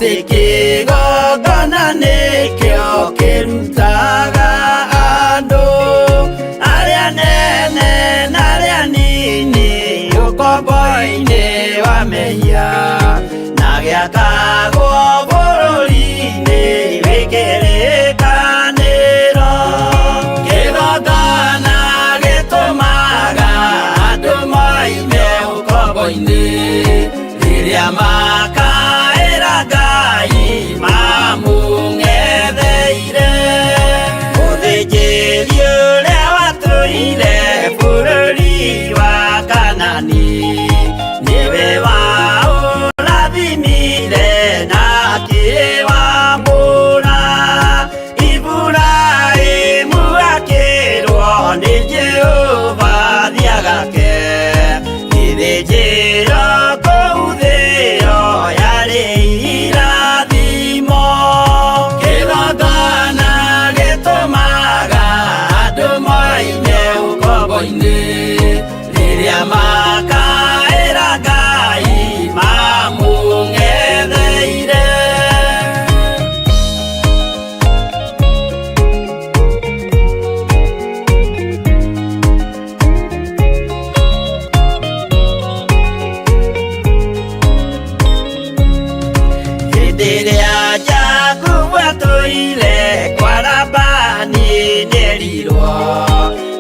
Atĩ kĩgongona nĩkĩo kĩrutaga andũ arĩa nene na arĩa nini ũkombo-inĩ wa mehia na gĩakagwo bũrũri-inĩ wĩ kĩrĩkanĩro. Kĩgongona gĩtũmaga andũ moime ũkombo-inĩ rĩrĩa makaĩra Ngai mamũng'etheire. Mũthĩnjĩri ũrĩa watũire bũrũri wa Kanani nĩwe waũrathimire na akĩwamũra. Iburahĩmu akĩrwo nĩ Jehova thiĩ agake gĩthĩnjĩro kũu thĩo yarĩ irathimo. Kĩgongona gĩtũmaga andũ moime ũkombo-inĩ rĩrĩa makaĩra Ngai mamũng'etheire. Hĩndĩ ĩrĩa Jakubu atũire kwa Labani nĩerirwo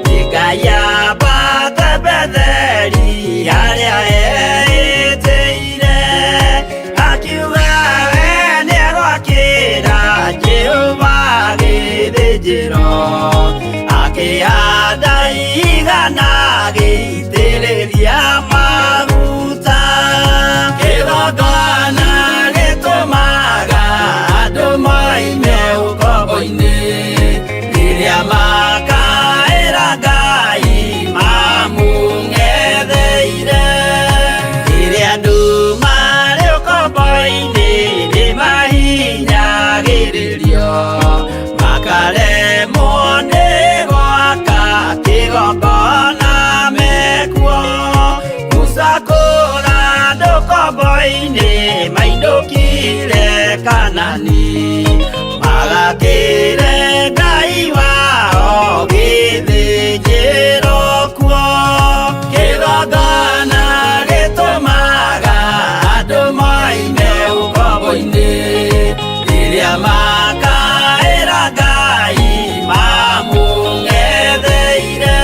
nĩ Ngai ambate Betheli harĩa eĩtĩire. Akiuga we nĩegwakĩra Jehova gĩthĩnjĩro, akĩhanda igana agĩitĩrĩria maguta. Kĩgongona gĩtũmaga andũ moime ũkombo-inĩ rĩrĩa makaĩra Ngai mamũng'etheire. Rĩrĩa andũ marĩ ũkombo-inĩ nĩmahinyagĩrĩrio makaremwo nĩ gwaka kĩgongona mekuo. Musa kũra andũ ũkombo-inĩ mainũkire Kanani magakĩre Ngai wao gĩthĩnjĩro kuo. Kĩgongona gĩtũmaga andũ moime ũkombo-inĩ rĩrĩa makaĩra Ngai mamũng'etheire.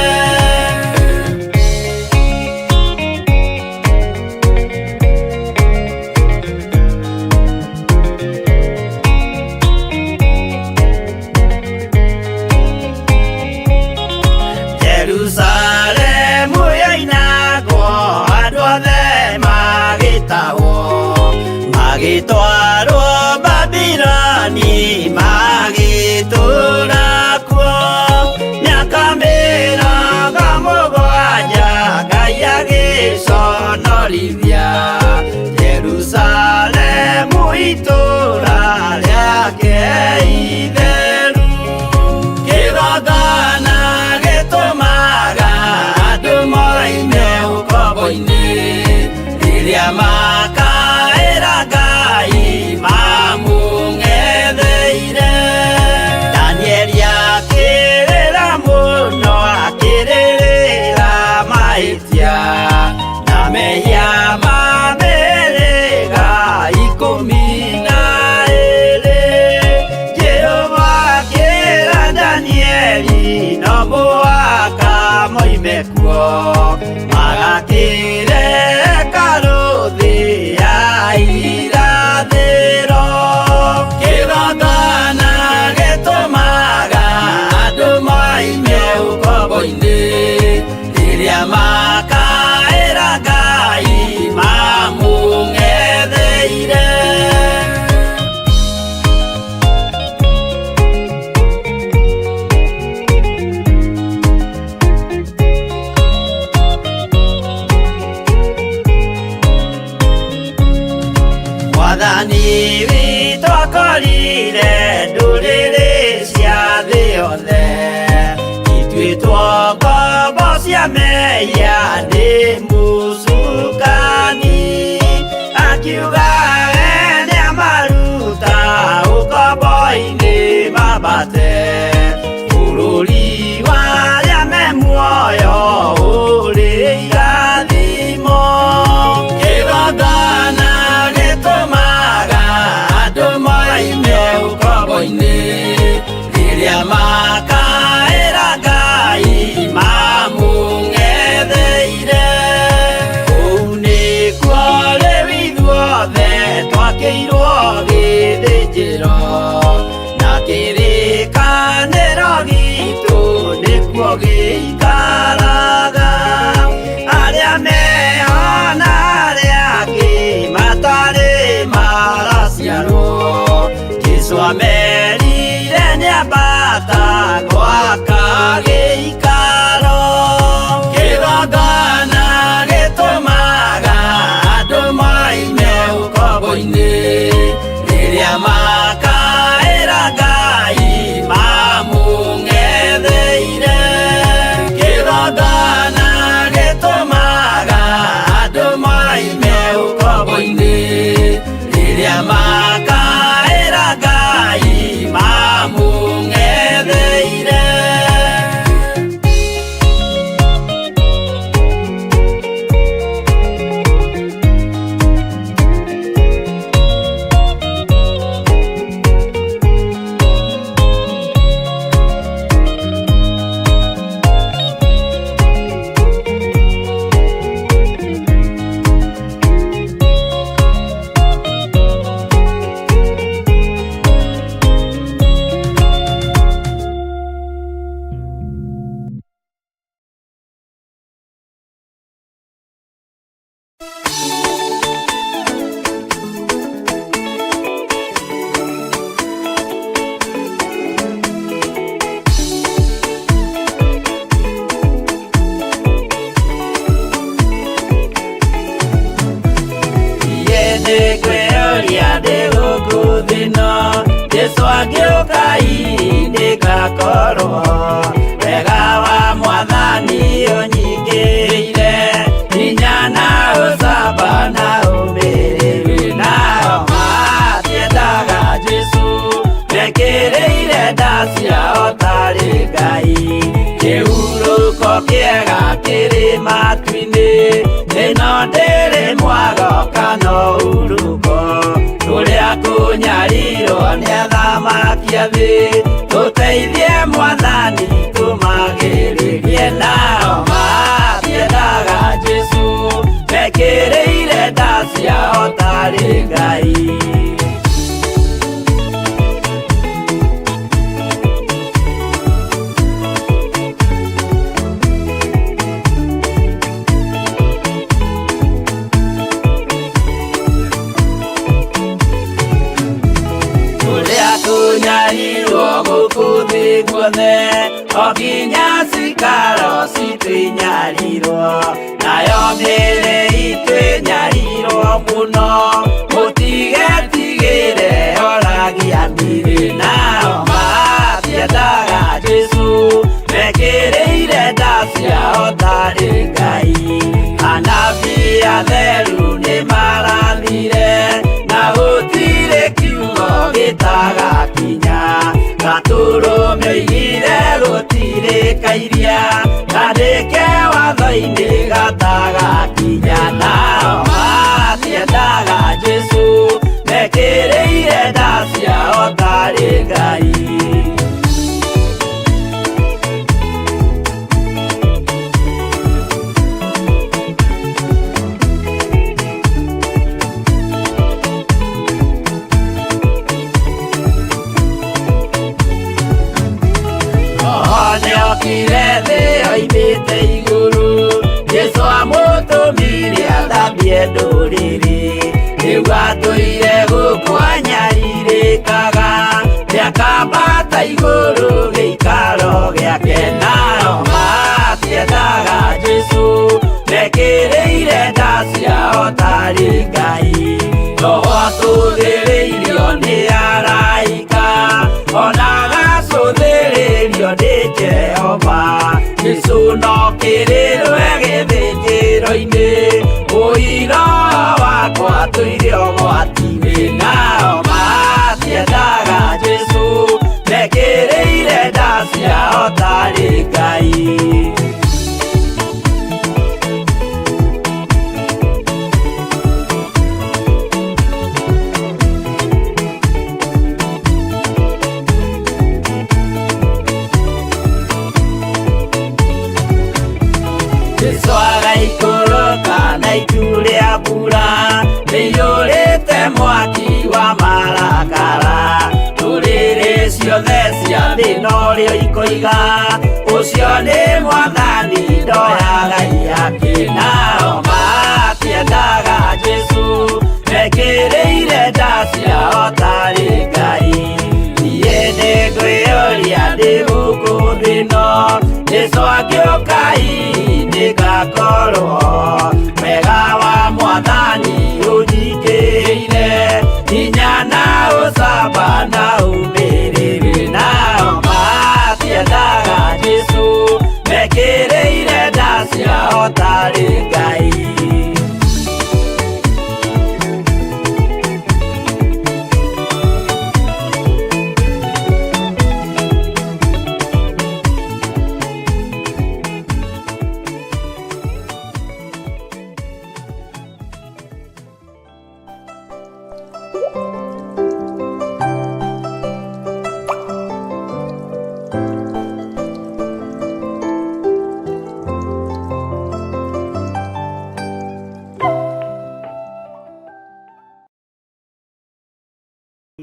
Jerusalemu yoinagwo andũ othe magĩtahwo magĩtwarwo Babiloni magĩtũũra kuo mĩaka 70 Ngai agĩconorithia Jerusalemu itũũra rĩake itheru. Kĩgongona gĩtũmaga andũ moime ũkombo-inĩ rĩrĩa makaĩra Ngai mamũng'etheire. Danieli akĩrĩra mũno akĩrĩrĩra mahĩtia na mehia ma mĩhĩrĩga 12. Jehova akĩra Danieli no mũhaka moime kuo magakĩre hekarũ thĩ ya irathĩro. Kĩgongona gĩtũmaga andũ moime ũkombo-inĩ rĩrĩa makaĩra Ngai mamũng'etheire. Mwathani witũ akorire ndũrĩrĩ cia thĩ yothe ituĩtwo ngombo cia mehia nĩ mũcukani, akiuga we nĩamaru Nĩngwĩyũria ndĩ gũkũ thĩ ĩno, Jesũ angĩũka hihi nĩngakorwo. Wega wa Mwathani ũnyingĩrĩire, hinya na ũcamba na ũmĩrĩru. Nao matiendaga Jesũ, mekĩrĩire nda ciao tarĩ Ngai. Kĩhurũko kĩega kĩrĩ matu-inĩ, ĩno ndĩrĩ mwago kana ũhurũko. Kũrĩa kũnyarirwo nĩ athamaki a thĩ, tũteithie Mwathani tũmagĩrĩrie. Nao matiendaga Jesũ, mekĩrĩire nda ciao tarĩ Ngai. Kũrĩa kũnyarirwo gũkũ thĩ guothe, o nginya cikaro citũ inyarirwo, nayo mĩĩrĩ itũ ĩnyarirwo mũno, mũtigetigĩre oragia mĩrĩ. Nao matiendaga Jesũ, mekĩrĩire nda ciao tarĩ Ngai. Anabii atheru nĩmarathire, na gũtirĩ kiugo gĩtagakinya. Gatũrũme oigire gũtirĩ kairia, kandĩke watho-inĩ gatagakinya. Nao matiendaga Jesũ, mekĩrĩire nda ciao tarĩ Ngai. Roho nĩokire thĩ oimĩte igũrũ, Jesũ amũtũmire athambie ndũrĩrĩ. Rĩu atũire gũkũ anyarirĩkaga, nĩakambata igũrũ gĩikaro gĩake. Nao matiendaga Jesũ, mekĩrĩire nda ciao tarĩ Ngai. Roho atũthĩrĩirio nĩ araika, ona agacũthĩrĩrio nĩ Jehova. Jesũ no kĩrĩrwe gĩthĩnjĩro-inĩ, ũira wakwa tũire ũgwati-inĩ. Nao matiendaga Jesũ, mekĩrĩire nda ciao tarĩ Ngai. Jesũ agaikũrũka na itu rĩa mbura, rĩiyũrĩte mwaki wa marakara. Ndũrĩrĩ ciothe cia thĩ norĩo ikoiga, ũcio nĩ Mwathani ndoyaga ihaki. Nao matiendaga Jesũ, mekĩrĩire nda ciao tarĩ Ngai. Niĩ nĩngwĩyũria ndĩ gũkũ thĩ ĩno, Jesũ angĩũka hihi nĩngakorwo. Wega wa Mwathani ũnyingĩrĩire, hinya na ũcamba na ũmĩrĩru. Nao matiendaga Jesũ, mekĩrĩire nda ciao tarĩ Ngai.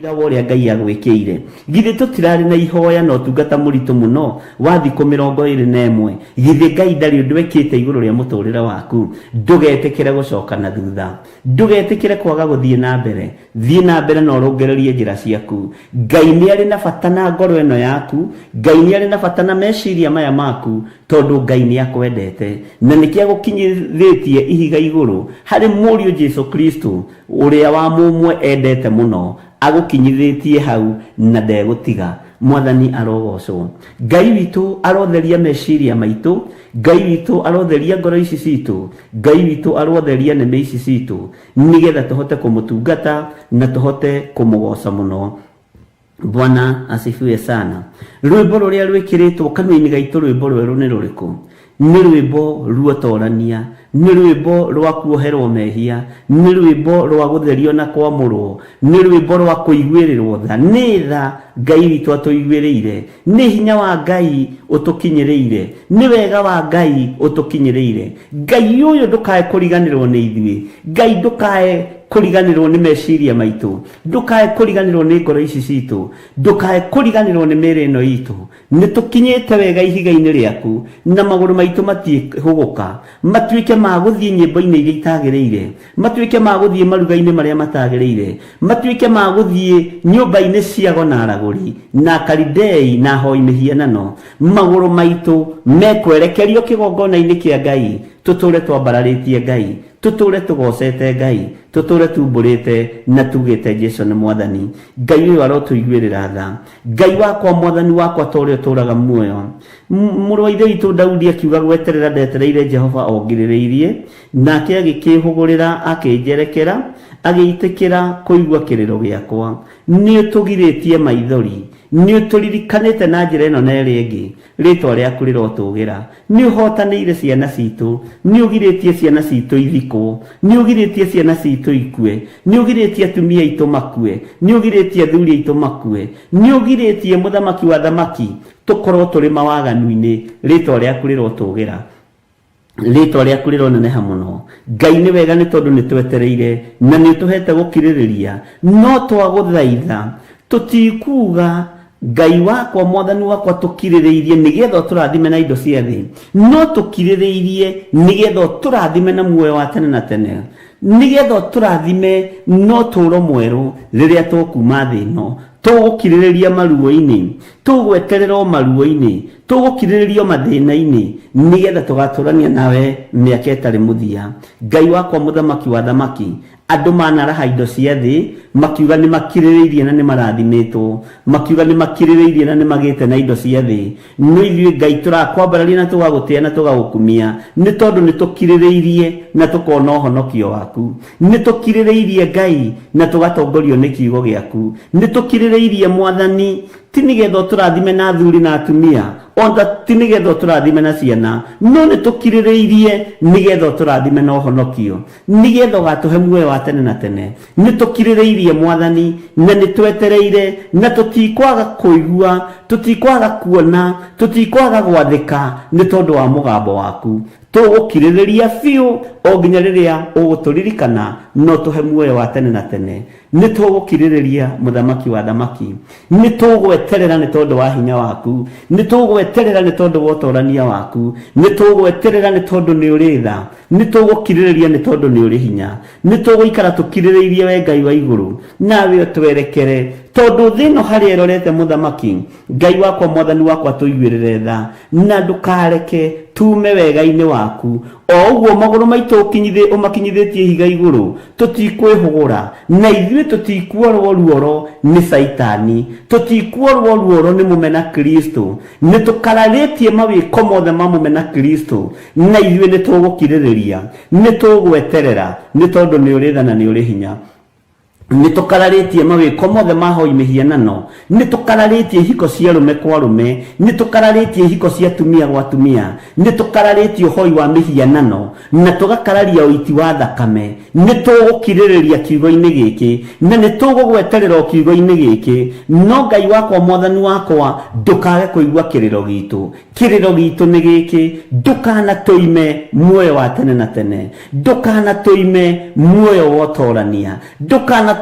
Ũira wa ũrĩa Ngai agwĩkĩire. Githĩ tũtirarĩ na ihoya na ũtungata mũritũ mũno wa thikũ 21? Githĩ Ngai ndarĩ ũndũ ekĩte igũrũ rĩa mũtũrĩre waku? Ndũgetĩkĩre gũcoka na thutha. Ndũgetĩkĩre kwaga gũthiĩ na mbere. Thiĩ na mbere na ũrũngererie njĩra ciaku. Ngai nĩ arĩ na bata na ngoro ĩno yaku. Ngai nĩ arĩ na bata na meciria maya maku, tondũ Ngai nĩ akwendete. Na nĩkĩo agũkinyithĩtie ihiga igũrũ harĩ Mũriũ Jesu Kristo, ũrĩa wa mũmwe endete mũno, agũkinyithĩtie hau na ndegũtiga. Mwathani arogocwo. Ngai witũ arotheria meciria maitũ. Ngai witũ arotheria ngoro ici citũ. Ngai witũ arotheria nĩmĩ ici citũ, nĩgetha tũhote kũmũtungata na tũhote kũmũgoca mũno. Bwana asifiwe sana. Rwĩmbo rũrĩa rwĩkĩrĩtwo kanua-inĩ gaitũ, rwĩmbo rwerũ nĩ rũrĩkũ? Nĩ rwĩmbo ruotorania, nĩ rwĩmbo rwa kuoherwo mehia, nĩ rwĩmbo rwa gũtherio na kwamũrwo, nĩ rwĩmbo rwa kũiguĩrĩrwo tha. Nĩ tha Ngai witũ atũiguĩrĩire, nĩ hinya wa Ngai ũtũkinyĩrĩire, nĩ wega wa Ngai ũtũkinyĩrĩire. Ngai ũyũ ndũkae kũriganĩrwo nĩ ithuĩ. Ngai ndũkae kũriganĩrwo nĩ meciria maitũ. Ndũkae kũriganĩrwo nĩ ngoro ici citũ. Ndũkae kũriganĩrwo nĩ mĩĩrĩ ĩno itũ. Nĩ tũkinyĩte wega ihiga-inĩ rĩaku, na magũrũ maitũ matiĩhũgũka, matuĩke ma gũthiĩ nyĩmbo-inĩ iria itagĩrĩire, matuĩke ma gũthiĩ maruga-inĩ marĩa matagĩrĩire, matuĩke ma gũthiĩ nyũmba-inĩ cia ago na aragũri, na Akalidei na ahoi mĩhianano. Magũrũ maitũ mekwerekerio kĩgongona-inĩ kĩa Ngai, tũtũũre twambararĩtie Ngai, tũtũũre tũgocete Ngai, tũtũũre tumbũrĩte na tugĩte Jesu nĩ Mwathani. Ngai ũyũ arotũiguĩrĩra tha. Ngai wakwa, Mwathani wakwa, ta ũrĩa ũtũũraga muoyo. Mũrũ wa Ithe witũ Daudi akiuga, gweterera ndetereire Jehova o ngirĩrĩirie, nake agĩkĩĩhũgũrĩra akĩnjerekera, agĩitĩkĩra kũigua kĩrĩro gĩakwa. Nĩ ũtũgirĩtie maithori, nĩ ũtũririkanĩte na njĩra ĩno na ĩrĩa ĩngĩ. Rĩĩtwa rĩaku rĩrotũũgĩra. Nĩ ũhootanĩire ciana citũ. Nĩ ũgirĩtie ciana citũ ithikwo. Nĩ ũgirĩtie ciana citũ ikue. Nĩ ũgirĩtie atumia aitũ makue. Nĩ ũgirĩtie athuri aitũ makue. Nĩ ũgirĩtie, Mũthamaki wa athamaki, tũkorwo tũrĩ mawaganu-inĩ. Rĩĩtwa rĩaku rĩrotũũgĩra. Rĩtwa rĩaku rĩroneneha mũno. Ngai, nĩ wega nĩ tondũ nĩ twetereire na nĩ ũtũhete gũkirĩrĩria. No twagũthaitha, tũtikuga, Ngai wakwa, Mwathani wakwa, tũkirĩrĩirie nĩgetha ũtũrathime na indo cia thĩ, no tũkirĩrĩirie nĩgetha ũtũrathime na muoyo wa tene na tene, nĩgetha ũtũrathime na ũtũũro mwerũ rĩrĩa tũkuma thĩ ĩno. Tũgũkirĩrĩria maruo-inĩ, tũgweterera o maruo-inĩ, tũgũkirĩrĩria o mathĩna-inĩ, nĩgetha tũgatũrania nawe mĩaka ĩtarĩ mũthia. Ngai wakwa, Mũthamaki wa athamaki, andũ manaraha indo cia thĩ, makiuga nĩ makirĩrĩirie na nĩ marathimĩtwo, makiuga nĩ makirĩrĩirie na nĩ magĩte na indo cia thĩ. No ithuĩ Ngai tũrakwambararia na tũgagũtĩa na tũgagũkumia, nĩ tondũ nĩ tũkirĩrĩirie na tũkona ũhonokio waku. Nĩ tũkirĩrĩirie Ngai na tũgatongorio nĩ kiugo gĩaku. Nĩ tũkirĩrĩirie Mwathani, ti nĩgetha ũtũrathime na athuri na atumia, ona ti nĩgetha ũtũrathime na ciana, no nĩ tũkirĩrĩirie nĩgetha ũtũrathime na ũhonokio, nĩgetha ũgatũhe muoyo wa tene na tene. Nĩ tũkirĩrĩirie Mwathani, na nĩ twetereire, na tũtikwaga kũigua, tũtikwaga kuona, tũtikwaga gwathĩka nĩ tondũ wa mũgambo waku. Tũgũkirĩrĩria biũ o nginya rĩrĩa ũgũtũririkana na ũtũhe muoyo wa tene na tene. Nĩ tũgũkirĩrĩria, Mũthamaki wa athamaki. Nĩ tũgweterera nĩ tondũ wa hinya waku. Nĩ tũgweterera nĩ tondũ wa ũtorania waku. Nĩ tũgweterera nĩ tondũ nĩ ũrĩ tha. Nĩ tũgũkirĩrĩria nĩ tondũ nĩ ũrĩ hinya. Nĩ tũgũikara tũkirĩrĩirie we Ngai wa igũrũ, nawe ũtwerekere. Tondũ thĩ ĩno harĩa ĩrorete, Mũthamaki, Ngai wakwa, Mwathani wakwa, tũiguĩrĩre tha, na ndũkareke tuume wega-inĩ waku. O ũguo magũrũ maitũ ũmakinyithĩtie ihiga igũrũ, tũtikwĩhũgũra, na ithuĩ tũtikuorwo ruoro nĩ Caitani, tũtikuorwo ruoro nĩ mũmena Kristo. Nĩ tũkararĩtie mawĩko mothe ma mũmena Kristo, na ithuĩ nĩ tũgũkirĩrĩria, nĩ tũgweterera, nĩ tondũ nĩ ũrĩ tha na nĩ ũrĩ hinya. Nĩ tũkararĩtie mawĩko mothe ma hoi mĩhianano, nĩ tũkararĩtie ihiko cia arũme kwa arũme, nĩ tũkararĩtie ihiko cia atumia gwa atumia, nĩ tũkararĩtie ũhoi wa mĩhianano, na tũgakararia ũiti wa thakame. Nĩ tũgũkirĩrĩria kiugo-inĩ gĩkĩ, na nĩ tũgũgweterera o kiugo-inĩ gĩkĩ. No Ngai wakwa, Mwathani wakwa, ndũkage kũigua kĩrĩro gitũ. Kĩrĩro gitũ nĩ gĩkĩ, ndũkanatũime muoyo wa tene na tene, ndũkanatũime muoyo wa ũtorania,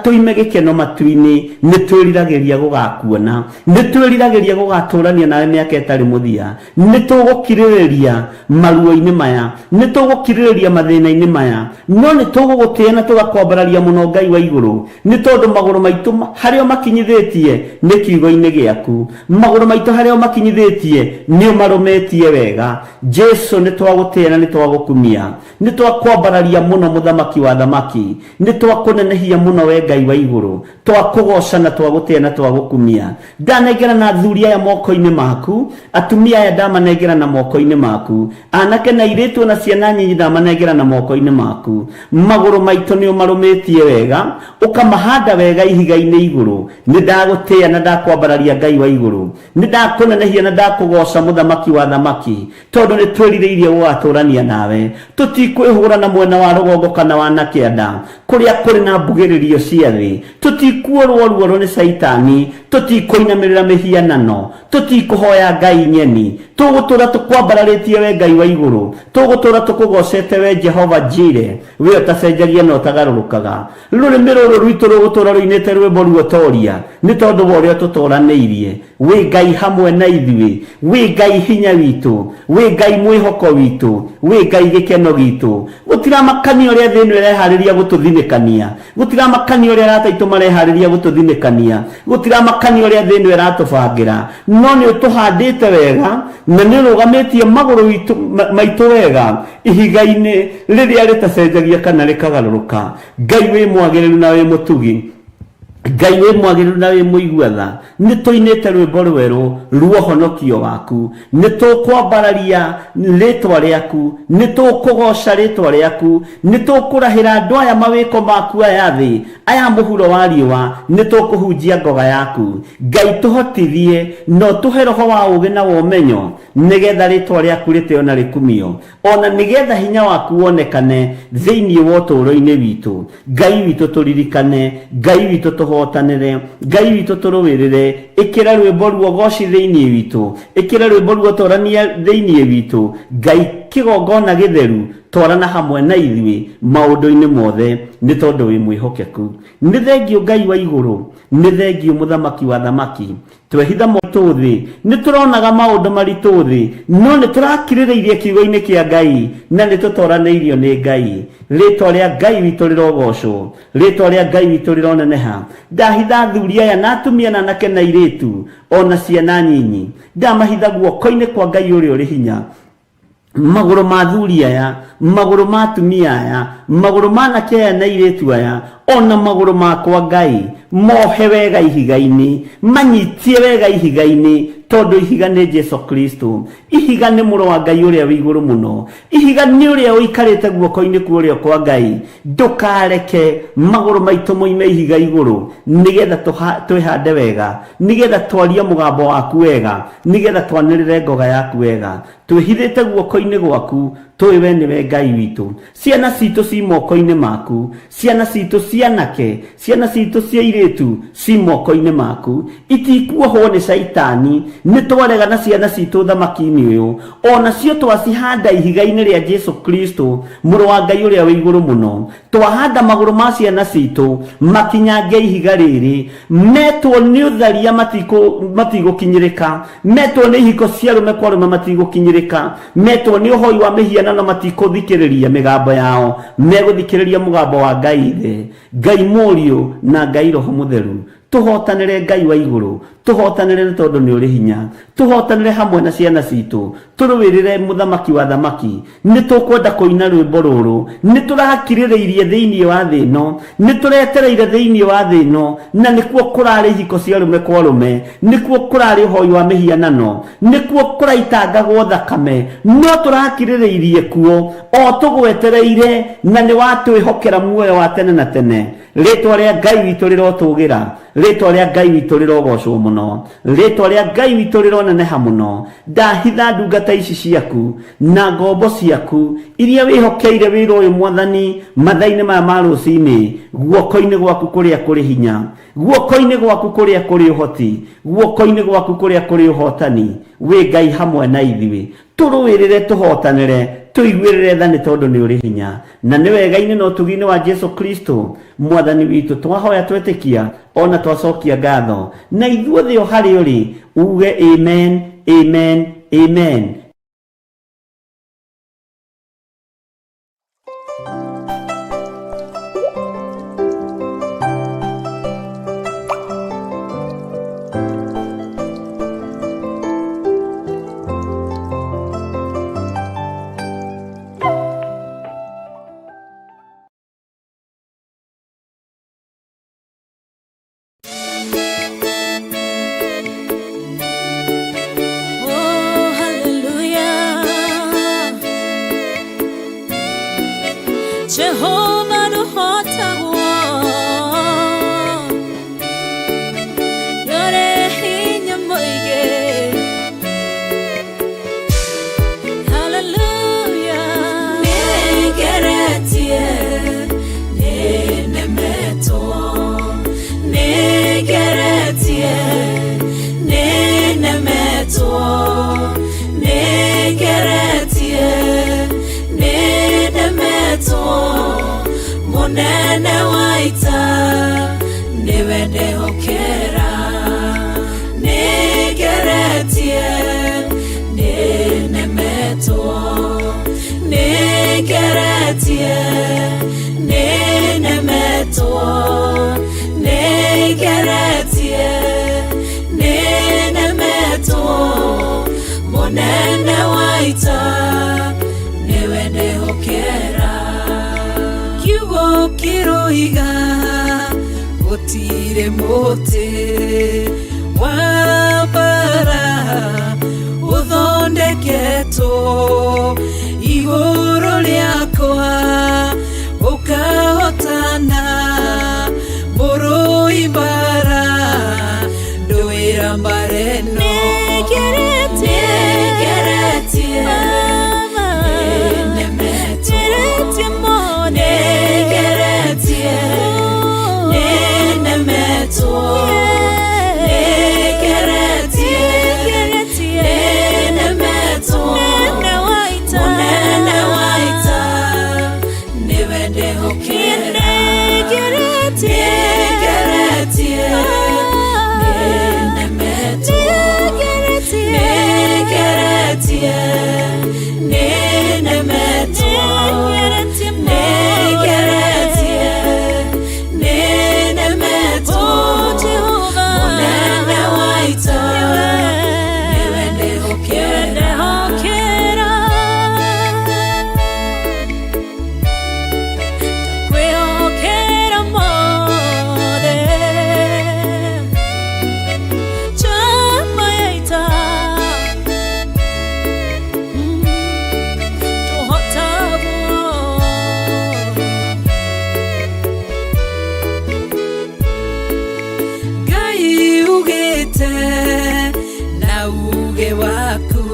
Tũime gĩkeno matu-inĩ, nĩ twĩriragĩria gũgakuona, nĩ twĩriragĩria gũgatũrania nawe mĩaka ĩtarĩ mũthia. Nĩ tũgũkirĩrĩria maruo-inĩ maya, nĩ tũgũkirĩrĩria mathĩna-inĩ maya, no nĩ tũgũgũtĩĩa na tũgakwambararia mũno Ngai wa igũrũ, nĩ tondũ magũrũ maitũ harĩa ũmakinyithĩtie nĩ kiugo-inĩ gĩaku, magũrũ maitũ harĩa ũmakinyithĩtie nĩ ũmarũmĩtie wega. Jesu, nĩ twagũtĩĩa na nĩ twagũkumia, nĩ twakwambararia mũno mũthamaki wa thamaki, nĩ twakũnenehia mũno we Ngai wa igũrũ, twakũgoca na twagũtĩĩa na twagũkumia. Ndanengera na athuri aya moko-inĩ maku, atumia aya ndamanengera na moko-inĩ maku, anake na airĩtu na ciana nyinyi ndamanengera na moko-inĩ maku. Magũrũ maitũ nĩ ũmarũmĩtie wega, ũkamahanda wega ihiga-inĩ igũrũ. Nĩ ndagũtĩĩa na ndakwambararia Ngai wa igũrũ, nĩ ndakũnenehia na ndakũgoca mũthamaki wa thamaki, tondũ nĩ twĩrirĩirie gũgatũrania nawe. Tũtikwĩhũra na mwena wa rũgongo kana wa na kĩanda, kũrĩa kũrĩ na mbugĩrĩrio cia thĩ. Tũtikuorwo ruoro nĩ Caitani, tũtikũinamĩrĩra mĩhianano, tũtikũhoya ngai nyeni. Tũgũtũra tũkwambararĩtie we Ngai wa igũrũ, tũgũtũra tũkũgocete we Jehova Jire, we ũtacenjagia na ũtagarũrũkaga. Rũrĩmĩ rũrũ rwitũ rũgũtũra rũinĩte rwĩmbo ruotoria nĩ tondũ wa ũrĩa ũtũtoranĩirie. Wĩ Ngai hamwe na ithuĩ, wĩ Ngai hinya witũ, wĩ Ngai mwĩhoko witũ, wĩ Ngai gĩkeno gitũ. Gũtiramakania ũrĩa thĩ ĩno ĩreharĩria gũtũthinĩkania, gũtiramakania ũrĩa arata aitũ mareharĩria gũtũthinĩkania, gũtiramakania ũrĩa thĩ ĩno ĩratũbangĩra, no nĩ ũtũhandĩte wega na nĩ ũrũgamĩtie magũrũ maitũ wega ihiga-inĩ rĩrĩa rĩtacenjagia kana rĩkagarũrũka. Ngai wĩ mwagĩrĩru na wĩ mũtugi, Ngai wĩ mwagĩrĩru na wĩ mũigua tha, nĩ tũinĩte rwĩmbo rwerũ rwa ũhonokio waku, nĩ tũkwambararia rĩtwa rĩaku, nĩ tũkũgoca rĩtwa rĩaku, nĩ tũkũrahĩra andũ aya mawĩko maku aya thĩ, aya mũhuro wa riũa, nĩ tũkũhunjia ngoga yaku. Ngai tũhotithie na ũtũhe roho wa ũũgĩ na wa ũmenyo, nĩgetha rĩtwa rĩaku rĩtĩo na rĩkumio, ona nĩgetha hinya waku wonekane thĩinĩ wa ũtũũro-inĩ witũ. Ngai witũ tũririkane, Ngai witũ tũhotanĩre, Ngai witũ tũrũĩrĩre. Ĩkĩra rwĩmbo ruogoci thĩinĩ witũ, ĩkĩra rwĩmbo ruotorania thĩinĩ witũ. Ngai kĩgongona gĩtheru, twarana hamwe na ithuĩ maũndũ-inĩ mothe, nĩ tondũ wĩ mwĩhokeku. Nĩ thengiũ Ngai wa igũrũ, nĩ thengiũ mũthamaki wa thamaki. Twehitha maritũ thĩ, nĩ tũronaga maũndũ maritũ thĩ, no nĩ tũrakirĩrĩirie kiugo-inĩ kĩa Ngai na nĩ tũtoranĩirio nĩ Ngai. Rĩtwa rĩa Ngai witũ rĩrogocwo, rĩtwa rĩa Ngai witũ rĩroneneha. Ndahitha athuri aya na atumia na anake na airĩtu ona ciana nyinyi, ndamahitha guoko-inĩ kwa Ngai ũrĩa ũrĩ hinya. Magũrũ ma athuri aya, magũrũ ma atumia aya, magũrũ ma anake aya na airĩtu aya, ona magũrũ makwa Ngai, mohe wega ihiga-inĩ, manyitie wega ihiga-inĩ, tondũ ihiga nĩ Jesu Kristo. Ihiga nĩ mũrũ wa Ngai ũrĩa wĩ igũrũ mũno. Ihiga nĩ ũrĩa ũikarĩte guoko-inĩ kwa ũrĩo kwa Ngai. Ndũkareke magũrũ maitũ moime ihiga igũrũ, nĩgetha twĩhande wega, nĩgetha twarie mũgambo waku wega, nĩgetha twanĩrĩre ngoga yaku wega. Twĩhithĩte guoko-inĩ gwaku, tũĩ we nĩwe Ngai witũ. Ciana citũ ci moko-inĩ maku, ciana citũ cia anake, ciana citũ cia airĩtu ci moko-inĩ maku. Itikuohwo nĩ Caitani, nĩ twarega na ciana citũ ũthamaki-inĩ ũyũ. O nacio twacihanda ihiga-inĩ rĩa Jesu Kristo, mũrũ wa Ngai ũrĩa wĩ igũrũ mũno. Twahanda magũrũ ma ciana citũ makinyange ihiga rĩrĩ, metwo nĩ ũtharia matigũkinyĩrĩka, metwo nĩ ihiko cia arũme kwa arũme matigũkinyĩrĩka, metwo nĩ ũhoi wa mĩhianano matikũthikĩrĩria mĩgambo yao, megũthikĩrĩria mũgambo wa Ngai Ithe, Ngai Mũriũ na Ngai Roho Mũtheru. Tũhotanĩre Ngai wa igũrũ, tũhotanĩre nĩ tondũ nĩ ũrĩ hinya, tũhotanĩre hamwe na ciana citũ, tũrũĩrĩre mũthamaki wa thamaki. Nĩ tũkwenda kũina rwĩmbo rũrũ, nĩ tũrakirĩrĩirie thĩinĩ wa thĩ ĩno, nĩ tũretereire thĩinĩ wa thĩ ĩno, na nĩkuo kũrarĩ ihiko cia arũme kwa arũme, nĩkuo kũrarĩ ũhoi wa mĩhianano, nĩkuo kũraitangagwo thakame, no tũrakirĩrĩirie kuo o tũgwetereire, na nĩ watwĩhokera muoyo wa tene na tene. Rĩtwa rĩa Ngai witũ rĩrotũgĩra, rĩtwa rĩa Ngai witũ rĩrogocwo mũno, rĩtwa rĩa Ngai witũ rĩroneneha mũno. Ndahitha ndungata ici ciaku na ngombo ciaku iria wĩhokeire wĩra ũyũ Mwathani, mathaa-inĩ maya ma rũcinĩ, guoko-inĩ gwaku kũrĩa kũrĩ hinya, guoko-inĩ gwaku kũrĩa kũrĩ ũhoti, guoko-inĩ gwaku kũrĩa kũrĩ ũhotani. Wĩ Ngai hamwe na ithuĩ, tũrũĩrĩre, tũhotanĩre, tũiguĩrĩre tha, nĩ tondũ nĩ ũrĩ hinya na nĩ wega-inĩ na ũtugi-inĩ wa Jesu Kristo Mwathani witũ. Twahoya, twetĩkia, ona twacokia ngatho na ithuothe o harĩ ũrĩ uge amen, amen, amen. Oh, hallelujah. Jehovah nũhotagwo, nĩũrĩ hinya mũingĩ. Hallelujah. Nĩngeretie, nĩnemetwo, nĩngeretie, nĩnemetwo, nĩngeretie, nĩnemetwo, mũnene wa ita nĩwe ndehokera. Nĩngeretie, nĩnemetwo, nĩngeretie, nĩnemetwo, nĩngeretie, nĩnemetwo, mũnene wa ita nĩwe ndehokera. Kiugo kĩroiga gũtirĩ mũtĩ wa mbara ũthondeketwo igũrũ rĩakwa ũkahotana, mũrũi mbara ndũĩra mbara ĩno. Nĩngeretie, Nĩngeretie, Baba. nĩnemetwo, Ngeretie mũno. nĩngeretie, nĩnemetwo, nĩngeretie, Ngeretie. nĩnemetwo, Mũnene wa ita. mũnene wa ita nĩwe ndehokera. Nĩngeretie. Nĩngeretie, nĩnemetwo, Nĩngeretie. nĩngeretie, nĩnemetwo, Nĩngeretie mũno. nĩngeretie, nĩnemetwo, Oh, Jehovah. mũnene wa ita nĩwe ndehokera. Ndehokera. Ndakwĩhokera mothe. Njamba ya ita. Tũhotagwo. Ngai ugĩte na uge waku,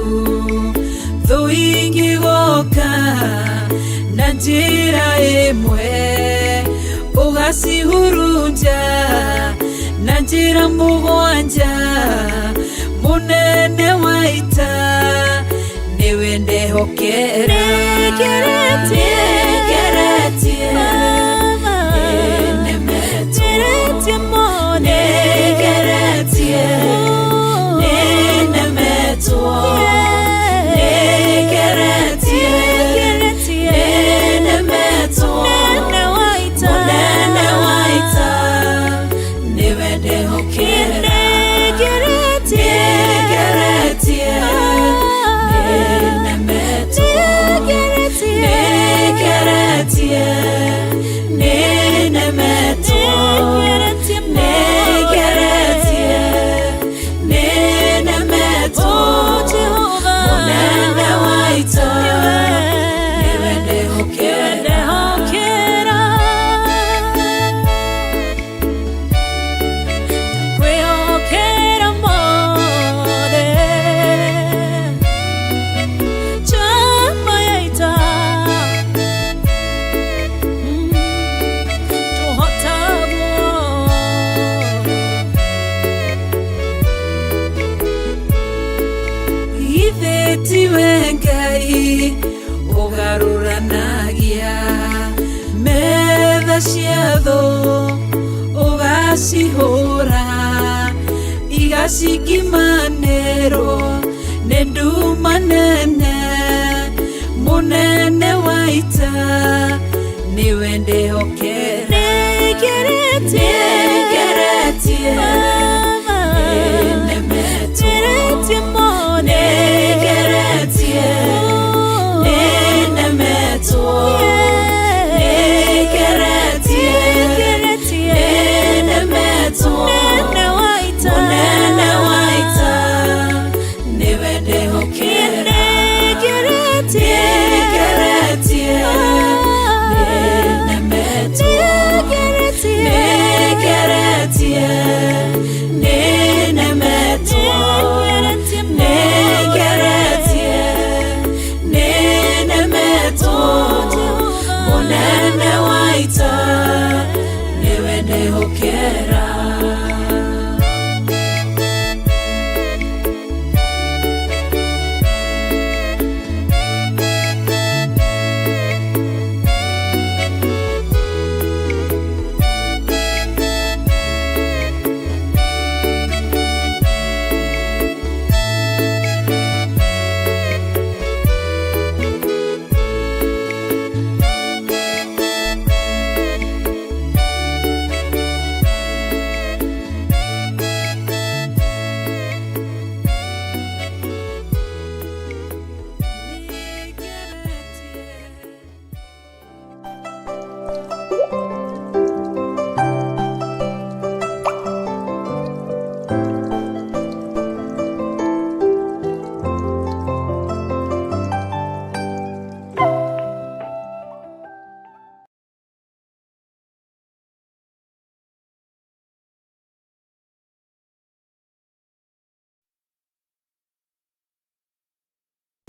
thũ ingĩgoka na njĩra ĩmwe, ũgacihurunja na njĩra mũgwanja, mũnene wa ita nĩwe ndehokera. Nĩngeretie. Nĩngeretie, Baba. nĩnemetwo, Ngeretie mũno. nĩngeretie, nĩnemetwo, nĩngeretie, Ngeretie. nĩnemetwo, Mũnene wa ita. mũnene wa ita nĩwe ndehokera. Nĩngeretie. Nĩngeretie, nĩnemetwo, Nĩngeretie. nĩngeretie, Ũgarũranagia metha cia thũ ũgacihũra igacikimanĩrwo nĩ nduma nene mũnene wa ita nĩwe ndĩhokera Nĩngeretie Nĩngeretie Baba nĩnemetwo Ngeretie mothe Nĩngeretie nĩnemetwo Nĩngeretie Nĩngeretie nĩnemetwo Mũnene wa ita Mũnene wa ita nĩwe ndĩhokera Nĩngeretie Nĩngeretie nĩnemetwo Nĩngeretie Nĩngeretie nĩnemetwo Nĩngeretie Nĩngeretie nĩnemetwo Mũnene wa ita nĩwe ndĩhokera.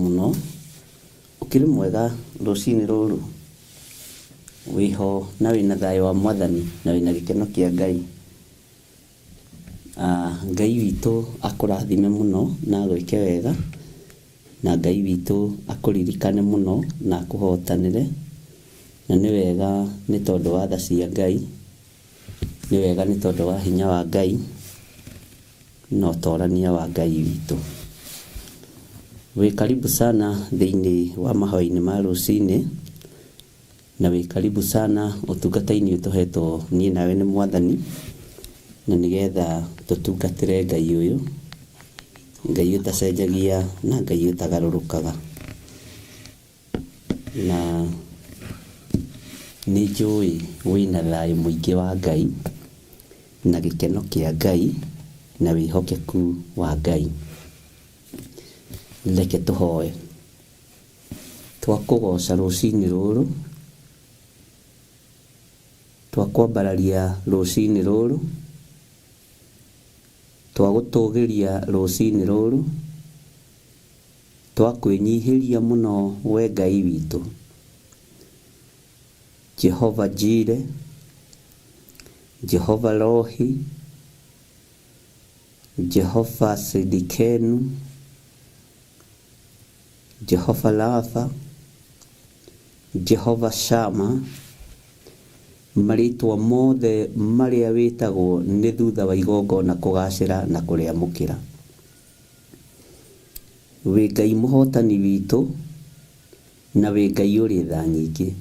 Mũno ũkĩrĩ mwega rũcinĩ rũrũ wĩho na wĩna thayũ wa mwathani na wĩna gĩkeno kĩa Ngai. Ngai witũ akũrathime mũno na agwĩke wega na Ngai witũ akũririkane mũno na akũhotanĩre na nĩ wega nĩ tondũ wa tha cia Ngai, nĩ wega nĩ tondũ wa hinya wa Ngai na ũtorania wa Ngai witũ. Wĩ karibu sana thĩinĩ wa mahoya-inĩ ma rũcinĩ na wĩ karibu sana ũtungata-inĩ ũyũ tũhetwo niĩ nawe nĩ mwathani na nĩgetha tũtungatĩre Ngai ũyũ, Ngai ũtacenjagia na Ngai ũtagarũrũkaga. Na nĩ njũĩ wĩna thayũ mũingĩ wa Ngai na gĩkeno kĩa Ngai na wĩhokeku wa Ngai. Reke tũhoe. Twakũgoca rũcinĩ rũrũ, twakwambararia rũcinĩ rũrũ, twagũtũgĩria rũcinĩ rũrũ, twakwĩnyihĩria mũno we Ngai witũ. Jehova Jire, Jehova Rohi, Jehova Sidikenu, Jehova Rafa, Jehova Shama, marĩtwa mothe marĩa wĩtagwo nĩ thutha wa igongona kũgacĩra na kũrĩamũkĩra. Wĩ Ngai mũhotani witũ na wĩ Ngai ũrĩ tha nyingĩ.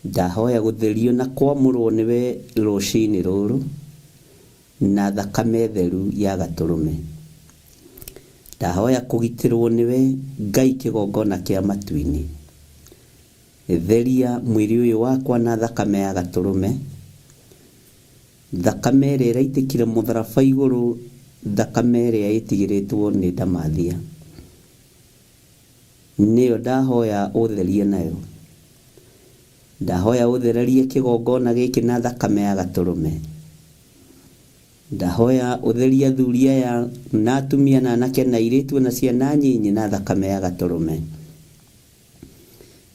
Ndahoya gũtherio na kwamũrwo nĩwe rũcinĩ rũrũ na thakame theru ya gatũrũme. Ndahoya kũgitĩrwo nĩwe Ngai kĩgongona kĩa matu-inĩ. Theria mwĩrĩ ũyũ wakwa na thakame ya gatũrũme, thakame ĩrĩa ĩraitĩkire mũtharaba igũrũ, thakame ĩrĩa ĩtigĩrĩtwo nĩ ndamathia. Nĩyo ndahoya ũtherie nayo. Ndahoya ũthererie kĩgongona gĩkĩ na thakame ya gatũrũme. Ndahoya ũtherie athuri aya na atumia na anake na airĩtu na ciana nyinyi na thakame ya gatũrũme.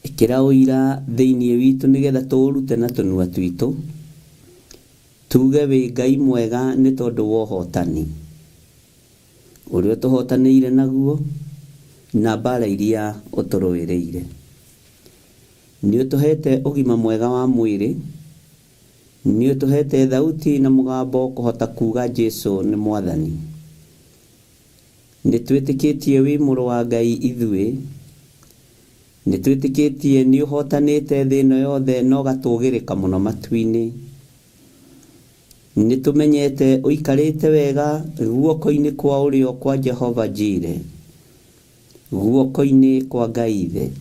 Ĩkĩra ũira thĩinĩ witũ nĩgetha tũũrute na tũnua twitũ tuge wĩ Ngai mwega nĩ tondũ wa ũhotani ũrĩa ũtũhotanĩire naguo Na mbara iria ũtũrũĩrĩire. Nĩ ũtũhete ũgima mwega wa mwĩrĩ, nĩ ũtũhete thauti na mũgambo kũhota kuga Jesu nĩ Mwathani. Nĩ twĩtĩkĩtie wĩ mũrũ wa Ngai ithuĩ, nĩ twĩtĩkĩtie nĩ ũhotanĩte thĩ ĩno yothe na ũgatũgĩrĩka mũno matu-inĩ. Nĩ tũmenyete ũikarĩte wega guoko-inĩ kwa ũrĩo kwa Jehova Jire, guoko-inĩ kwa Ngai Ithe.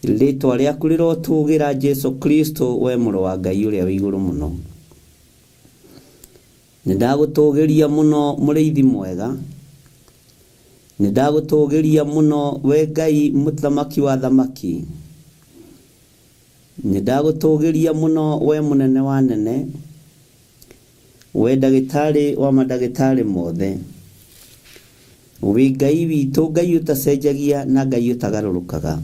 Rĩtwa rĩaku rĩrotũgĩra Jesu Kristo, we mũrũ wa Ngai ũrĩa wĩ igũrũ mũno. Nĩ ndagũtũgĩria mũno mũrĩithi mwega, nĩ ndagũtũgĩria mũno we Ngai mũthamaki wa thamaki, nĩ ndagũtũgĩria mũno we mũnene wa nene, we ndagĩtarĩ wa mandagĩtarĩ mothe. Wĩ Ngai witũ, Ngai ũtacenjagia na Ngai ũtagarũrũkaga.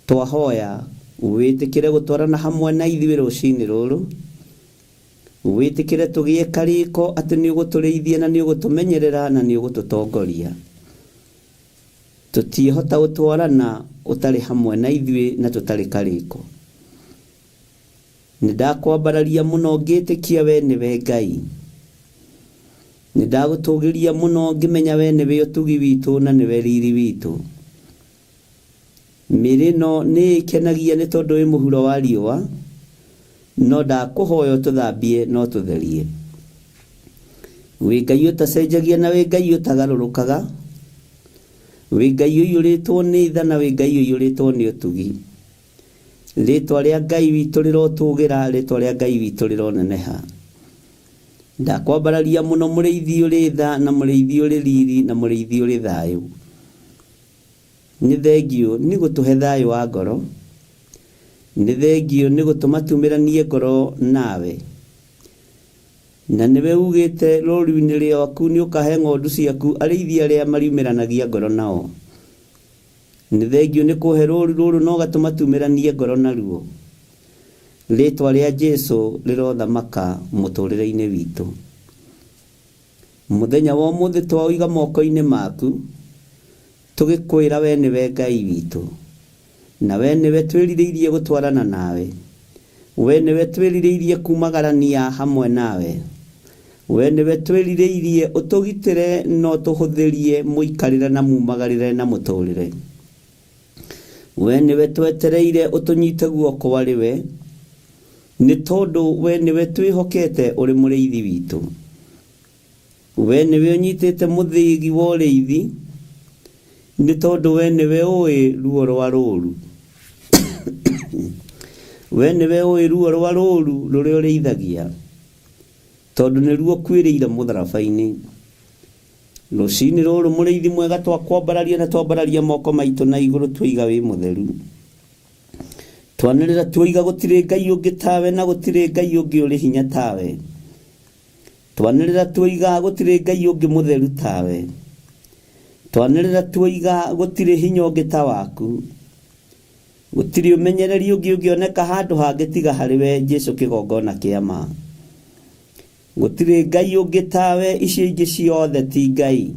Twahoya wĩtĩkĩre gũtwarana hamwe na ithuĩ rũcinĩ rũrũ, wĩtĩkĩre tũgĩe karĩko atĩ nĩ ũgũtũrĩithia na nĩ ũgũtũmenyerera na nĩ ũgũtũtongoria. Tũtiĩhota gũtwarana ũtarĩ hamwe na ithuĩ na tũtarĩ karĩko. Nĩ ndakwambararia mũno ngĩtĩkia we nĩwe Ngai. Nĩ ndagũtũgĩria mũno ngĩmenya we nĩwe ũtugi witũ na nĩwe riri witũ. Mĩĩrĩ ĩno nĩ ĩkenagia nĩ tondũ wĩ mũhuro wa riũa, no ndakũhoya ũtũthambie na ũtũtherie. Wĩ Ngai ũtacenjagia na wĩ Ngai ũtagarũrũkaga, wĩ Ngai ũiyũrĩtwo nĩ tha na wĩ Ngai ũiyũrĩtwo nĩ ũtugi. Rĩtwa rĩa Ngai witũ rĩrotũgĩra, rĩtwa rĩa Ngai witũ rĩroneneha. Ndakwambararia mũno mũrĩithi ũrĩ tha na mũrĩithi ũrĩ riri na mũrĩithi ũrĩ thayũ. Nĩ thengiũ nĩ gũtũhe thayũ wa ngoro, nĩ thengiũ nĩ gũtũma tumĩranie ngoro nawe. Na nĩwe ugĩte rũũru-inĩ rwaku nĩ ũkahe ng'ondu ciaku arĩithi arĩa mariumĩranagia ngoro nao. Nĩ thengiũ nĩ kũhe rũũru rũrũ na ũgatũma tumĩranie ngoro naruo. Rĩtwa rĩa Jesu rĩrothamaka mũtũrĩre-inĩ witũ. Mũthenya wa ũmũthĩ twaũiga moko-inĩ maku, tũgĩkwĩra we nĩwe Ngai witũ, na we nĩwe twĩrirĩirie gũtwarana nawe, we nĩwe twĩrirĩirie kumagarania hamwe nawe, we nĩwe twĩrirĩirie ũtũgitĩre na ũtũhũthĩrie mũikarĩre na mumagarĩre na mũtũrĩre. We nĩwe twetereire ũtũnyite guoko arĩ we, nĩ tondũ we nĩwe twĩhokete ũrĩ mũrĩithi witũ. We nĩwe ũnyitĩte mũthĩgi wa ũrĩithi, nĩ tondũ we nĩwe ũĩ ruo rwa rũũru. We nĩwe ũĩ ruo rwa rũũru rũrĩa ũrĩithagia, tondũ nĩruo ũkuĩrĩire mũtharaba-inĩ. Rũcinĩ rũrũ mũrĩithi mwega twakwambararia na twambararia moko maitũ na igũrũ twoiga wĩ mũtheru. Twanĩrĩra twoiga gũtirĩ Ngai ũngĩ tawe na gũtirĩ Ngai ũngĩ ũrĩ hinya tawe. Twanĩrĩra twoiga gũtirĩ Ngai ũngĩ mũtheru tawe. Twanĩrĩra twoiga gũtirĩ hinya ũngĩ ta waku. Gũtirĩ ũmenyereri ũngĩ ũngĩoneka handũ hangĩ tiga harĩ we Jesu kĩgongona kĩa ma. Gũtirĩ Ngai ũngĩ tawe, icio ingĩ ciothe ti Ngai.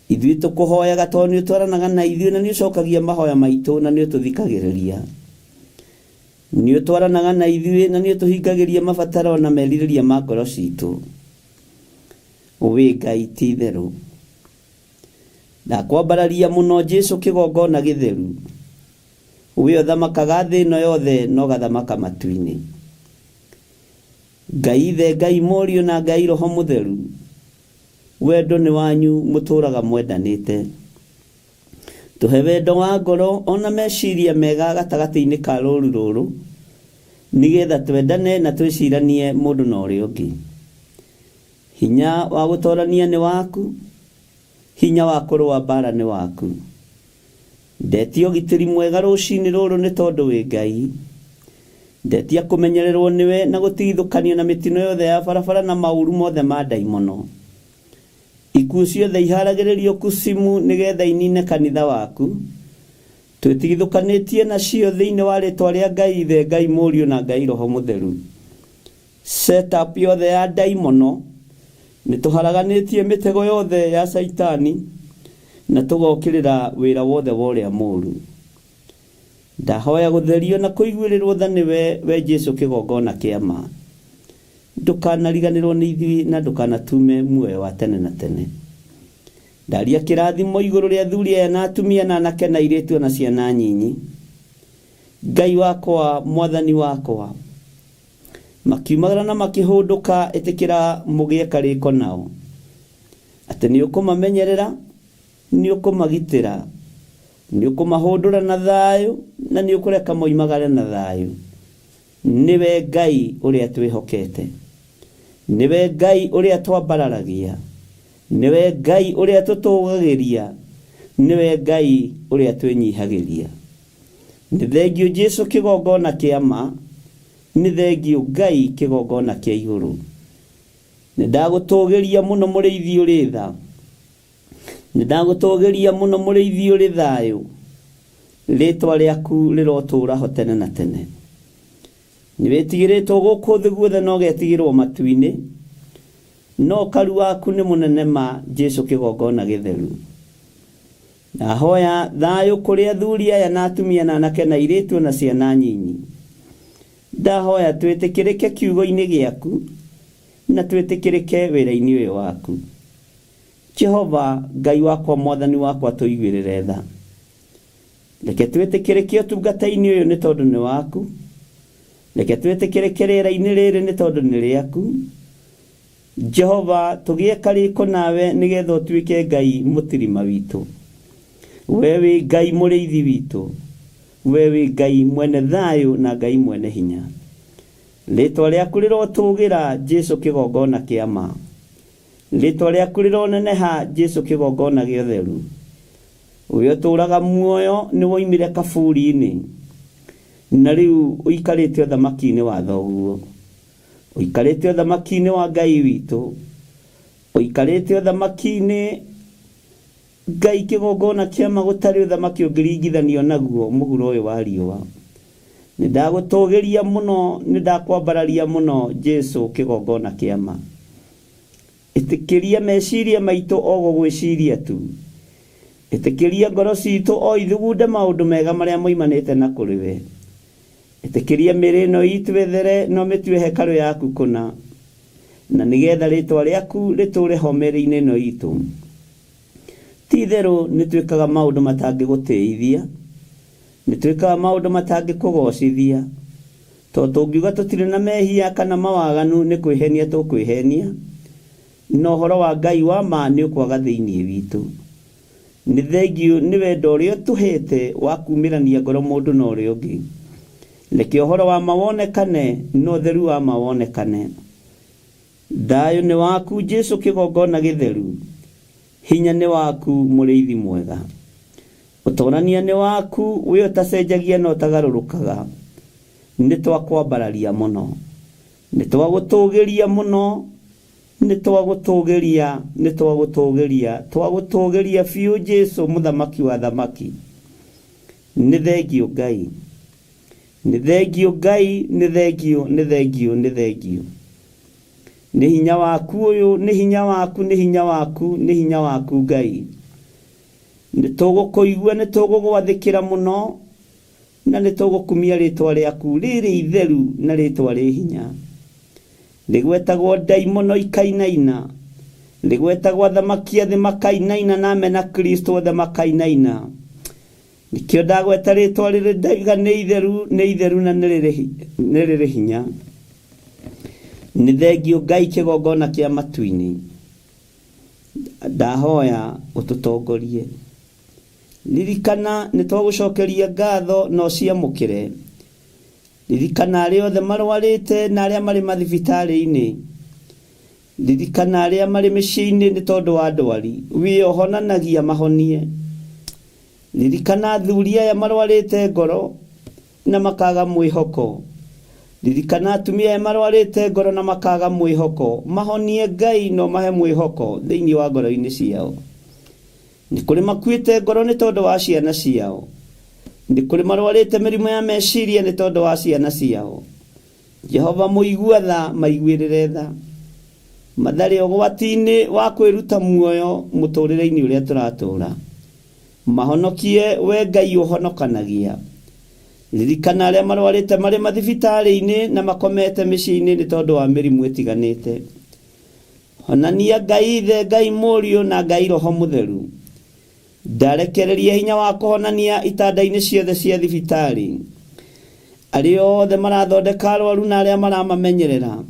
Ithuĩ tũkũhoyaga tondũ nĩ ũtwaranaga na ithuĩ na nĩ ũcokagia mahoya maitũ na nĩ ũtũthikagĩrĩria. Nĩ ũtwaranaga na ithuĩ na nĩ ũtũhingagĩria mabataro na merirĩria ma ngoro citũ. Wĩ Ngai ti itherũ. Ndakwambararia mũno Jesu kĩgongona gĩtheru. We ũthamakaga thĩ ĩno yothe na ũgathamaka matu-inĩ. Ngai Ithe, Ngai Mũriũ na Ngai Roho Mũtheru, wendo nĩ wanyu mũtũraga mwendanĩte. Tũhe wendo wa ngoro ona meciria mega gatagatĩ-inĩ ka rũũru rũrũ, nĩgetha twendane na twĩciranie mũndũ na ũrĩa ũngĩ. Hinya wa gũtorania nĩ waku, hinya wa kũrũa mbara nĩ waku. Ndetia ũgitĩri mwega rũcinĩ rũrũ nĩ tondũ wĩ Ngai. Ndetia kũmenyererwo nĩwe na gũtigithũkanio na mĩtino yothe ya barabara na maũru mothe ma ndaimono. Ikuũ ciothe iharagĩrĩrio kucimu nĩgetha inine kanitha waku. Twĩtigithũkanĩtie nacio thĩinĩ wa rĩtwa rĩa Ngai Ithe, Ngai Mũriũ na Ngai Roho Mũtheru. Setup yothe ya ndaimono. Nĩ tũharaganĩtie mĩtego yothe ya Caitani na tũgokĩrĩra wĩra wothe wa ũrĩa mũũru. Ndahoya gũtherio na kũiguĩrĩrwo tha nĩwe, we Jesu kĩgongona kĩa ma. Ndũkanariganĩrwo nĩ ithuĩ na ndũkanatume muoyo wa tene na tene. Ndaria kĩrathimo igũrũ rĩa athuri aya na atumia na anake na airĩtu na ciana nyinyi. Ngai wakwa, Mwathani wakwa, makiumagara na makĩhũndũka, ĩtĩkĩra mũgĩe karĩko nao, atĩ nĩ ũkũmamenyerera, nĩ ũkũmagitĩra, nĩ ũkũmahũndũra na thayũ, na nĩ ũkũreka moimagare na thayũ. Nĩwe Ngai ũrĩa twĩhokete, nĩwe Ngai ũrĩa twambararagia, nĩwe Ngai ũrĩa tũtũũgagĩria, nĩwe Ngai ũrĩa twĩnyihagĩria. Nĩ thengiũ Jesu kĩgongona kĩa ma, nĩ thengiũ Ngai kĩgongona kĩa igũrũ. Nĩ ndagũtũũgĩria mũno mũrĩithi ũrĩ tha, nĩ ndagũtũũgĩria mũno mũrĩithi ũrĩ thayũ, rĩtwa rĩaku rĩrotũũra ho tene na tene. Nĩ wĩtigĩrĩtwo gũkũ thĩ guothe na ũgetigĩrwo matu-inĩ, no ũkaru waku nĩ mũnene ma, Jesu kĩgongona gĩtheru. Ndahoya thayũ kũrĩ athuri aya na atumia na anake na airĩtu na ciana nyinyi. Ndahoya twĩtĩkĩrĩke kiugo-inĩ gĩaku na twĩtĩkĩrĩke wĩra-inĩ ũyũ waku. Jehova Ngai wakwa, Mwathani wakwa, tũiguĩrĩre tha. Reke twĩtĩkĩrĩke ũtungata-inĩ ũyũ nĩ tondũ nĩ waku. Reke twĩtĩkĩrĩke rĩera-inĩ rĩrĩ nĩ tondũ nĩ rĩaku. Jehova, tũgĩe karĩko nawe nĩgetha ũtuĩke Ngai mũtirima witũ. We wĩ Ngai mũrĩithi witũ. We wĩ Ngai mwene thayũ na Ngai mwene hinya. Rĩtwa rĩaku rĩrotũũgĩra, Jesu kĩgongona kĩa ma. Rĩtwa rĩaku rĩroneneha, Jesu kĩgongona gĩa ũtheru. We ũtũũraga muoyo nĩ woimire kaburi-inĩ, na rĩu ũikarĩte ũthamaki-inĩ wa thoguo. Ũikarĩte ũthamaki-inĩ wa Ngai witũ. Ũikarĩte ũthamaki-inĩ Ngai kĩgongona kĩa ma gũtarĩ ũthamaki ũngĩringithanio naguo mũhuro ũyũ wa riũa. Nĩ ndagũtũũgĩria mũno, nĩ ndakwambararia mũno, Jesu kĩgongona kĩa ma. Ĩtĩkĩria meciria maitũ o gũgwĩciria tu. Ĩtĩkĩria ngoro citũ o ithugunde maũndũ mega marĩa moimanĩte na kũrĩ we. Ĩtĩkĩria mĩĩrĩ ĩno itũ ĩthere na ũmĩtue hekarũ yaku kũna, na nĩgetha rĩtwa rĩaku rĩtũũre ho mĩĩrĩ-inĩ ĩno itũ. Ti itherũ nĩ twĩkaga maũndũ matangĩgũtĩithia, nĩ twĩkaga maũndũ matangĩkũgoocithia, tondũ tũngiuga tũtirĩ na mehia kana mawaganu nĩ kwĩhenia tũkwĩhenia, na ũhoro wa Ngai wa ma nĩ ũkwaga thĩinĩ witũ. Nĩ thengiũ nĩ wendo ũrĩa ũtũhete wa kumĩrania ngoro mũndũ na ũrĩa ũngĩ. Reke ũhoro wa ma wonekane na ũtheru wa ma wonekane. Thayũ nĩ waku Jesu kĩgongona gĩtheru, hinya nĩ waku mũrĩithi mwega. Ũtorania nĩ waku we ũtacenjagia na ũtagarũrũkaga. Nĩ twakwambararia mũno, nĩ twagũtũũgĩria mũno, nĩ twagũtũũgĩria, nĩ twagũtũũgĩria, twagũtũũgĩria biũ Jesu mũthamaki wa thamaki. Nĩ thengiũ Ngai, nĩ thengiũ Ngai, nĩ thengiũ, nĩ thengiũ, nĩ thengiũ. Nĩ hinya waku ũyũ, nĩ hinya waku, nĩ hinya waku, nĩ hinya waku Ngai. Nĩ tũgũkũigua, nĩ tũgũgwathĩkĩra mũno, na nĩ tũgũkumia rĩtwa rĩaku rĩrĩ itheru na rĩtwa rĩ hinya. Rĩgwetagwo ndaimono ikainaina, rĩgwetagwo athamaki a thĩ makainaina na amena Kristo othe makainaina. Nĩkĩo ndagweta rĩtwa rĩrĩ ndaiga nĩ itheru, nĩ itheru na nĩ rĩrĩ hinya. Nĩ thengiũ Ngai kĩgongona kĩa matu-inĩ. Ndahoya ũtũtongorie. Ririkana nĩ twagũcokeria ngatho na ũciamũkĩre. Ririkana arĩa othe marwarĩte na arĩa marĩ mathibitarĩ-inĩ. Ririkana arĩa marĩ mĩciĩ-inĩ nĩ tondũ wa ndwari. Wĩ ũhonanagia mahonie. Ririkana athuri aya marwarĩte ngoro na makaga mwĩhoko. Ririkana atumia aya marwarĩte ngoro na makaga mwĩhoko. Mahonie Ngai na ũmahe mwĩhoko thĩinĩ wa ngoro-inĩ ciao. Nĩ kũrĩ makuĩte ngoro nĩ tondũ wa ciana ciao. Nĩ kũrĩ marwarĩte mĩrimũ ya meciria nĩ tondũ wa ciana ciao. Jehova mũigua tha, maiguĩrĩre tha. Mathare ũgwati-inĩ wa kwĩruta muoyo mũtũrĩre-inĩ ũrĩa tũratũra. Mahonokie we Ngai ũhonokanagia. Ririkana arĩa marwarĩte marĩ mathibitarĩ-inĩ na makomete mĩciĩ-inĩ nĩ tondũ wa mĩrimũ ĩtiganĩte. Honania Ngai Ithe, Ngai Mũriũ na Ngai Roho Mũtheru. Ndarekereria hinya wa kũhonania itanda-inĩ ciothe cia thibitarĩ. Arĩa othe marathondeka arwaru na arĩa maramamenyerera.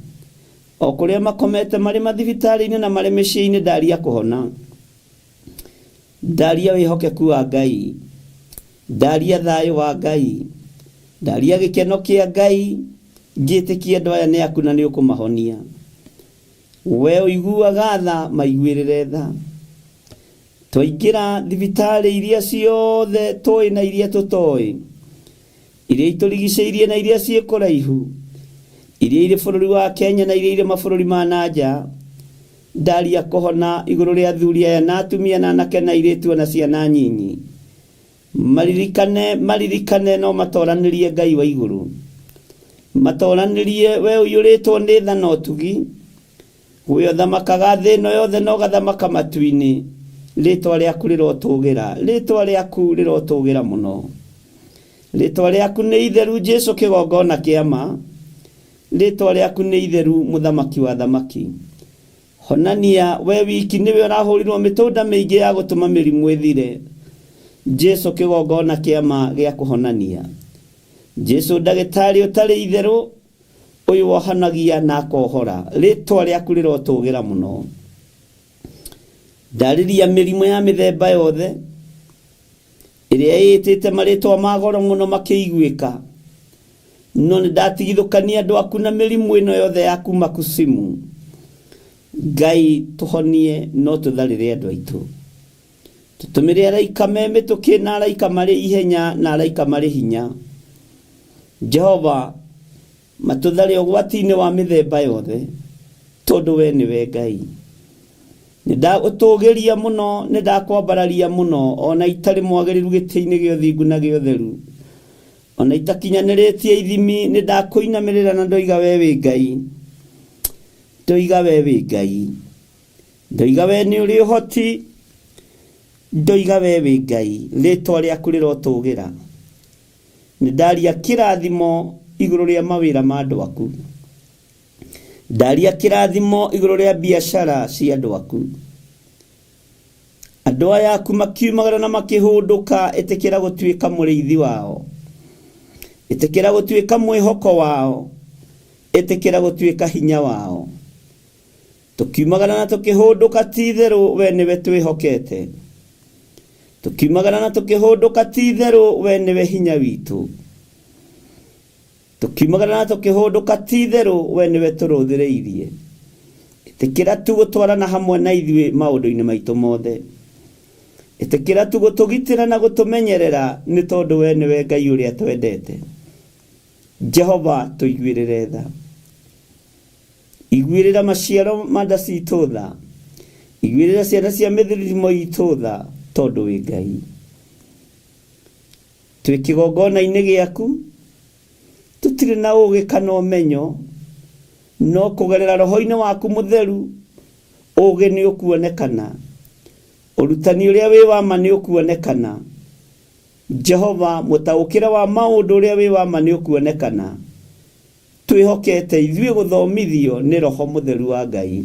O kũrĩa makomete marĩ mathibitarĩ-inĩ na marĩ mĩciĩ-inĩ ndaria kũhona. Ndaria wĩhokeku wa Ngai. Ndaria thayũ wa Ngai. Ndaria gĩkeno kĩa Ngai. Ngĩtĩkia andũ aya nĩ aku na nĩ ũkũmahonia. We ũiguaga tha maiguĩrĩre tha. Twaingĩra thibitarĩ iria ciothe tũĩ na iria tũtoĩ. Iria itũrigicĩirie na iria ciĩ kũraihu. Iria irĩ bũrũri wa Kenya na iria irĩ mabũrũri ma na nja. Ndaria kũhona igũrũ rĩa athuri aya na atumia na anake na airĩtu ona ciana nyinyi. Maririkane maririkane no matoranĩrie Ngai wa igũrũ. Matoranĩrie we ũiyũrĩtwo nĩ tha na ũtugi. We ũthamakaga thĩ ĩno yothe na ũgathamaka matu-inĩ. Rĩtwa rĩaku rĩrotũgĩra. Rĩtwa rĩaku rĩrotũgĩra mũno. Rĩtwa rĩaku nĩ itheru Jesu kĩgongona kĩa ma. Rĩtwa rĩaku nĩ itheru mũthamaki wa thamaki. Honania we wiki nĩwe ũrahũrirwo mĩtũnda mĩingĩ ya gũtũma mĩrimũ ĩthire. Jesu kĩgongona kĩa ma gĩa kũhonania. Jesu ndagĩtarĩ ũtarĩ itherũ ũyũ wohanagia na akohora. Rĩtwa rĩaku rĩrotũgĩra mũno. Ndarĩria mĩrimũ ya mĩthemba yothe ĩrĩa ĩĩtĩte marĩtwa ma goro mũno makĩiguĩka. No nĩ ndatigithũkania andũ aku na mĩrimũ ĩno yothe ya kuma kusimu. Ngai tũhonie no tũtharĩre andũ aitũ. Tũtũmĩre araika me mĩtũkĩ na araika marĩ ihenya na araika marĩ hinya. Jehova matũthare ũgwati-inĩ wa mĩthemba yothe tondũ we nĩwe Ngai. Nĩ ndagũtũgĩria mũno, nĩ ndakwambararia mũno, ona itarĩ mwagĩrĩru gĩtĩ-inĩ gĩa ũthingu na gĩa ũtheru. Ona itakinyanĩrĩtie ithimi, nĩ ndakũinamĩrĩra na ndoiga we wĩ Ngai. Ndoiga we wĩ Ngai. Ndoiga we nĩ ũrĩ ũhoti. Ndoiga we wĩ Ngai. Rĩtwa rĩaku rĩrotũgĩra. Nĩ ndaria kĩrathimo igũrũ rĩa mawĩra ma andũ aku. Ndaria kĩrathimo igũrũ rĩa biacara cia andũ aku. Andũ aya aku makiumagara na makĩhũndũka, ĩtĩkĩra gũtuĩka mũrĩithi wao. Ĩtĩkĩra gũtuĩka mwĩhoko wao. Ĩtĩkĩra gũtuĩka hinya wao. Tũkiumagara na tũkĩhũndũka ti itherũ we nĩwe twĩhokete. Tũkiumagara na tũkĩhũndũka ti itherũ we nĩwe hinya witũ. Tũkiumagara na tũkĩhũndũka ti itherũ we nĩwe tũrũthĩrĩirie. Ĩtĩkĩra tu gũtwarana hamwe na ithuĩ maũndũ-inĩ maitũ mothe. Ĩtĩkĩra tu gũtũgitĩra na gũtũmenyerera nĩ tondũ we nĩwe Ngai ũrĩa twendete. Jehova tũiguĩrĩre tha. Iguĩrĩra maciaro ma nda citũ tha. Iguĩrĩra ciana cia mĩthirimo itũ tha tondũ wĩ Ngai. Twĩ kĩgongona-inĩ gĩaku, tũtirĩ na ũgĩ kana ũmenyo, no kũgerera roho-inĩ waku mũtheru, ũgĩ nĩ ũkuonekana. Ũrutani ũrĩa wĩ wa ma nĩ ũkuonekana. Jehova mũtaũkĩre wa maũndũ ũrĩa wĩ wa ma nĩ ũkuonekana. Twĩhokete ithuĩ gũthomithio nĩ roho mũtheru wa Ngai.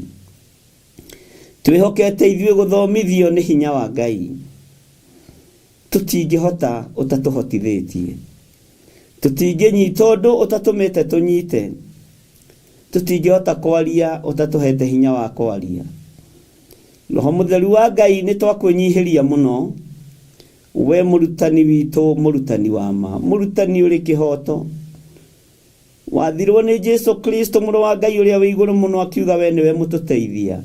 Twĩhokete ithuĩ gũthomithio nĩ hinya wa Ngai. Tũtingĩhota ũtatũhotithĩtie. Tũtingĩnyita ũndũ ũtatũmĩte tũnyite. Tũtingĩhota kwaria ũtatũhete hinya wa kwaria. Roho mũtheru wa Ngai nĩ twakwĩnyihĩria mũno. We mũrutani witũ, mũrutani wa ma, mũrutani ũrĩ kĩhoto. Wathirwo nĩ Jesu Kristo mũrũ wa Ngai ũrĩa wĩ igũrũ mũno akiuga we nĩwe mũtũteithia.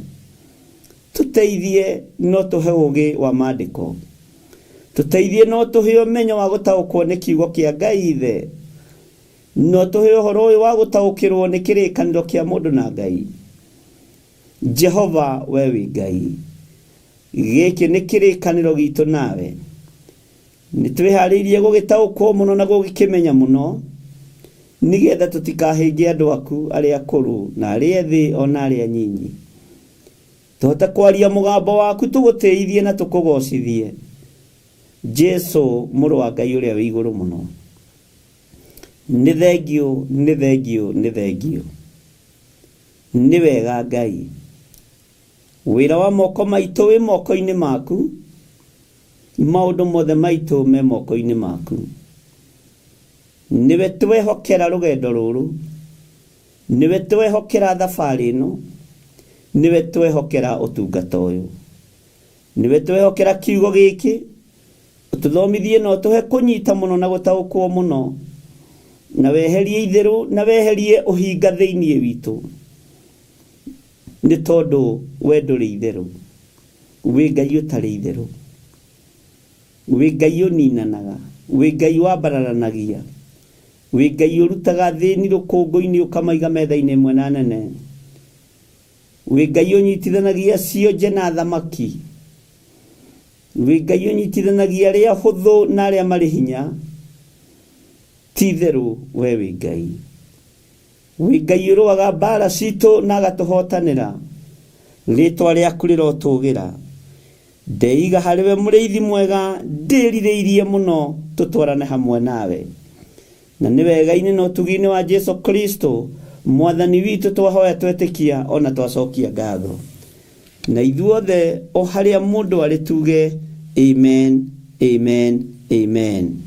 Tũteithie no tũhe ũgĩ wa maandĩko. Tũteithie no tũhe ũmenyo wa gũtaũkwo nĩ kiugo kĩa Ngai Ithe. No tũhe ũhoro ũyũ wa gũtaũkĩrwo nĩ kĩrĩkanĩro kĩa mũndũ na Ngai. Jehova we wĩ Ngai. Gĩkĩ nĩ kĩrĩkanĩro gitũ nawe. Nĩ twĩharĩirie gũgĩtaũkwo mũno na gũgĩkĩmenya mũno nĩgetha tũtikahĩnge andũ aku arĩa akũrũ na arĩa ethĩ ona arĩa anyinyi. Tũhote kwaria mũgambo waku tũgũtĩithie na tũkũgocithie. Jesu mũrũ wa Ngai ũrĩa wĩ igũrũ mũno. Nĩ thengiũ, nĩ thengiũ, nĩ thengiũ. Nĩ wega Ngai. Wĩra wa moko maitũ wĩ moko-inĩ maku. Maũndũ mothe maitũ me moko-inĩ maku. Nĩwe twehokera rũgendo rũrũ. Nĩwe twehokera thabarĩ ĩno. Nĩwe twehokera ũtungata ũyũ. Nĩwe twehokera kiugo gĩkĩ. Ũtũthomithie na ũtũhe kũnyita mũno na gũtaũkwo mũno. Na weherie itherũ na weherie ũhinga thĩinĩ witũ. Nĩ tondũ we ndũrĩ itherũ. Wĩ Ngai ũtarĩ itherũ. Wĩ Ngai ũninanaga. Wĩ Ngai wambararanagia. Wĩ Ngai ũrutaga thĩni rũkũngũ-inĩ ũkamaiga metha-inĩ ĩmwe na nene. Wĩ Ngai ũnyitithanagia cionje na thamaki. Wĩ Ngai ũnyitithanagia arĩa hũthũ na arĩa marĩ hinya. Ti itherũ we wĩ Ngai. Wĩ Ngai ũrũaga mbara citũ na agatũhotanĩra. Rĩtwa rĩaku rĩrotũgĩra. Ndeiga harĩwe mũrĩithi mwega, ndĩrirĩirie mũno tũtwarane hamwe nawe. Na nĩ wega-inĩ na ũtugi-inĩ wa Jesu Kristo mwathani witũ twahoya twetĩkia ona twacokia ngatho. Na ithuothe o harĩa mũndũ arĩ tuge amen, amen, amen.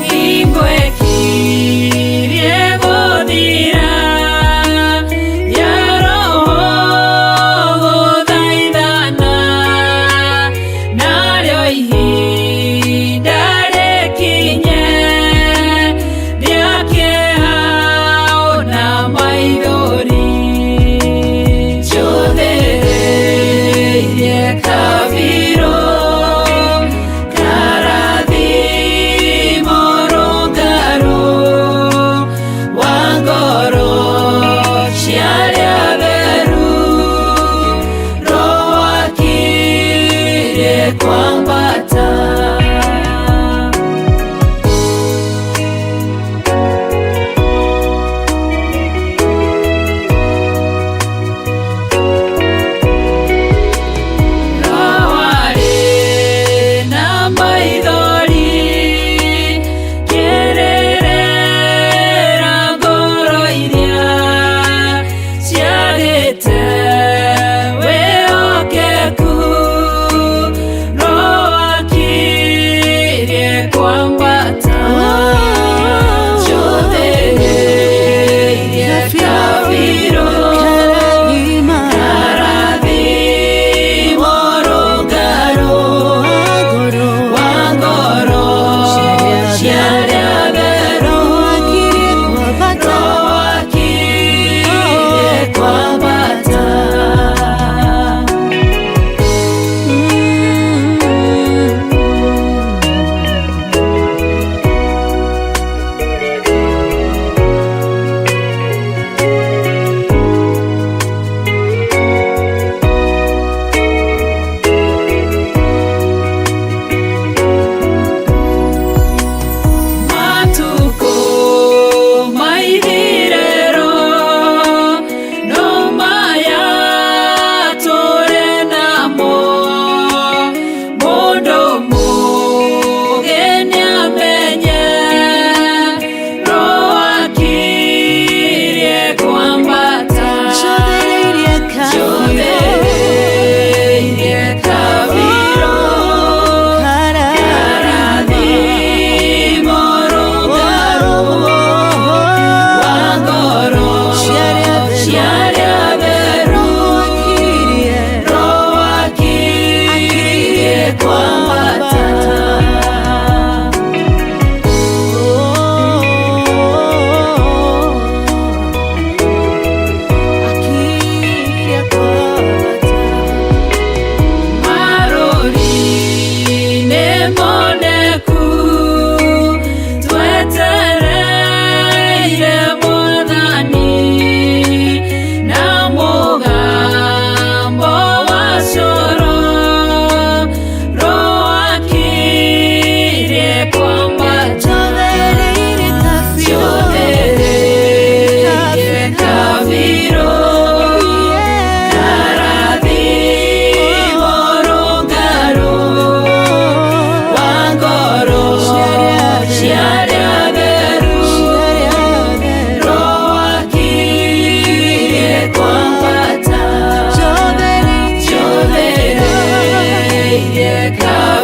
Hingo ĩkirie gũthira, ya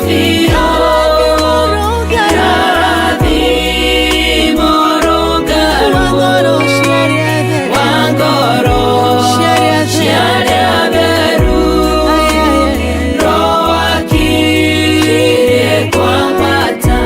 Biũ. Kĩrathimo rũngarũ wa ngoro cia arĩa atheru. Roho akirie kwambata.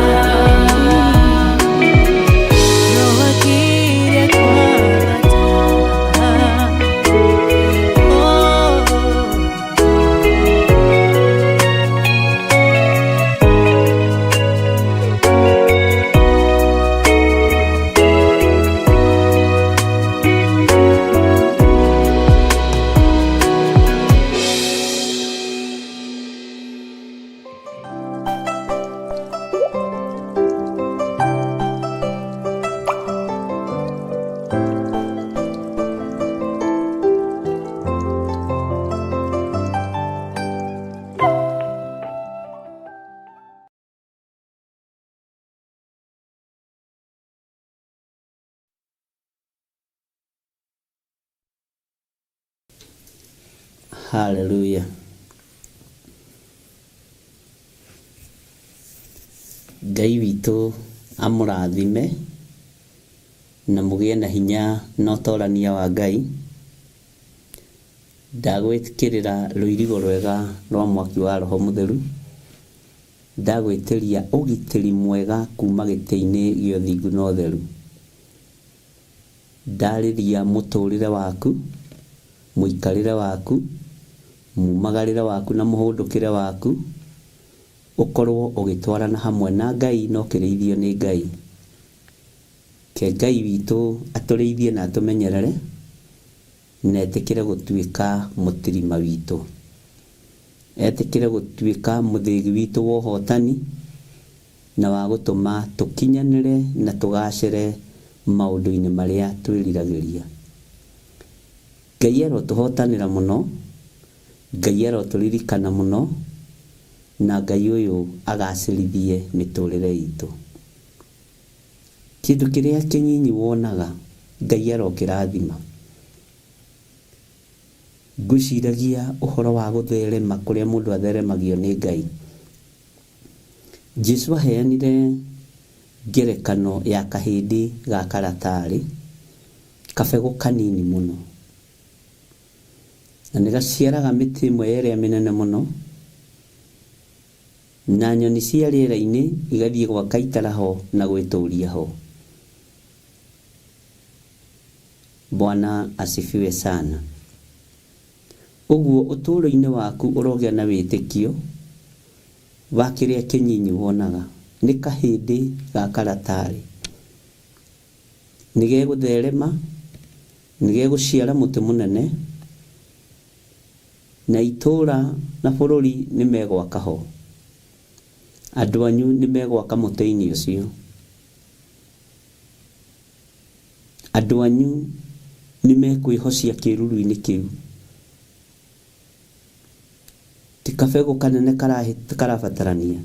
Haleluya. Ngai witũ amũrathime na mũgĩe na hinya na ũtorania wa Ngai. Ndagwĩkĩrĩra rũirigo rwega rwa mwaki wa Roho Mũtheru. Ndagwĩtĩria ũgitĩri mwega kuma gĩtĩ-inĩ gĩa ũthingu na ũtheru. Ndarĩria mũtũrĩre waku, mũikarĩre waku, mumagarĩre waku na mũhũndũkĩre waku, ũkorwo ũgĩtwarana hamwe na Ngai na ũkĩrĩithio nĩ Ngai. Ke Ngai witũ atũrĩithie na atũmenyerere na etĩkĩre gũtuĩka mũtirima witũ, etĩkĩre gũtuĩka mũthĩgi witũ wa ũhotani na wa gũtũma tũkinyanĩre na tũgacĩre maũndũ-inĩ marĩa twĩriragĩria. Ngai arotũhotanĩra mũno, Ngai arotũririkana mũno, na Ngai ũyũ agacĩrithie mĩtũrĩre itũ. Kĩndũ kĩrĩa kĩnyinyi wonaga Ngai arokĩrathima. Ngwĩciragia ũhoro wa gũtherema kũrĩa mũndũ atheremagio nĩ Ngai. Jesu aheanire ngerekano ya kahĩndĩ ga karatarĩ, kabegũ kanini mũno, na nĩ gaciaraga mĩtĩ ĩmwe ya ĩrĩa mĩnene mũno, na nyoni cia rĩera-inĩ igathiĩ gwaka itara ho na gwĩtũria ho. Bwana asifiwe sana. Ũguo ũtũũro-inĩ waku ũrogĩa na wĩtĩkio wa kĩrĩa kĩnyinyi wonaga. Nĩ kahĩndĩ ga karatarĩ, nĩ gegũtherema, nĩ gegũciara mũtĩ mũnene, na itũũra na bũrũri nĩ megwaka ho. Andũ anyu nĩ megwaka mũtĩ-inĩ ũcio. Andũ anyu nĩ mekwĩhocia kĩruru-inĩ kĩu. Ti kabegũ kanene karabatarania,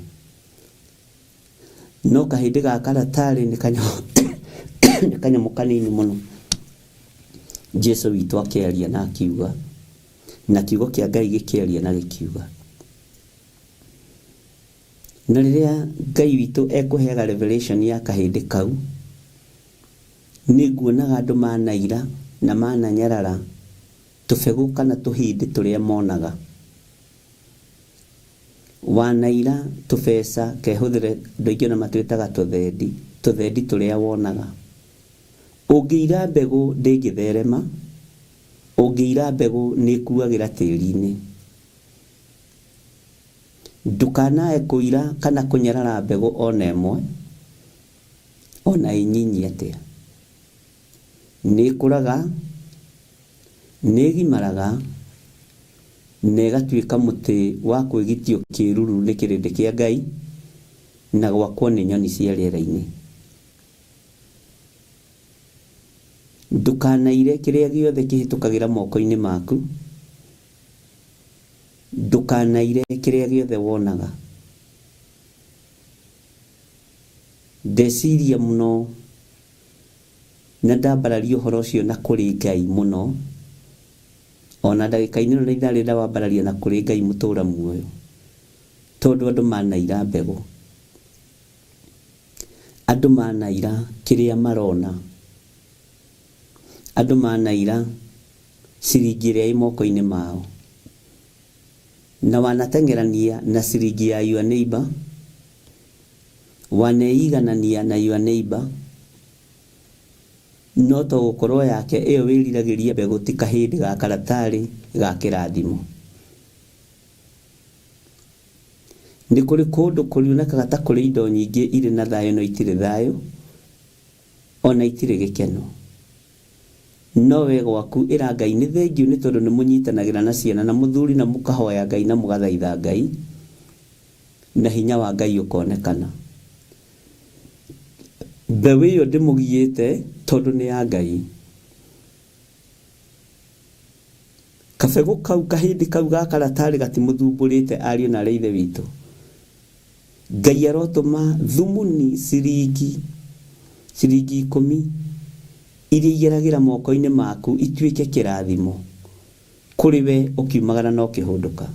no kahĩndĩ ga karatarĩ nĩ kanyamũ kanini mũno. Jesu witũ akĩaria na akiuga, na kiugo kĩa Ngai gĩkĩaria na gĩkiuga. Na rĩrĩa Ngai witũ ekũheaga revelation ya kahĩndĩ kau, nĩ nguonaga andũ manaira na mananyarara tũbegũ kana tũhĩndĩ tũrĩa monaga. Wanaira tũbeca kehũthĩre, andũ aingĩ ona matwĩtaga tũthendi, tũthendi tũrĩa wonaga. Ũngĩira mbegũ ndĩngĩtherema, ũngĩira mbegũ nĩ ĩkuagĩra tĩri-inĩ. Ndũkanae kũira kana kũnyarara mbegũ ona ĩmwe, ona ĩnyinyi atĩa. Nĩ ĩkũraga, nĩ ĩgimaraga, na ĩgatuĩka mũtĩ wa kwĩgitio kĩruru nĩ kĩrĩndĩ kĩa Ngai na gwakwo nĩ nyoni cia rĩera-inĩ. Ndũkanaire kĩrĩa gĩothe kĩhĩtũkagĩra moko-inĩ maku, ndũkanaire kĩrĩa gĩothe wonaga. Ndeciria mũno na ndambararia ũhoro ũcio na kũrĩ Ngai mũno, ona ndagĩka-inĩ ĩno na ithaa rĩrĩa ndawambararia na kũrĩ Ngai mũtũra muoyo. Tondũ andũ manaira mbegũ, andũ manaira kĩrĩa marona, andũ manaira ciringi ĩrĩa ĩ moko-inĩ mao, na wanateng'erania na ciringi ya your neighbor, waneiganania na your neighbor, no to gũkorwo yake ĩyo wĩriragĩria mbegũ ti kahĩndĩ ga karatarĩ ga kĩrathimo. Nĩ kũrĩ kũndũ kũrionekaga ta kũrĩ indo nyingĩ irĩ na thayũ no itirĩ thayũ, ona itirĩ gĩkeno. No we gwaku ĩra Ngai nĩ thengiũ nĩ tondũ nĩ mũnyitanagĩra na ciana na mũthuri na mũkahoya Ngai na mũgathaitha Ngai, na hinya wa Ngai ũkonekana. Mbeũ ĩyo ndĩmũgiĩte tondũ nĩ ya Ngai. Kabegũ kau kahĩndĩ kau ga karatarĩ gatimũthumbũrĩte ariũ na aarĩ a Ithe witũ. Ngai arotũma thumuni ciringi, ciringi ikũmi iria igeragĩra moko-inĩ maku ituĩke kĩrathimo kũrĩ we ũkiumagara na ũkĩhũndũka.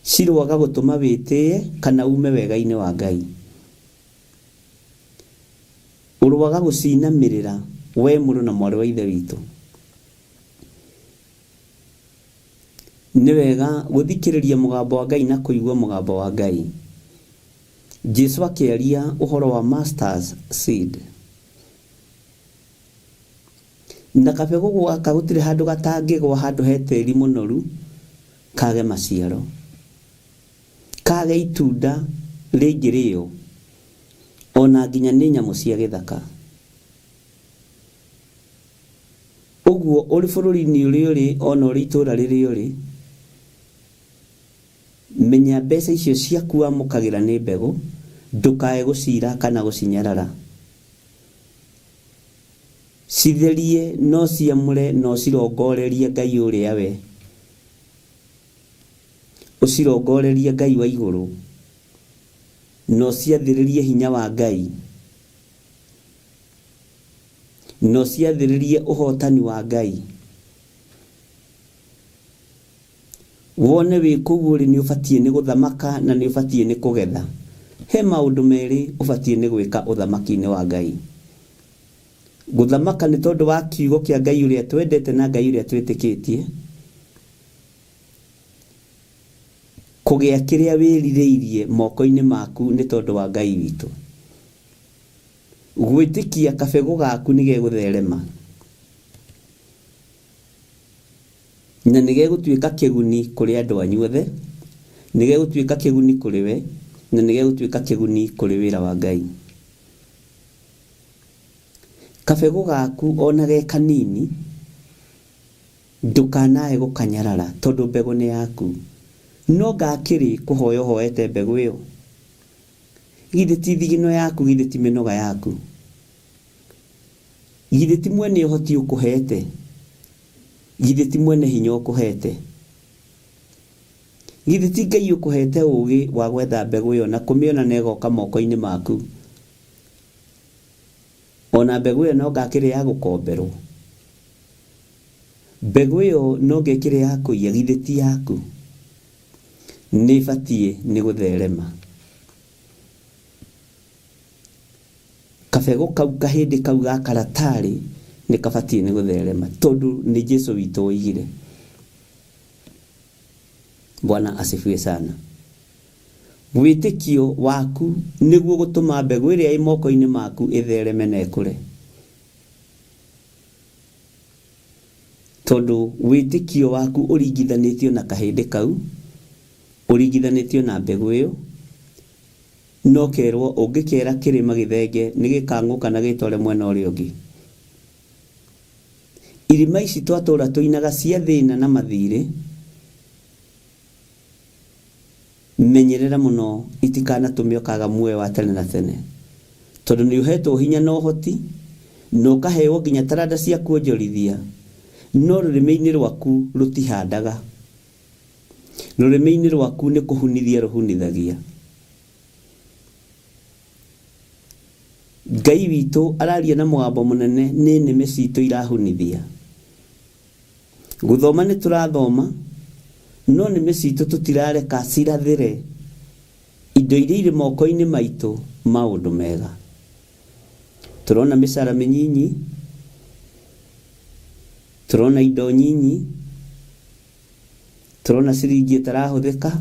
Ciroaga gũtũma wĩtĩe kana ume wega-inĩ wa Ngai. Ũroaga gũcinamĩrĩra wee mũrũ na mwarĩ wa Ithe witũ. Nĩ wega gũthikĩrĩria mũgambo wa Ngai na kũigua mũgambo wa Ngai. Jesu akĩaria ũhoro wa mustard seed. Na kabegũ gaka gũtirĩ handũ gatangĩgwa handũ he tĩri mũnoru kage maciaro. Kage itunda rĩngĩrĩo ona nginya nĩ nyamũ cia gĩthaka. Ũguo ũrĩ bũrũri-inĩ ũrĩa ũrĩ ona ũrĩ itũũra rĩrĩa ũrĩ, menya mbeca icio ciaku wamũkagĩra nĩ mbegũ, ndũkae gũcira kana gũcinyarara. Citherie na ũciamũre na ũcirongorerie Ngai ũrĩa we. Ũcirongorerie Ngai wa igũrũ, na ũciathĩrĩrie hinya wa Ngai, na ũciathĩrĩrie ũhotani wa Ngai. Wone wĩ kũu ũrĩ nĩ ũbatiĩ nĩ gũthamaka na nĩ ũbatiĩ nĩ kũgetha. He maũndũ merĩ ũbatiĩ nĩ gwĩka ũthamaki-inĩ wa Ngai. Gũthamaka nĩ tondũ wa kiugo kĩa Ngai ũrĩa twendete na Ngai ũrĩa twĩtĩkĩtie. Kũgĩa kĩrĩa wĩrirĩirie moko-inĩ maku nĩ tondũ wa Ngai witũ. Gwĩtĩkia kabegũ gaku nĩ gegũtherema na nĩ gegũtuĩka kĩguni kũrĩ andũ anyu othe, nĩ gegũtuĩka kĩguni kũrĩ we, na nĩ gegũtuĩka kĩguni kũrĩ wĩra wa Ngai. Kabegũ gaku ona ge kanini Ndũkanae gũkanyarara tondũ mbegũ nĩ yaku. No ngakĩrĩ kũhoya ũhoete mbegũ ĩyo? Githĩ ti thigino yaku, githĩ ti mĩnoga yaku? Githĩ ti mwene ũhoti ũkũhete? Githĩ ti mwene hinya ũkũhete? Githĩ ti Ngai ũkũhete ũũgĩ wa gwetha mbegũ ĩyo na kũmĩona na ĩgoka moko-inĩ maku? O na mbegũ ĩyo no ngakĩrĩ ya gũkomberwo? Mbegũ ĩyo no ngekĩre ya kũiya, githĩ ti yaku? Nĩ ĩbatiĩ nĩ gũtherema. Kabegũ kau kahĩndĩ kau ga karatarĩ nĩ kabatiĩ nĩ gũtherema tondũ nĩ Jesu witũ woigire. Bwana asifiwe sana. Wĩtĩkio waku nĩguo gũtũma mbegũ ĩrĩa ĩ moko-inĩ maku ĩthereme na ĩkũre. Tondũ wĩtĩkio waku ũringithanĩtio na kahĩndĩ kau, ũringithanĩtio na mbegũ ĩyo, na ũkerwo ũngĩkera kĩrĩma gĩthenge nĩ gĩkang'ũka na gĩtware mwena ũrĩa ũngĩ. Irima ici twatũra tũinaga cia thĩna na mathirĩ, Menyerera mũno itikanatũme ũkaaga muoyo wa tene na tene, tondũ nĩ ũheetwo hinya na ũhoti, na ũkaheo nginya taranda cia kuonjorithia, no rũrĩmĩ-inĩ rwaku rũtihandaga. Rũrĩmĩ-inĩ rwaku nĩ kũhunithia rũhunithagia. Ngai witũ araria na mũgambo mũnene, nĩ nĩmĩ citũ irahunithia. Gũthoma nĩ tũrathoma, No nĩmĩ citũ tũtirareka cirathĩre indo iria irĩ moko-inĩ maitũ maũndũ mega. Tũrona mĩcara mĩnyinyi, tũrona indo nyinyi, tũrona ciringi ĩtarahũthĩka,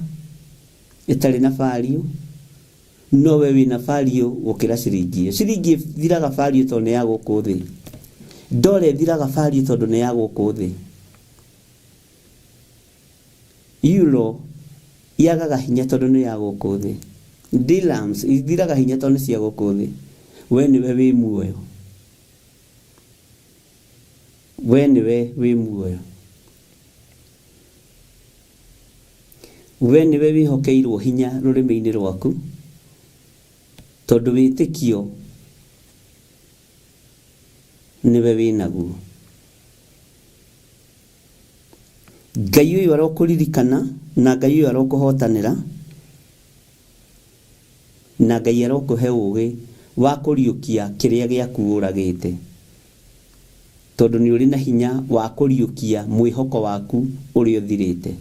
ĩtarĩ na value, no we wĩna value gũkĩra ciringi ĩyo. Ciringi ĩthiraga value tondũ nĩ ya gũkũ thĩ. Ndora ĩthiraga value tondũ nĩ ya gũkũ thĩ. Euro yagaga hinya tondũ nĩ ya gũkũ thĩ. Dirhams ithiraga hinya tondũ nĩ cia gũkũ thĩ. We nĩwe wĩ muoyo. We nĩwe wĩ muoyo. We nĩwe wĩhokeirwo hinya rũrĩmĩ-inĩ rwaku, tondũ wĩtĩkio nĩwe wĩnaguo. Ngai ũyũ arokũririkana na Ngai ũyũ arokũhotanĩra na Ngai arokũhe ũgĩ wa kũriũkia kĩrĩa gĩaku ũragĩte, tondũ nĩ ũrĩ na hinya wa kũriũkia mwĩhoko waku ũrĩa ũthirĩte.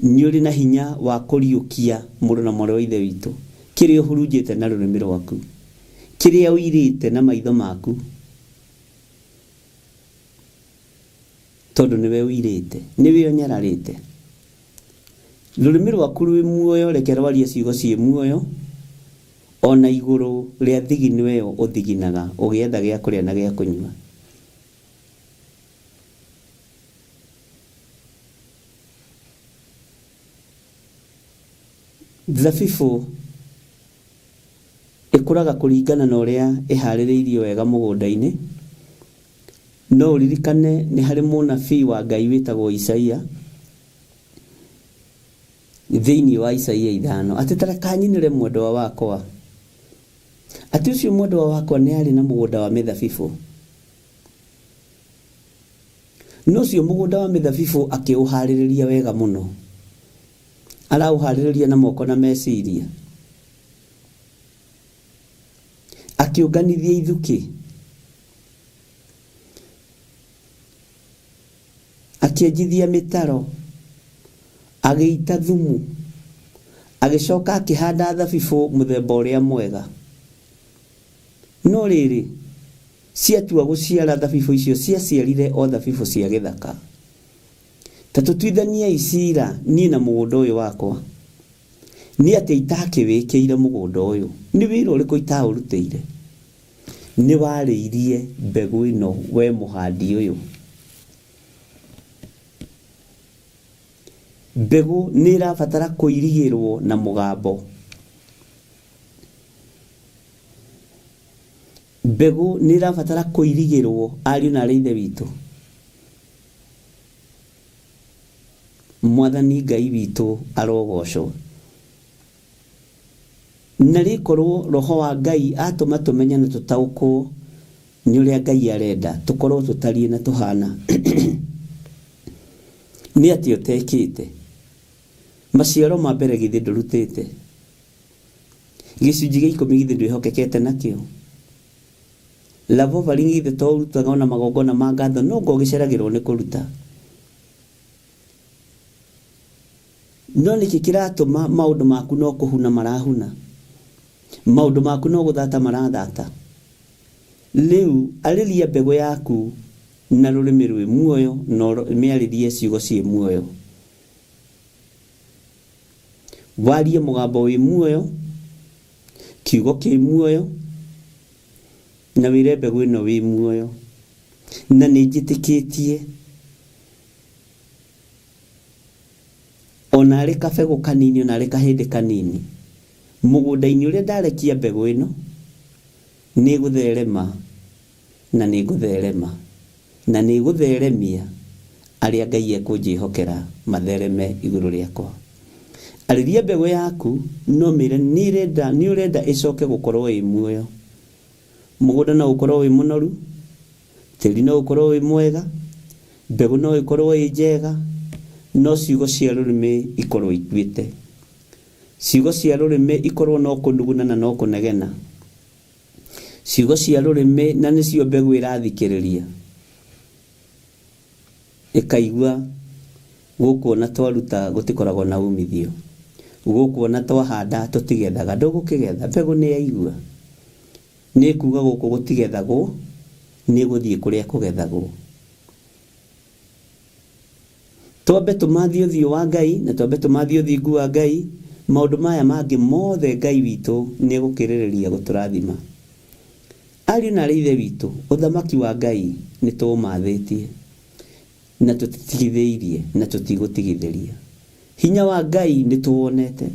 Nĩ ũrĩ na hinya wa kũriũkia mũrũ na mwarĩ wa Ithe witũ kĩrĩa ũhurunjĩte na rũrĩmĩ rwaku, kĩrĩa ũirĩte na maitho maku, tondũ nĩwe ũirĩte, nĩwe ũnyararĩte. Rũrĩmĩ rwaku rwĩ muoyo, reke rwarie ciugo ciĩ muoyo, ona igũrũ rĩa thigino ĩyo ũthiginaga ũgĩetha gĩa kũrĩa na gĩa kũnyua. Thabibũ ĩkũraga kũringana na ũrĩa ĩharĩrĩirio wega mũgũnda-inĩ. No ũririkane nĩ harĩ mũnabii wa Ngai wĩtagwo Isaia, thĩinĩ wa Isaia 5, atĩ ta reka nyinĩre mwendwa wakwa, atĩ ũcio mwendwa wakwa nĩ arĩ na mũgũnda wa mĩthabibũ. No ũcio mũgũnda wa mĩthabibũ akĩũharĩrĩria wega mũno. Araũharĩrĩria na moko na meciria. Akĩũnganithia ithukĩ. Akĩenjithia mĩtaro. Agĩita thumu. Agĩcoka akĩhanda thabibũ mũthemba ũrĩa mwega. No rĩrĩ, ciatua gũciara thabibũ icio ciaciarire o thabibũ cia gĩthaka. Ta tũtuithaniei ciira niĩ na mũgũnda ũyũ wakwa. Nĩ atĩa itakĩwĩkĩire mũgũnda ũyũ? Nĩ wĩra ũrĩkũ itaũrutĩire? Nĩ warĩirie mbegũ ĩno we mũhandi ũyũ. Mbegũ nĩ ĩrabatara kũirigĩrwo na mũgambo. Mbegũ nĩ ĩrabatara kũirigĩrwo ariũ na arĩ ithe witũ. Mwathani Ngai witũ arogocwo. Na rĩkorwo Roho wa Ngai atũma tũmenye na tũtaũkwo nĩ ũrĩa Ngai arenda tũkorwo tũtariĩ na tũhana. Nĩ atĩa ũtekĩte? Maciaro ma mbere githĩ ndũrutĩte? Gĩcunjĩ gĩa ikũmi githĩ ndwĩhokekete nakĩo? Love offering githĩ to ũrutaga ona magongona ma ngatho no anga ũgĩceragĩrwo nĩ kũruta. No nĩkĩ kĩratũma maũndũ maku no kũhuna marahuna? Maũndũ maku no gũthata marathata? Rĩu arĩria mbegũ yaku na rũrĩmĩ rwĩ muoyo na ũmĩarĩrie ciugo ciĩ muoyo. Warie mũgambo wĩ muoyo, kiugo kĩ muoyo, na wĩre mbegũ ĩno wĩ muoyo. Na nĩ njĩtĩkĩtie ona arĩ kabegũ kanini ona arĩ kahĩndĩ kanini, mũgũnda-inĩ ũrĩa ndarekia mbegũ ĩno, nĩ ĩgũtherema na nĩ ngũtherema na nĩ ĩgũtheremia arĩa Ngai ekũnjĩhokera mathereme igũrũ rĩakwa. Arĩria mbegũ yaku no mĩre nĩ ũrenda ĩcoke gũkorwo ĩ muoyo. Mũgũnda no ũkorwo wĩ mũnoru, tĩri no ũkorwo wĩ mwega, mbegũ no ĩkorwo ĩ njega, no ciugo cia rũrĩmĩ ikorwo ikuĩte. Ciugo cia rũrĩmĩ ikorwo no kũnuguna na no kũnegena. Ciugo cia rũrĩmĩ na nĩcio mbegũ ĩrathikĩrĩria, ĩkaigua Gũkũ ona twaruta gũtikoragwo na umithio. Gũkũ ona twahanda tũtigethaga. Ndũgũkĩgetha, mbegũ nĩ yaigua. Nĩ kuga gũkũ gũtigethagwo, nĩ gũthiĩ kũrĩa kũgethagwo. Twambe tũmathie ũthiũ wa Ngai na twambe tũmathie ũthingu wa Ngai, maũndũ maya mangĩ mothe Ngai witũ nĩ egũkĩrĩrĩria gũtũrathima. Ariũ na aarĩ a Ithe witũ, ũthamaki wa Ngai nĩ tũũmathĩtie na tũtitigithĩirie na tũtigũtigithĩria. Hinya wa Ngai nĩ tũwonete.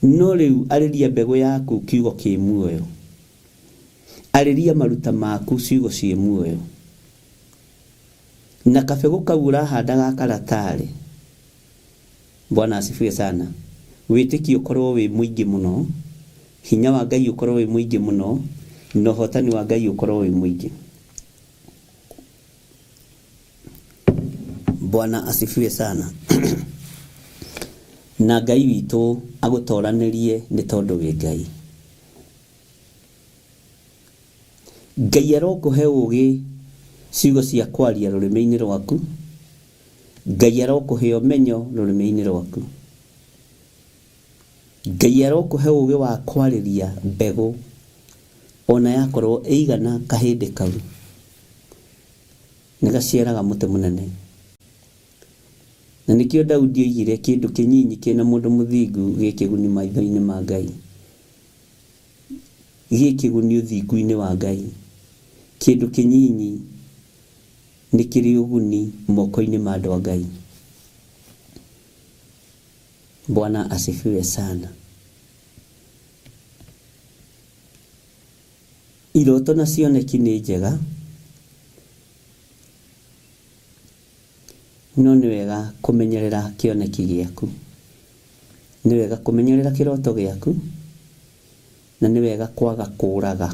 No rĩu arĩria mbegũ yaku kiugo kĩ muoyo. Arĩria maruta maku ciugo ciĩ muoyo. Na kabegũ kau ũrahanda ga karatarĩ, Bwana asifiwe sana, wĩtĩkio ũkorwo wĩ mũingĩ mũno, hinya wa Ngai ũkorwo wĩ mũingĩ mũno, na ũhotani wa Ngai ũkorwo wĩ mũingĩ. Bwana asifiwe sana. Na Ngai witũ agũtoranĩrie nĩ tondũ wĩ Ngai. Ngai arokũhe ũũgĩ ciugo cia kwaria rũrĩmĩ-inĩ rwaku, Ngai arokũhe ũmenyo rũrĩmĩ-inĩ rwaku. Ngai arokũhe ũũgĩ wa kwarĩria mbegũ ona yakorwo ĩigana kahĩndĩ kau, nĩ gaciaraga mũtĩ mũnene. Na nĩkĩo Daudi oigire kĩndũ kĩnyinyi kĩna mũndũ mũthingu gĩ kĩguni maitho-inĩ ma Ngai. Gĩ kĩguni ũthingu-inĩ wa Ngai. Kĩndũ kĩnyinyi nĩ kĩrĩ ũguni moko-inĩ ma andũ a Ngai. Bwana asifiwe sana. Iroto na cioneki nĩ njega, no nĩ wega kũmenyerera kĩoneki gĩaku. Nĩ wega kũmenyerera kĩroto gĩaku, na nĩ wega kwaga kũraga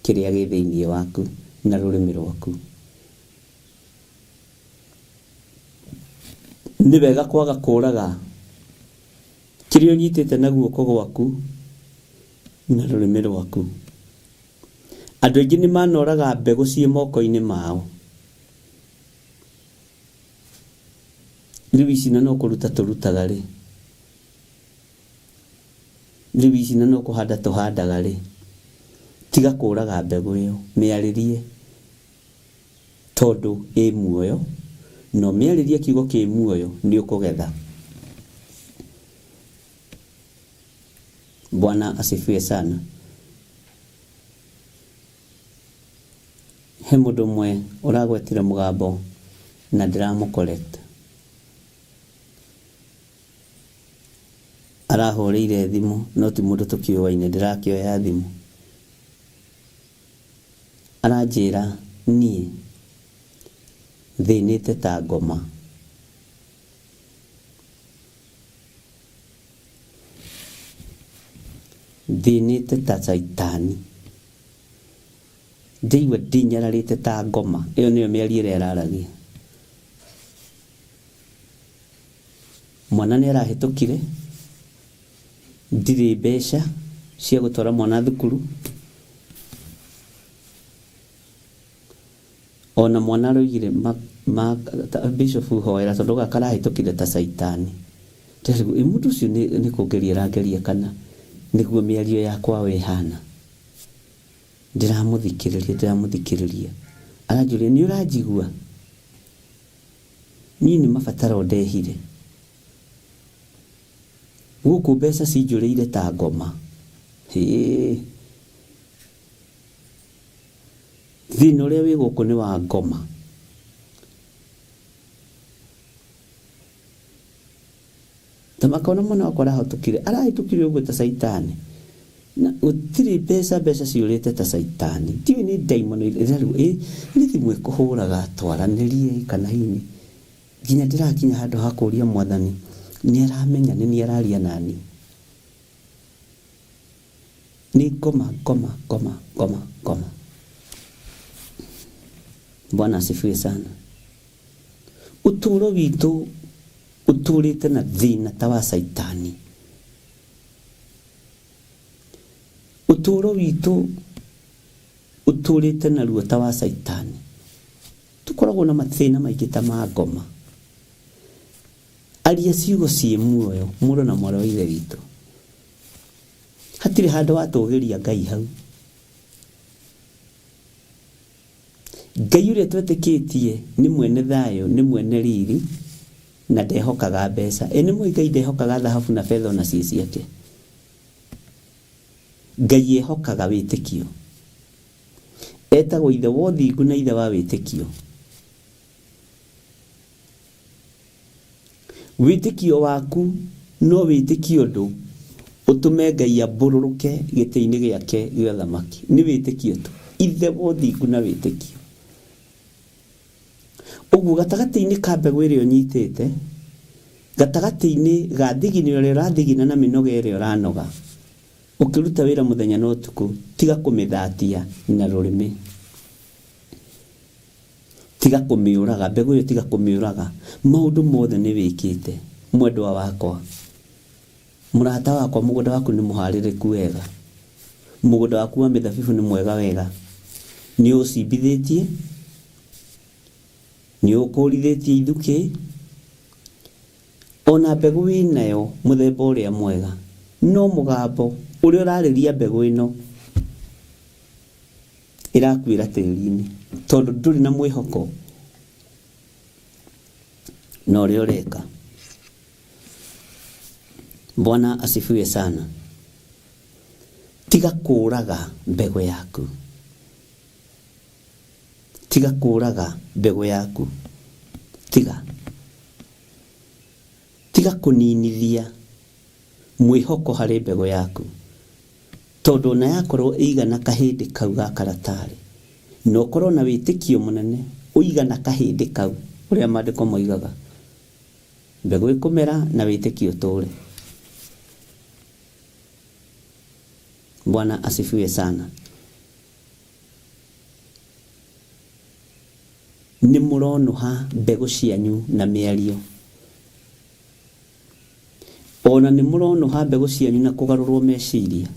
kĩrĩa gĩ thĩinĩ waku na rũrĩmĩ rwaku. Nĩ wega kwaga kũraga kĩrĩa ũnyitĩte na guoko gwaku na rũrĩmĩ rwaku. Andũ aingĩ nĩ manoraga mbegũ ciĩ moko-inĩ mao. Rĩu ici na no kũruta tũrutaga rĩ, rĩu ici na no kũhanda tũhandaga rĩ, tiga kũraga mbegũ ĩyo, mĩarĩrie tondũ ĩ muoyo, na ũmĩarĩrie kiugo kĩ muoyo nĩ ũkũgetha. Bwana asifiwe sana. He mũndũ ũmwe ũragwetire mũgambo na ndĩramũ correct. Arahũrĩire thimũ no ti mũndũ tũkĩũaine ndĩrakĩoya thimũ. Aranjĩra niĩ thĩnĩte ta ngoma. Thĩnĩte ta caitani. Ndĩigua ndĩnyararĩte ta ngoma. Ĩyo nĩyo mĩario ĩrĩa araragia. Mwana nĩ arahĩtũkire, ndirĩ mbeca cia gũtwara mwana thukuru, ona mwana aroigire ma, ma, ta, bishop hoera tondũ gaka karahĩtũkire ta caitani. Ndĩrarigwo ĩ mũndũ ũcio nĩ, nĩ kũngeria arangeria kana nĩguo mĩario yakwa ĩhana. Ndĩramũthikĩrĩria, ndĩramũthikĩrĩria. Aranjũria nĩ ũranjigua? Niĩ nĩ mabataro ndehire. Gũkũ mbeca cinjũrĩire ta ngoma. Hĩĩ. Thĩna ũrĩa wĩ gũkũ nĩ wa ngoma. Ta makona mwana wakwa arahĩtũkire, arahĩtũkire ũguo ta caitani. Na gũtirĩ mbeca, mbeca ciũrĩte ta caitani. Ndiũĩ nĩ ndaimono ĩrarigwo ĩ nĩ thimũ ĩkũhũraga twaranĩrie kana hihi nĩ nginya ndĩrakinya handũ ha kũria mwathani nĩ aramenya nĩ niĩ araria nani. Nĩ ngoma ngoma ngoma ngoma ngoma. Bwana asifiwe sana. Ũtũũro witũ ũtũũrĩte na thĩna ta wa caitani. Ũtũũro witũ ũtũũrĩte na ruo ta wa caitani. Tũkoragwo na mathĩna maingĩ ta ma ngoma. Aria ciugo ciĩ muoyo mũrũ na mwarĩ wa ithe witũ. Hatirĩ handũ watũgĩria Ngai hau. Ngai ũrĩa twetĩkĩtie nĩ mwene thayũ, nĩ mwene riri na ndehokaga mbeca. Ĩ nĩ mũĩ Ngai ndehokaga thahabu na betha ona ciĩ ciake. Ngai ehokaga wĩtĩkio. Etagwo ithe wa ũthingu na ithe wa wĩtĩkio. Wĩtĩkio waku no wĩtĩkie ũndũ ũtũme Ngai ambũrũrũke gĩtĩ-inĩ gĩake gĩa ũthamaki. Nĩ wĩtĩkio tu. Ithe wa ũthingu na wĩtĩkio. Ũguo gatagatĩ-inĩ ka mbegũ ĩrĩa ũnyitĩte, gatagatĩ-inĩ ga thigino ĩrĩa ũrathigina na mĩnoga ĩrĩa ũranoga, ũkĩruta wĩra mũthenya na ũtukũ, tiga kũmĩthatia na rũrĩmĩ. Tiga kũmĩũraga, mbegũ ĩyo tiga kũmĩũraga. Maũndũ mothe nĩ wĩkĩte, mwendwa wakwa. Mũrata wakwa, mũgũnda waku nĩ mũharĩrĩku wega. Mũgũnda waku wa mĩthabibũ nĩ mwega wega. Nĩ ũcimbithĩtie, nĩ ũkũrithĩtie ithukĩ, ona mbegũ wĩnayo mũthemba ũrĩa mwega. No mũgambo ũrĩa ũrarĩria mbegũ ĩno ĩrakuĩra tĩri-inĩ tondũ ndũrĩ na mwĩhoko na ũrĩa ũreka. Bwana asifiwe sana. Tiga kũraga mbegũ yaku. Tiga kũraga mbegũ yaku. Tiga. Tiga kũninithia mwĩhoko harĩ mbegũ yaku. Tondũ ona yakorwo ĩigana kahĩndĩ kau ga karatarĩ, na ũkorwo na wĩtĩkio mũnene ũigana kahĩndĩ kau, ũrĩa maandĩko moigaga, mbegũ ĩkũmera na wĩtĩkio ũtũre. Bwana asifiwe sana. Nĩ mũronũha mbegũ cianyu na mĩario. Ona nĩ mũronũha mbegũ cianyu na kũgarũrwo meciria.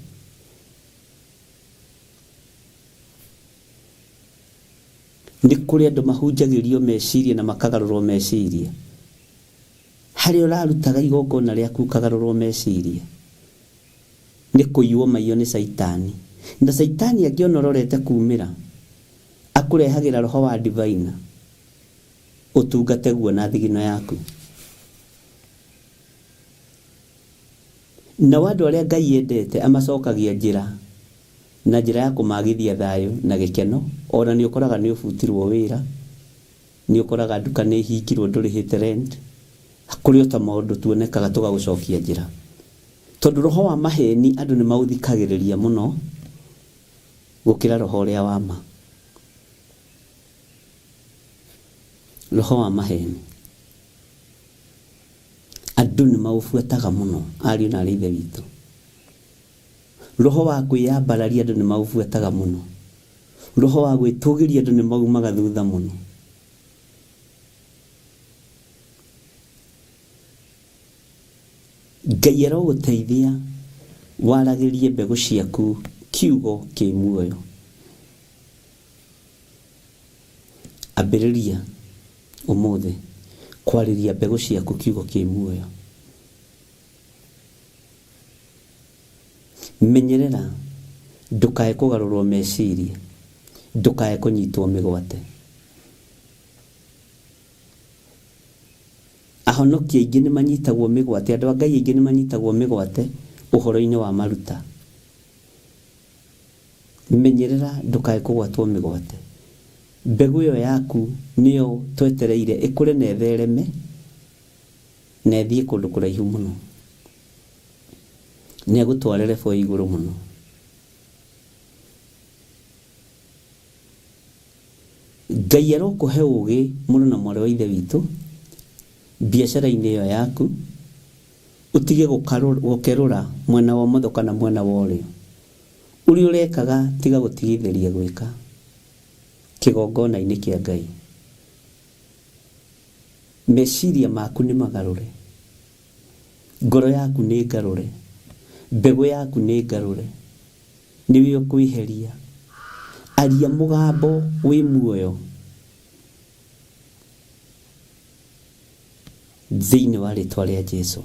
Nĩ kũrĩ andũ mahunjagĩrio meciria na makagarũrwo meciria. Harĩa ũrarutaga igongona rĩaku ũkagarũrwo meciria. Nĩ kũiywo maiyo nĩ caitani. Na caitani angĩona ũrorete kumĩra, akũrehagĩra roho wa diviner ũtungate guo na thigino yaku. Nao andũ arĩa Ngai endete amacokagia njĩra na njĩra ya kũmagithia thayũ na gĩkeno. Ona nĩ ũkoraga nĩ ũbutirwo wĩra, nĩ ũkoraga nduka nĩ ĩhingirwo ndũrĩhĩte rent. Kũrĩ o ta maũndũ tuonekaga tũgagũcokia njĩra. Tondũ roho wa maheni andũ nĩ maũthikagĩrĩria mũno gũkĩra roho ũrĩa wa ma. Roho wa maheni andũ nĩ maũbuataga mũno, ariũ na aarĩ a Ithe witũ. Roho wa kwĩyambararia andũ nĩ maũbuataga mũno. Roho wa gwĩtũgĩria andũ nĩ maumaga thutha mũno. Ngai arogũteithia waragĩrie mbegũ ciaku kiugo kĩ muoyo. Ambĩrĩria ũmũthĩ kwarĩria mbegũ ciaku kiugo kĩ muoyo. Menyerera ndũkae kũgarũrwo meciria, ndũkae kũnyitwo mĩgwate. Ahonoki aingĩ nĩ manyitagwo mĩgwate, andũ a Ngai aingĩ nĩ manyitagwo mĩgwate ũhoro-inĩ wa maruta. Menyerera ndũkae kũgwatwo mĩgwate. Mbegũ ĩyo yaku nĩyo twetereire ĩkũre na ĩthereme na ĩthiĩ kũndũ kũraihu mũno. Nĩ agũtware level ya igũrũ mũno. Ngai arokũhe ũgĩ mũrũ na mwarĩ wa ithe witũ biacara-inĩ ĩyo yaku, ũtige gũkerũra mwena wa ũmotho kana mwena wa ũrĩo. Ũrĩa ũrekaga tiga gũtigithĩria gwĩka kĩgongona-inĩ kĩa Ngai. Meciria maku nĩ magarũre, ngoro yaku nĩ ngarũre, mbegũ yaku nĩ ngarũre. Nĩwe ũkwĩheria. Aria mũgambo wĩ muoyo. Thĩinĩ wa rĩtwa rĩa Jesu.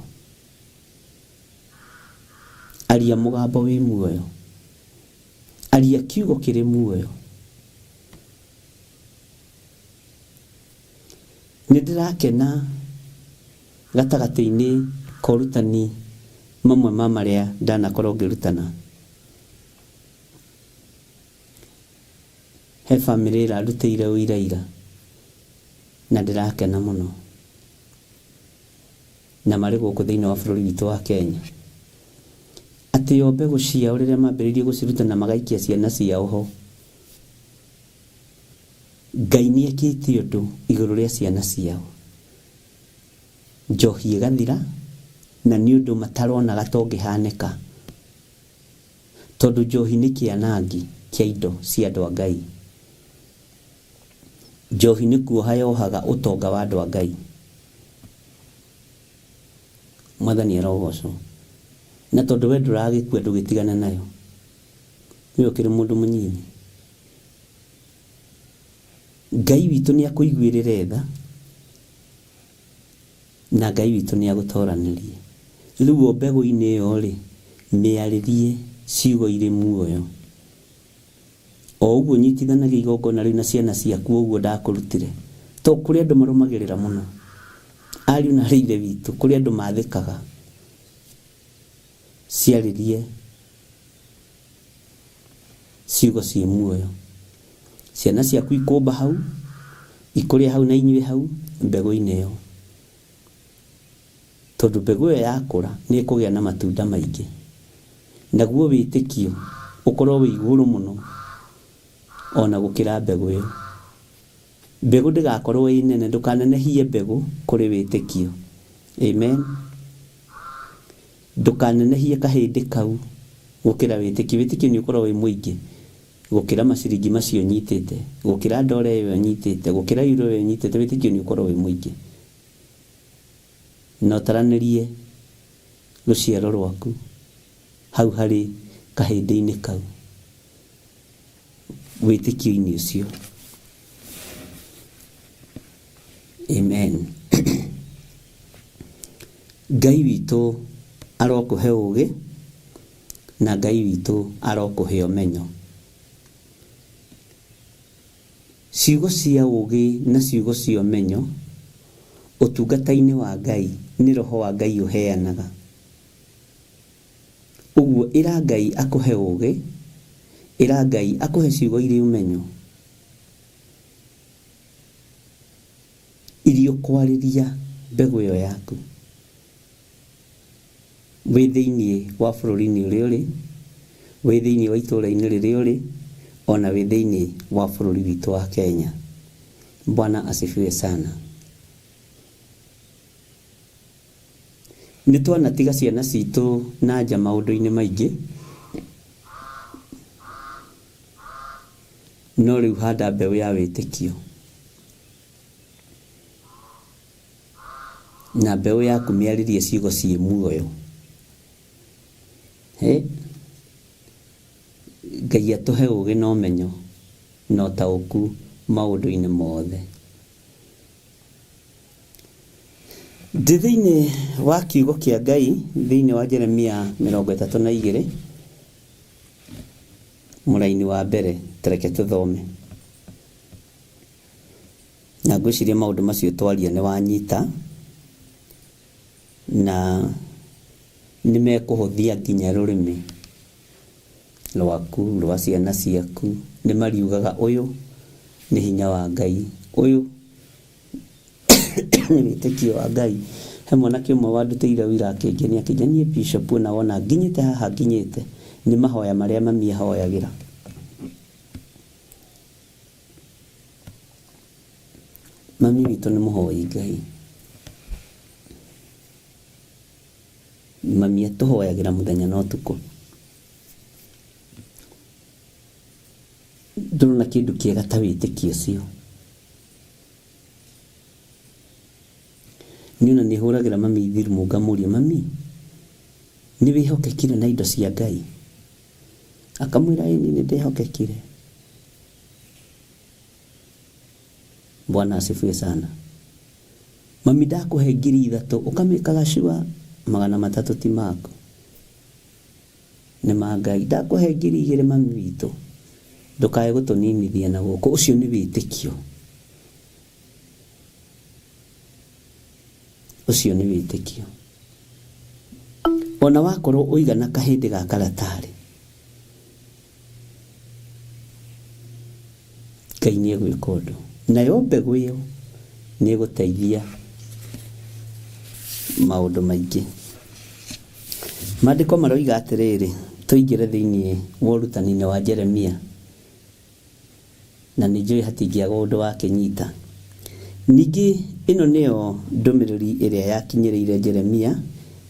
Aria mũgambo wĩ muoyo. Aria kiugo kĩrĩ muoyo. Nĩ ndĩrakena gatagatĩ-inĩ ka ũrutani mamwe ma marĩa ndanakorwo ngĩrutana. He bamĩrĩ ĩrarutĩire ũira ira na ndĩrakena mũno. Na marĩ gũkũ thĩinĩ wa bũrũri witũ wa Kenya. Atĩ o mbegũ ciao rĩrĩa mambĩrĩirie gũciruta na magaikia ciana ciao ho, Ngai nĩ ekĩte ũndũ igũrũ rĩa ciana ciao. Njohi ĩgathira na nĩ ũndũ mataronaga ta ũngĩhanĩka. Tondũ njohi nĩ kĩanangi kĩa indo cia andũ a Ngai. Njohi nĩ kuoha yohaga ũtonga wa andũ a Ngai. Mwathani arogocwo. Na tondũ we ndũragĩkua ndũgĩtigane nayo. We ũkĩrĩ mũndũ mũnyinyi. Ngai witũ nĩ akũiguĩrĩre tha na Ngai witũ nĩ agũtoranĩrie. Rĩu o mbegũ-inĩ ĩyo rĩ, mĩarĩrie ciugo irĩ muoyo. O ũguo ũnyitithanagia igongona rĩu na ciana ciaku o ũguo ndakũrutire. To kũrĩ andũ marũmagĩrĩra mũno. Ariũ na aarĩ a Ithe witũ, kũrĩ andũ mathĩkaga. Ciarĩrie ciugo ciĩ muoyo. Ciana ciaku ikũmba hau, ikũrĩa hau na inyuĩ hau mbegũ-inĩ ĩyo. Tondũ mbegũ ĩyo yakũra nĩ ĩkũgĩa na matunda maingĩ. Naguo wĩtĩkio ũkorwo wĩ igũrũ mũno ona gũkĩra mbegũ ĩyo. Mbegũ ndĩgakorwo ĩ nene, ndũkanenehie mbegũ kũrĩ wĩtĩkio. Amen. Ndũkanenehie kahĩndĩ kau gũkĩra wĩtĩkio. Wĩtĩkio nĩ ũkorwo wĩ mũingĩ gũkĩra maciringi macio ũnyitĩte, gũkĩra ndora ĩyo ũnyitĩte, gũkĩra euro ĩyo ũnyitĩte, wĩtĩkio nĩ ũkorwo wĩ mũingĩ. Na ũtaranĩrie rũciaro rwaku hau harĩ kahĩndĩ-inĩ kau, wĩtĩkio-inĩ ũcio. Amen. Ngai witũ arokũhe ũgĩ na Ngai witũ arokũhe ũmenyo. Ciugo cia ũũgĩ na ciugo cia ũmenyo ũtungata-inĩ wa Ngai nĩ Roho wa Ngai ũheanaga. Ũguo ĩra Ngai akũhe ũũgĩ, ĩra Ngai akũhe ciugo irĩ ũmenyo iria ũkwarĩria mbegũ ĩyo yaku. Wĩ thĩinĩ wa bũrũri-inĩ ũrĩa ũrĩ, wĩ thĩinĩ wa itũũra-inĩ rĩrĩa ũrĩ, o na wĩ thĩinĩ wa bũrũri witũ wa Kenya. Bwana asifiwe sana. Nĩ twanatiga ciana citũ na nja maũndũ-inĩ maingĩ, no rĩu handa mbeũ ya wĩtĩkio. Na mbeũ yaku mĩarĩrie ciugo ciĩ muoyo. Hĩ! Ngai atũhe ũgĩ na ũmenyo na ũtaũku maũndũ-inĩ mothe. Ndĩ thĩinĩ wa kiugo kĩa Ngai thĩinĩ wa Jeremia 32 mũraini wa mbere, tareke tũthome. Na ngwĩciria maũndũ macio twaria nĩ wanyita, na nĩ mekũhũthia nginya rũrĩmĩ rwaku, rwa ciana ciaku. Nĩ mariugaga ũyũ nĩ hinya wa Ngai, ũyũ nĩ wĩtĩkio wa Ngai. He mwanake ũmwe wandutĩire ũira akĩngenia, akĩnjĩra niĩ Bishop ona wona nginyĩte haha nginyĩte, nĩ mahoya marĩa mami ahoyagĩra. Mami witũ nĩ mũhoi Ngai. Mami atũhoyagĩra mũthenya na ũtukũ. Ndũrona kĩndũ kĩega ta wĩtĩkio ũcio. Niĩ ona nĩ hũragĩra mami thimũ ngamũria, mami nĩ wĩhokekire na indo cia Ngai? Akamwĩra ĩni nĩ ndĩhokekire. Bwana asifiwe sana. Mami ndakũhe 3,000 ũkamĩkaga cua 300 ti maku nĩ ma Ngai. Ndakũhe 2,000 mami witũ ndũkae gũtũninithia na gũkũ. Ũcio nĩ wĩtĩkio, ũcio nĩ wĩtĩkio. Ona wakorwo ũigana kahĩndĩ ga karatarĩ, Ngai nĩ egwĩka ũndũ. Nayo mbegũ ĩyo nĩ ĩgũteithia maũndũ maingĩ. Maandĩko maroiga atĩrĩrĩ, tũingĩre thĩinĩ wa ũrutani-inĩ wa Jeremia, na nĩ njũĩ hatingĩaga ũndũ wakĩnyita. Ningĩ ĩno nĩyo ndũmĩrĩri ĩrĩa yakinyĩrĩire Jeremia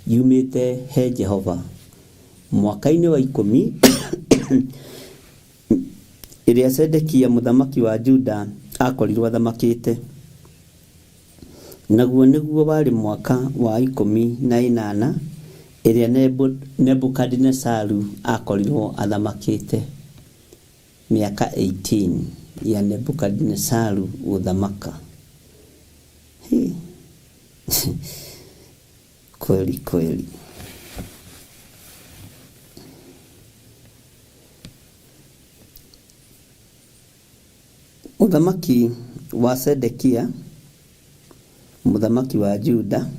yumĩte he Jehova mwaka-inĩ wa 10 ĩrĩa Zedekia mũthamaki wa Juda aakorirwo athamakĩte, naguo nĩguo warĩ mwaka wa 18 ĩrĩa Nebukadinezaru aakorirwo athamakĩte, mĩaka 18 ya Nebukadinezaru gũthamaka. Hĩ! Kweli kweli. Ũthamaki wa Zedekia mũthamaki wa Juda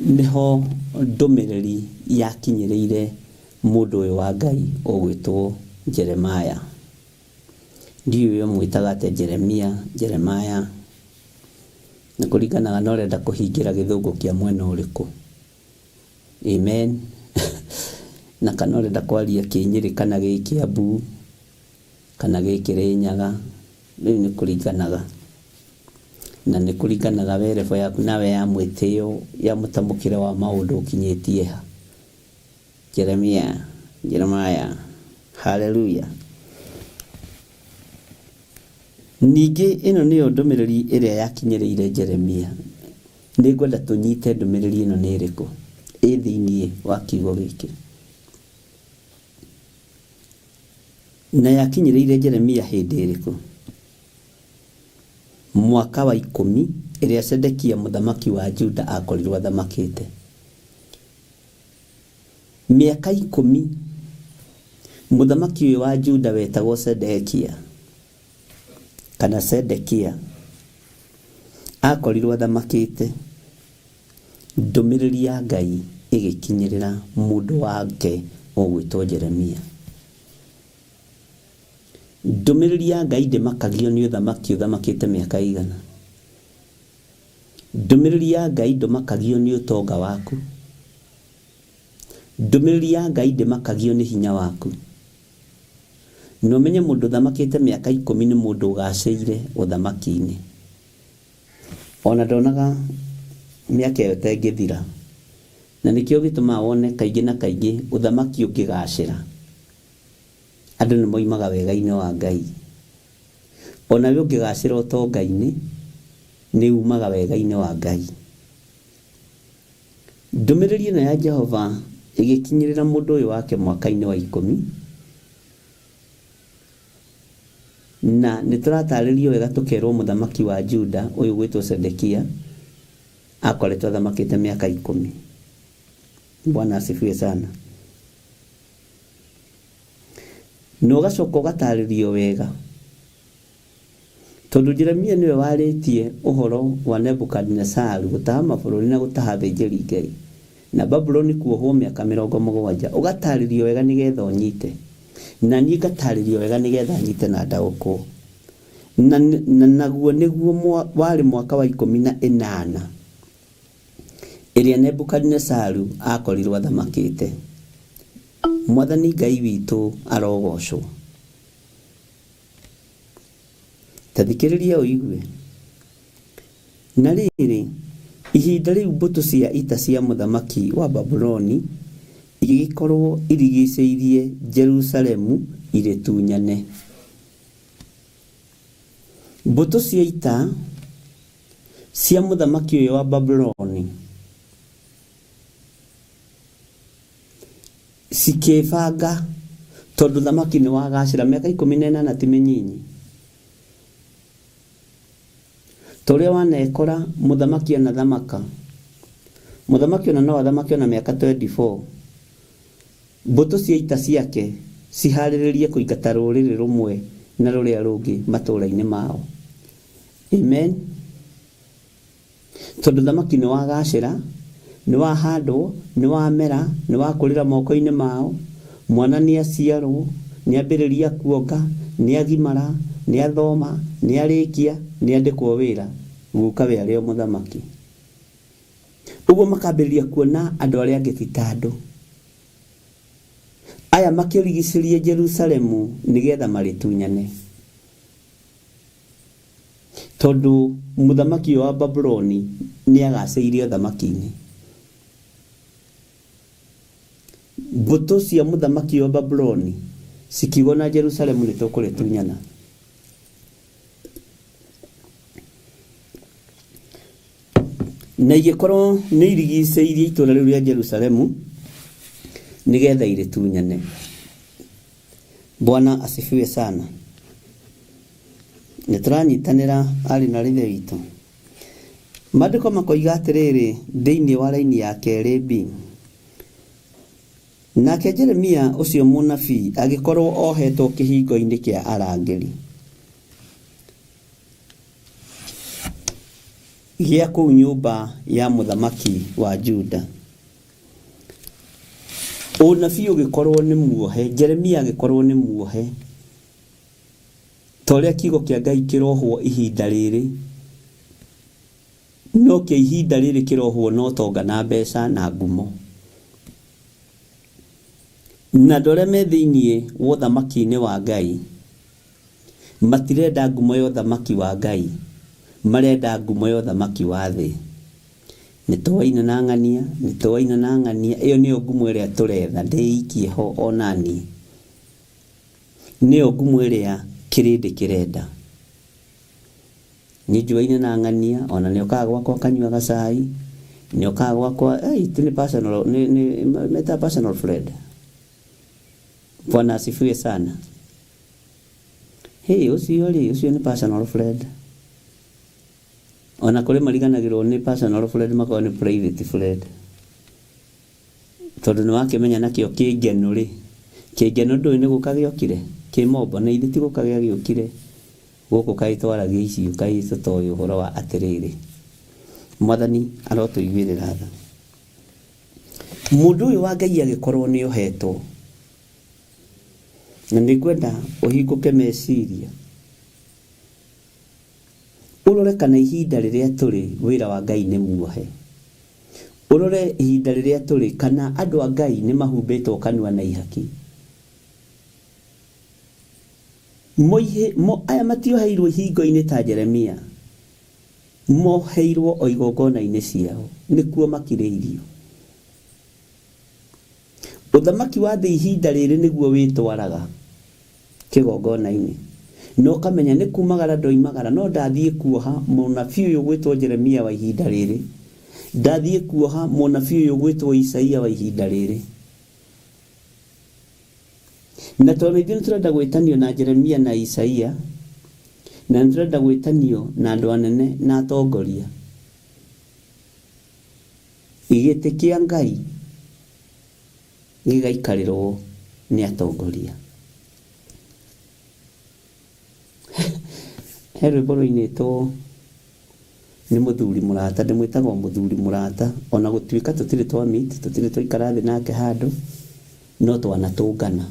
nĩho ndũmĩrĩri yakinyĩrĩire mũndũ ũyũ wa Ngai ũgwĩtwo Jeremiah. Ndiũĩ ũmwĩtaga atĩa Jeremia, Jeremiah, nĩ kũringanaga na ũrenda kũhingĩra gĩthũngũ kĩa mwena ũrĩkũ. Amen. Na kana ũrenda kwaria kĩnyĩrĩ kana gĩkĩambu kana gĩkĩrĩnyaga, rĩu nĩ kũringanaga na nĩ kũringanaga we level yaku nawe ya mwĩtĩo ya mũtamũkĩre wa maũndũ ũkinyĩtie ha. Jeremia, Jeremiah, haleluya. Ningĩ ĩno nĩyo ndũmĩrĩri ĩrĩa yakinyĩrĩire Jeremia. Nĩngwenda tũnyite ndũmĩrĩri ĩno nĩ ĩrĩkũ ĩ thĩinĩ wa kiugo gĩkĩ. Na yakinyĩrĩire Jeremia hĩndĩ ĩrĩkũ? Mwaka wa 10 ĩrĩa Zedekia mũthamaki wa Juda akorirwo athamakĩte. Mĩaka 10 mũthamaki ũyũ wa Juda wetagwo Zedekia kana Zedekia akorirwo athamakĩte, ndũmĩrĩri ya Ngai ĩgĩkinyĩrĩra mũndũ wake ũgwĩtwo Jeremia. Ndũmĩrĩri ya Ngai ndĩmakagio nĩ ũthamaki ũthamakĩte mĩaka ĩigana. Ndũmĩrĩri ya Ngai ndũmakagio nĩ ũtonga waku. Ndũmĩrĩri ya Ngai ndĩmakagio nĩ hinya waku. Na ũmenye mũndũ ũthamakĩte mĩaka 10 nĩ mũndũ ũgacĩire ũthamaki-inĩ. Ona ndonaga mĩaka ĩyo ta ĩngĩthira. Na nĩkĩo gĩtũmaga wone kaingĩ na kaingĩ ũthamaki ũngĩgacĩra, andũ nĩ moimaga wega-inĩ wa Ngai. Onawe ũngĩgacĩra ũtonga-inĩ, nĩ umaga wega-inĩ wa Ngai. Ndũmĩrĩri ĩno ya Jehova ĩgĩkinyĩrĩra mũndũ ũyũ wake mwaka-inĩ wa 10, na nĩ tũratarĩrio wega tũkerwo mũthamaki wa Juda ũyũ gwĩtwo Zedekia akoretwo athamakĩte mĩaka 10. Bwana asifiwe sana. Na ũgacoka ũgatarĩrio wega tondũ Jeremia nĩwe warĩtie ũhoro wa Nebukadinezaru gũtaha mabũrũri na gũtaha athĩnjĩri Ngai na Babuloni kuohwo mĩaka 70. Ũgatarĩrio wega nĩgetha ũnyite, na niĩ ngatarĩrio wega nĩgetha nyite na ndaũkwo. Na naguo nĩguo warĩ mwaka wa 18 ĩrĩa Nebukadinezaru akorirwo athamakĩte. Mwathani Ngai witũ arogocwo. Ta thikĩrĩria ũigue. Na rĩrĩ, ihinda rĩu mbũtũ cia ita cia mũthamaki wa Babuloni igĩgĩkorwo irigicĩirie Jerusalemu irĩtunyane. Mbũtũ cia ita cia mũthamaki ũyũ wa Babuloni cikĩbanga tondũ thamaki nĩ wagacĩra mĩaka 18 ti mĩnyinyi. Ta ũrĩa wanekora mũthamaki anathamaka, mũthamaki ona no athamake ona mĩaka 24, mbũtũ cia ita ciake ciharĩrĩrie kũingata rũrĩrĩ rũmwe na rũrĩa rũngĩ matũũra-inĩ mao. Amen. Tondũ thamaki nĩ wagacĩra, nĩ wahandwo, nĩ wamera, nĩ wakũrĩra moko-inĩ mao, mwana nĩ aciarwo, nĩ ambĩrĩria kuonga, nĩ agimara, nĩ athoma, nĩ arĩkia, nĩ andĩkwo wĩra, guka we arĩ o mũthamaki. Ũguo makambĩrĩria kuona andũ arĩa angĩ ti ta andũ. Aya makĩrigicĩria Jerusalemu nĩgetha marĩtunyane. Tondũ mũthamaki ũyũ wa Babuloni nĩ agacĩire ũthamaki-inĩ. Mbũtũ cia mũthamaki wa Babuloni cikiuga na Jerusalemu nĩ tũkũrĩtunyana. Na igĩkorwo nĩ irigicĩirie itũũra rĩu rĩa Jerusalemu nĩgetha irĩtunyane. Bwana asifiwe sana. Nĩ tũranyitanĩra arĩ na ithe witũ. Maandĩko makoiga atĩrĩrĩ thĩinĩ wa raini ya kerĩ B. Nake Jeremia ũcio mũnabii agĩkorwo ohetwo kĩhingo-inĩ kĩa arangĩri gĩa kũu nyũmba ya mũthamaki wa Juda. Ũnabii ũgĩkorwo nĩ muohe, Jeremia agĩkorwo nĩ muohe ta ũrĩa kiugo kĩa Ngai kĩrohwo ihinda rĩrĩ, no kĩa ihinda rĩrĩ kĩrohwo na ũtonga na mbeca na ngumo. Na andũ arĩa me thĩinĩ wa ũthamaki-inĩ wa Ngai matirenda ngumo ya ũthamaki wa Ngai, marenda ngumo ya ũthamaki wa thĩ. Nĩ tũwaina na ng'ania, nĩ tũwaina na ng'ania, ĩyo nĩyo ngumo ĩrĩa tũretha, ndĩikie ho onaniĩ. Nĩyo ngumo ĩrĩa kĩrĩndĩ kĩrenda. Niĩ njuaine na ng'ania, ona nĩ okaga gwakwa akanyua gacai, nĩ okaga gwakwa, hey, ti nĩ personal, nĩ, nĩ, metaga personal friend. Bwana asifiwe sana. Hey, ũcio rĩ, ũcio nĩ personal friend. Ona kũrĩ mariganagĩrwo nĩ personal friend makorwo nĩ private friend. Tondũ nĩ wakĩmenya nakĩo kĩngeno rĩ, kĩngeno ndũĩ nĩ gũka gĩokire, kĩmombo na ithe ti gũka gĩagĩũkire gũkũ kaĩ twaragia icio kaĩ tũtoĩ ũhoro wa atĩrĩrĩ. Mwathani arotũiguĩrĩra tha. Mũndũ ũyũ wa Ngai agĩkorwo nĩ ohetwo, na nĩ ngwenda ũhingũke meciria, ũrore kana ihinda rĩrĩa tũrĩ wĩra wa Ngai nĩ muohe. Ũrore ihinda rĩrĩa tũrĩ kana andũ a Ngai nĩ mahumbĩtwo kanua na ihaki. Moihe, mo, aya matioheirwo ihingo-inĩ ta Jeremia, moheirwo o igongona-inĩ ciao, nĩkuo makirĩirio. Ũthamaki wa thĩ ihinda rĩrĩ nĩguo wĩtwaraga kĩgongona-inĩ, na ũkamenya nĩ kumagara ndoimagara, no ndathiĩ kuoha mũnabii ũyũ ũgwĩtwo Jeremia wa ihinda rĩrĩ, ndathiĩ kuoha mũnabii ũyũ ũgwĩtwo Isaia wa ihinda rĩrĩ. Na tondũ ithuĩ nĩ tũrenda gwĩtanio na Jeremia na Isaia, na nĩ tũrenda gwĩtanio na andũ anene na atongoria, gĩtĩ kĩa Ngai gĩgaikarĩrwo nĩ atongoria. He rwĩmbo rũinĩtwo nĩ mũthuri mũrata, ndĩmwĩtaga o mũthuri mũrata, ona gũtuĩka tũtirĩ twa meet, tũtirĩ twaikara thĩ nake handũ, no twanatũngana.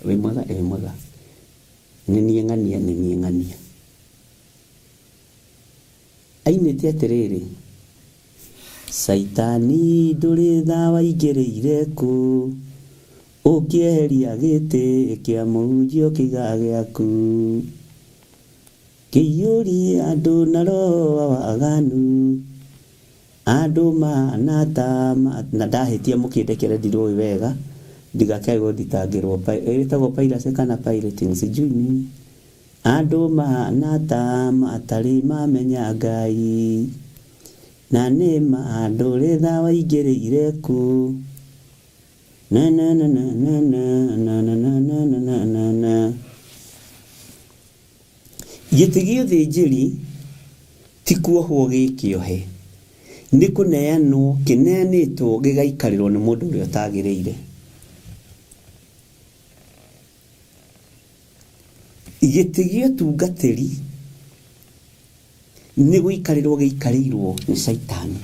Wĩ mwega? Ĩ wĩ mwega. Nĩ niĩ ng'ania, nĩ niĩ ng'ania. Ainĩte atĩrĩrĩ, Caitani ndũrĩ tha waingĩrĩire kũ, ũkĩeheria gĩtĩ kĩa mũhunjia ũkĩiga gĩaku, kĩiyũrie andũ na roho wa waganu, andũ mahana ta na ndahĩtia mũkĩndekere ndirũĩ wega, ndigakĩage gũthitangĩrwo, ĩtagwo piracy kana pirating sijui mimi. Andũ mahana ta matarĩ mamenya Ngai, na nĩ ma ndũrĩ tha waingĩrĩire kũ. Na na na na na na na na na na na na na na. Gĩtĩ gĩa ũthĩnjĩri Ti kuohwo gĩkĩohe, nĩ kũneanwo kĩneanĩtwo gĩgaikarĩrwo nĩ mũndũ ũrĩa ũtagĩrĩire. Gĩtĩ gĩa ũtungatĩri nĩ gũikarĩrwo gĩikarĩirwo nĩ Caitani.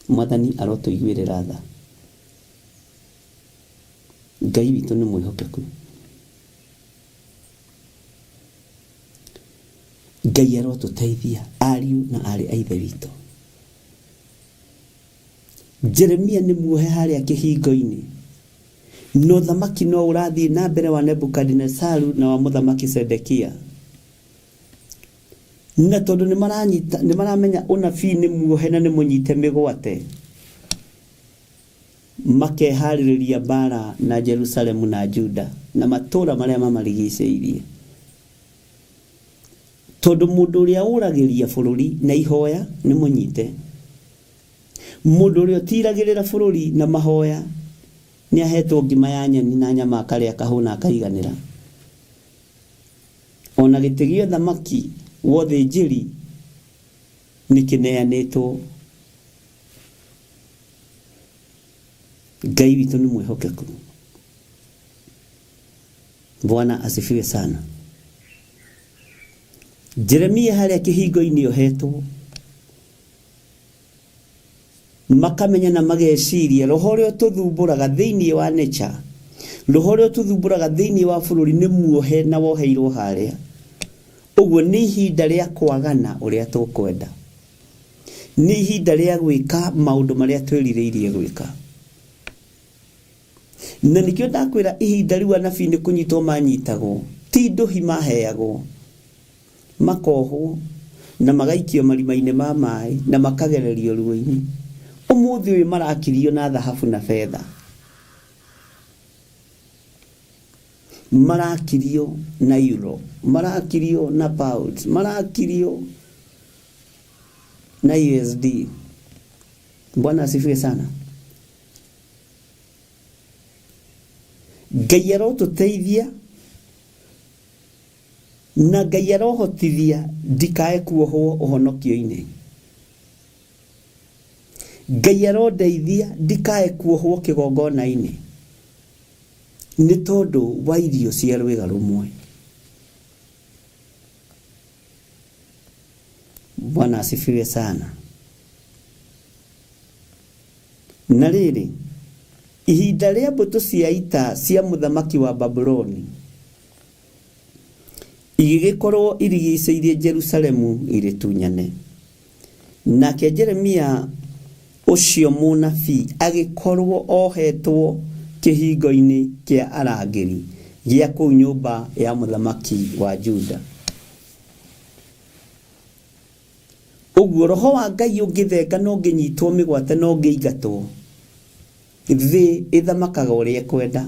Mwathani arotũiguĩrĩra tha. Ngai witũ nĩ mwĩhokeku. Ngai arotũteithia ariũ na aarĩ a Ithe witũ. Jeremia nĩ muohe harĩa kĩhingo-inĩ, na ũthamaki no ũrathiĩ na mbere wa Nebukadinezaru na wa mũthamaki Sedekia. Na tondũ nĩ maranyita nĩ maramenya ũnabii nĩ muohe na nĩ mũnyite mĩgwate, makeharĩrĩria mbara na Jerusalemu na Juda na matũũra marĩa mamarigicĩirie. Tondũ mũndũ ũrĩa ũragĩria bũrũri na ihoya nĩ mũnyite. Mũndũ ũrĩa ũtiragĩrĩra bũrũri na mahoya nĩ ahetwo ngima ya nyeni na nyama akarĩa akahũna akaiganĩra. Ona gĩtĩ gĩa ũthamaki wa ũthĩnjĩri nĩ kĩneanĩtwo. Ngai witũ nĩ mwĩhokeku. Bwana asifiwe sana. Jeremia harĩa kĩhingo-inĩ ohetwo makamenya na mageciria roho ũrĩa ũtũthumbũraga thĩinĩ wa nature roho ũrĩa ũtũthumbũraga thĩinĩ wa bũrũri nĩ muohe na woheirwo harĩa ũguo nĩ ihinda rĩa kwagana ũrĩa tũkwenda nĩ ihinda rĩa gwĩka maũndũ marĩa twĩrirĩirie gwĩka na nĩkĩo ndakwĩra ihinda rĩu anabii nĩ kũnyitwo manyitagwo ti ndũhi maheagwo makohwo na magaikio marima-inĩ ma maĩ na makagererio ruo-inĩ ũmũthĩ ũyũ marakirio na thahabu na betha marakirio na euro marakirio na pounds marakirio na USD Bwana asifiwe sana Ngai arotũteithia na Ngai arohotithia ndikae kuohwo ũhonokio-inĩ. Ngai arondeithia ndikae kuohwo kĩgongona-inĩ nĩ tondũ wa irio cia rwĩga rũmwe. Bwana asifiwe sana. Na rĩrĩ, ihinda rĩa mbũtũ cia ita cia mũthamaki wa Babuloni igĩgĩkorũo irigicĩirie Jerusalemu irĩtunyane. Nake Jeremia ũcio mũnabii agĩkorũo ohetwo kĩhingo-inĩ kĩa arangĩri gĩa kũu nyũmba ya mũthamaki wa Juda. Ũguo roho wa Ngai ũngĩthenga na ũngĩnyitwo mĩgwate na ũngĩingatwo, thĩ ĩthamakaga ũrĩa ĩkwenda.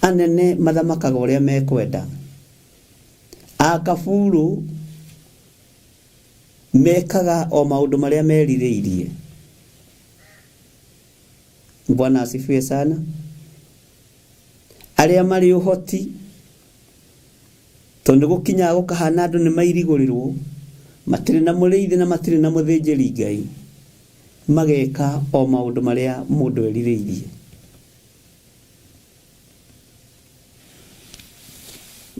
Anene mathamakaga ũrĩa mekwenda. Akaburu mekaga o maũndũ marĩa merirĩirie. Bwana asifiwe sana. Arĩa marĩ ũhoti Tondũ nĩ gũkinyaga gũkahana andũ nĩ mairigũrĩrwo, matirĩ na mũrĩithi na matirĩ na mũthĩnjĩri Ngai, mageka o maũndũ marĩa mũndũ erirĩirie.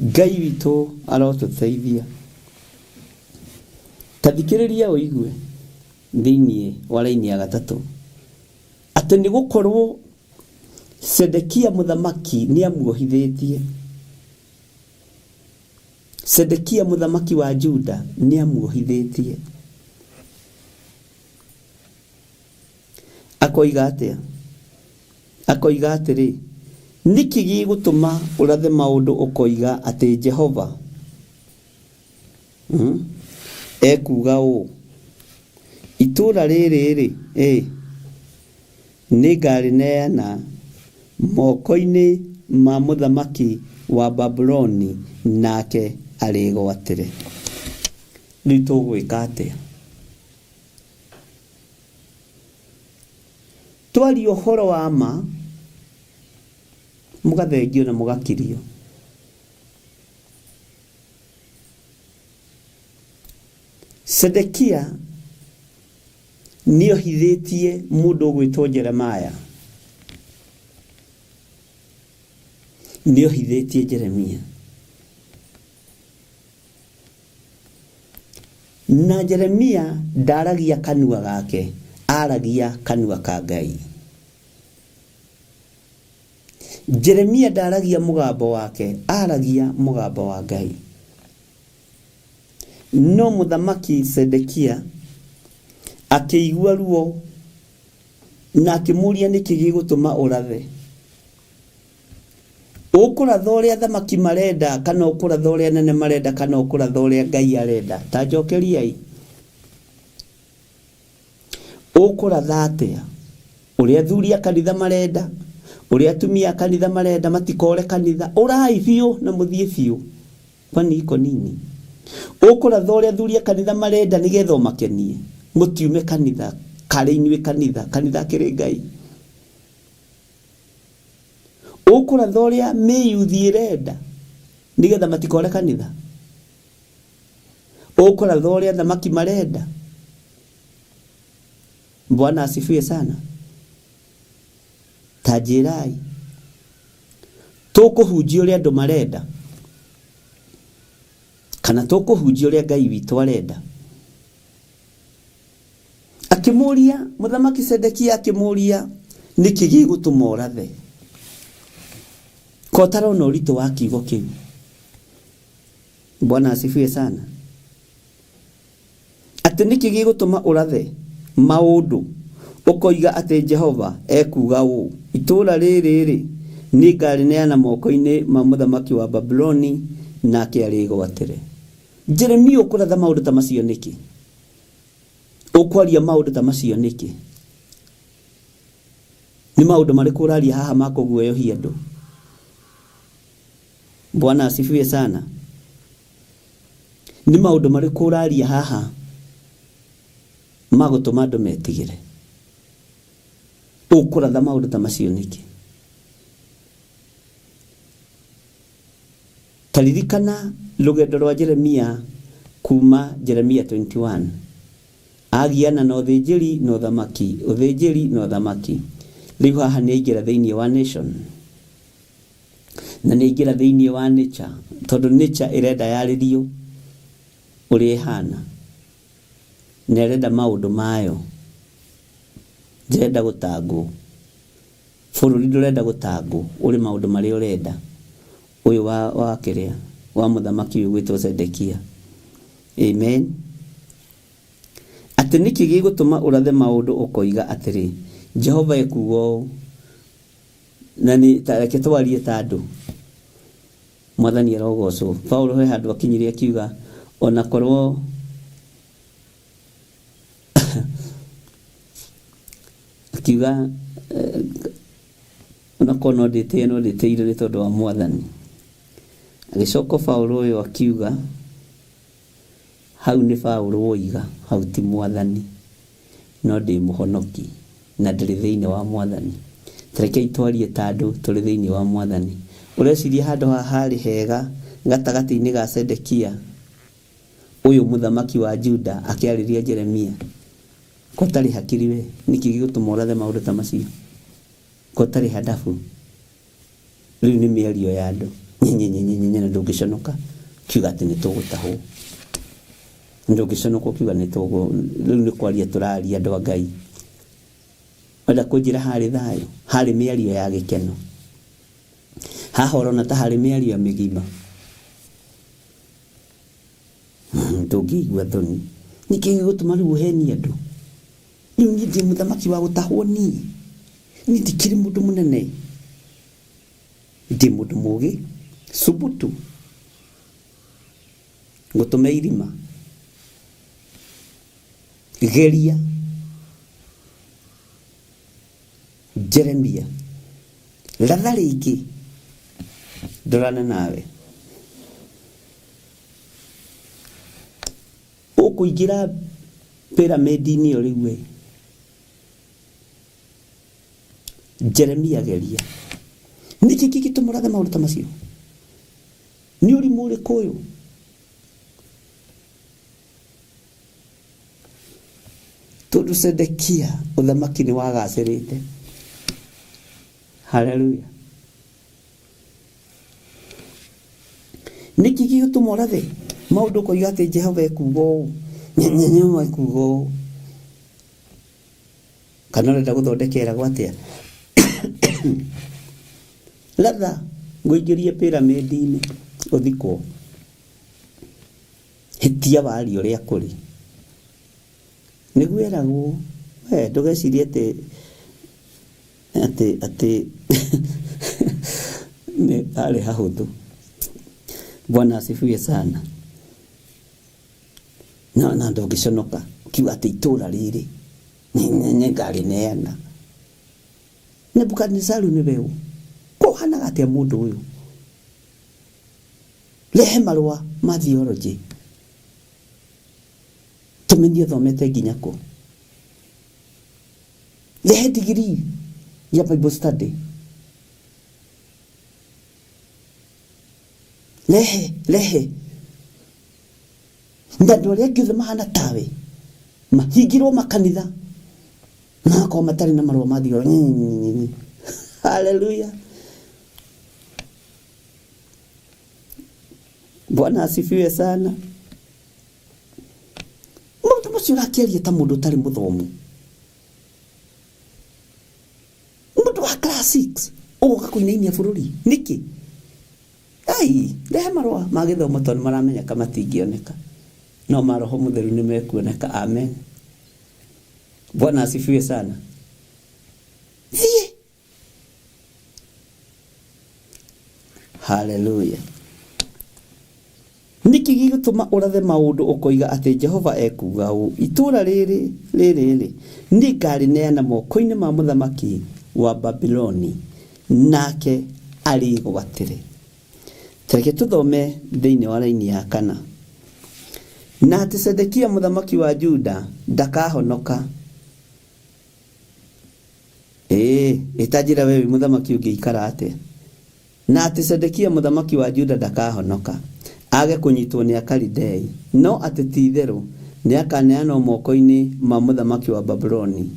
Ngai witũ arotũteithia. Ta thikĩrĩria ũigue thĩinĩ wa raini ya gatatũ atĩ nĩ gũkorwo Sedekia mũthamaki nĩ amuohithĩtie. Sedekia mũthamaki wa Juda nĩ amuohithĩtie. Akoiga atĩa? Akoiga atĩrĩ, nĩkĩ gĩgũtũma ũrathe maũndũ ũkoiga atĩ Jehova ekuuga ũũ, itũũra rĩrĩ-rĩ, ĩ, Nĩngarĩneana moko-inĩ ma mũthamaki wa Babuloni, nake arĩgwatĩre. Rĩu tũgwĩka atĩa? Twaria ũhoro wa ma, mũgathengio na mũgakirio. Sedekia nĩohithĩtie mũndũ ũgwĩtwo Jeremaya, nĩohithĩtie Jeremia. Na Jeremia ndaragia kanua gake, aragia kanua ka Ngai. Jeremia ndaragia mũgambo wake, aragia mũgambo wa Ngai. No mũthamaki Sedekia akĩigua ruo na akĩmũria nĩkĩ gĩgũtũma ũrathe. Ũkũratha ũrĩa athamaki marenda kana ũkũratha ũrĩa anene marenda kana ũkũratha ũrĩa Ngai arenda? Ta njokeriai. Ũkũratha atĩa? Ũrĩa athuri a kanitha marenda, ũrĩa atumia a kanitha marenda matikore kanitha, ũrai biũ na mũthiĩ biũ. Kwani iko nini? Ũkũratha ũrĩa athuri a kanitha marenda nĩgetha ũmakenie. Mũtiume kanitha, karĩ inyuĩ kanitha, kanitha akĩrĩ Ngai. Ũkũratha ũrĩa mĩyuthi ĩrenda nĩgetha matikore kanitha. Ũkũratha ũrĩa athamaki marenda. Bwana asifiwe sana. Ta njĩrai, tũkũhunjia ũrĩa andũ marenda kana tũkũhunjia ũrĩa Ngai witũ arenda? Akĩmũria, mũthamaki Sedekia akĩmũria, nĩkĩ gĩgũtũma ũrathe? Ko ũtarona ũritũ wa kiugo kĩu? Bwana asifiwe sana. Atĩ nĩkĩ gĩgũtũma ũrathe maũndũ ũkoiga atĩ Jehova ekuuga ũũ, itũũra rĩrĩ-rĩ, nĩngarĩneana moko-inĩ ma mũthamaki wa Babuloni, nake arĩgwatĩre. Jeremia ũkũratha maũndũ ta macio nĩkĩ? Ũkwaria maũndũ ta macio nĩkĩ? Nĩ maũndũ marĩkũ ũraria haha ma kũguoyohia andũ? Bwana asifiwe sana. Nĩ maũndũ marĩkũ ũraria haha ma gũtũma andũ metigĩre? Ũkũratha maũndũ ta macio nĩkĩ? Ta ririkana rũgendo rwa Jeremia kuma Jeremia 21. Agiana na ũthĩnjĩri na ũthamaki, ũthĩnjĩri na ũthamaki. Rĩu haha nĩ aingĩra thĩinĩ wa nation. Na nĩ aingĩra thĩinĩ wa nature, tondũ nature ĩrenda yarĩrio ũrĩa ĩhana. Na ĩrenda maũndũ mayo. Ndĩrenda gũtangwo. Bũrũri ndũrenda gũtangwo, ũrĩ maũndũ marĩa ũrenda. Ũyũ wa, wa kĩrĩa, wa mũthamaki ũyũ gwĩtwo Zedekia. Amen. Atĩ nĩkĩ gĩgũtũma ũrathe maũndũ ũkoiga atĩrĩ, Jehova ekuuga ũũ, na nĩ ta reke twarie ta andũ. Mwathani arogocwo. Paulo he handũ akinyire akiuga ona korwo akiuga ona korwo no ndĩtĩe no ndĩtĩire nĩ tondũ wa Mwathani. Agĩcoka Paulo ũyũ akiuga hau nĩ Paulo woiga hau ti Mwathani no ndĩ mũhonoki na ndĩrĩ thĩinĩ wa Mwathani. Tarekei twarie ta andũ tũrĩ thĩinĩ wa Mwathani. Ũreciria handũ haha harĩ hega gatagatĩ-inĩ ga Sedekia ũyũ mũthamaki wa Juda akĩarĩria Jeremia? Ko ũtarĩ hakiri we, nĩkĩ gĩgũtũma ũrathe maũndũ ta macio? Ko ũtarĩ handabu? Rĩu nĩ mĩario ya andũ nyenyenyenyenye na ndũngĩconoka kiuga atĩ nĩ tũgũtahwo. Ndũngĩconoka ũkiuga nĩ tũgũ rĩu nĩ kwaria tũraria andũ a Ngai. Wenda kũnjĩra harĩ thayũ, harĩ mĩario ya gĩkeno. Haha ũrona ta harĩ mĩario mĩgima. Ndũngĩigua thoni. Nĩkĩ gĩgũtũma rĩu ũhenie andũ? Rĩu niĩ ndĩ mũthamaki wa gũtahwo niĩ? Niĩ ndikĩrĩ mũndũ mũnene. Ndĩ mũndũ mũgĩ. Subutu. Ngũtũme irima. Geria. Jeremia. Ratha rĩngĩ. Ndorane nawe. Ũkũingĩra pyramid-inĩ ĩyo rĩu we. Jeremia geria. Nĩkĩ kĩngĩtũma ũrathe maũndũ ta macio? Nĩ ũrimũ ũrĩkũ ũyũ? Tondũ Sedekia ũthamaki nĩ wagacĩrĩte. Haleluya. Nĩkĩ gĩgũtũma ũrathe maũndũ ũkoiga atĩ Jehova ekuuga ũũ, Jehova ekuuga ũũ? Kana ũrenda gũthondeka ĩragwo atĩa? Ratha ngũingĩrie pyramid-inĩ ũthikwo. Hĩtia warie ũrĩa kũrĩ. Nĩguo eragwo, we ndũgecirie atĩ atĩ atĩ nĩ harĩ hahũthũ. Bwana asifiwe sana. Na na ndũngĩconoka ũkiuga atĩ itũra rĩrĩ nĩngarĩneana. Nebukadinezaru nĩwe ũ? Kũhanaga atĩa mũndũ ũyũ? Rehe marũa ma theology tũmenye ũthomete nginya kũ. Rehe degree ya Bible study. Rehe, rehe. Na andũ arĩa angĩ othe mahana tawe mahingĩrwo makanitha magakorwo matarĩ na marũa ma theology. Haleluya. Bwana asifiwe sana. Maũndũ macio ũrakĩaria ta mũndũ ũtarĩ mũthomu. Mũndũ wa class 6 ũgũka kũinainia bũrũri nĩkĩ? Ai, rehe marũa ma gĩthomo tondũ nĩmaramenyeka matingĩoneka. No ma Roho Mũtheru nĩmekuoneka. Amen. Bwana asifiwe sana. Thiĩ. Haleluya. Nĩkĩ gĩgũtũma ũrathe maũndũ ũkoiga atĩ Jehova ekuuga ũũ, 'Itũũra rĩrĩ rĩrĩ-rĩ, nĩngarĩneana moko-inĩ ma mũthamaki wa Babuloni, nake arĩgwatĩre. Ta reke tũthome thĩinĩ wa raini ya kana. Na atĩ Zedekia mũthamaki wa Juda ndakahonoka. Ĩĩ, ĩ ta njĩra wee wĩ mũthamaki ũngĩikara atĩa? Na atĩ Zedekia mũthamaki wa Juda ndakahonoka, aage kũnyitwo nĩ Akalidei, no atĩ ti-itherũ nĩakaneanwo moko-inĩ ma mũthamaki wa Babuloni,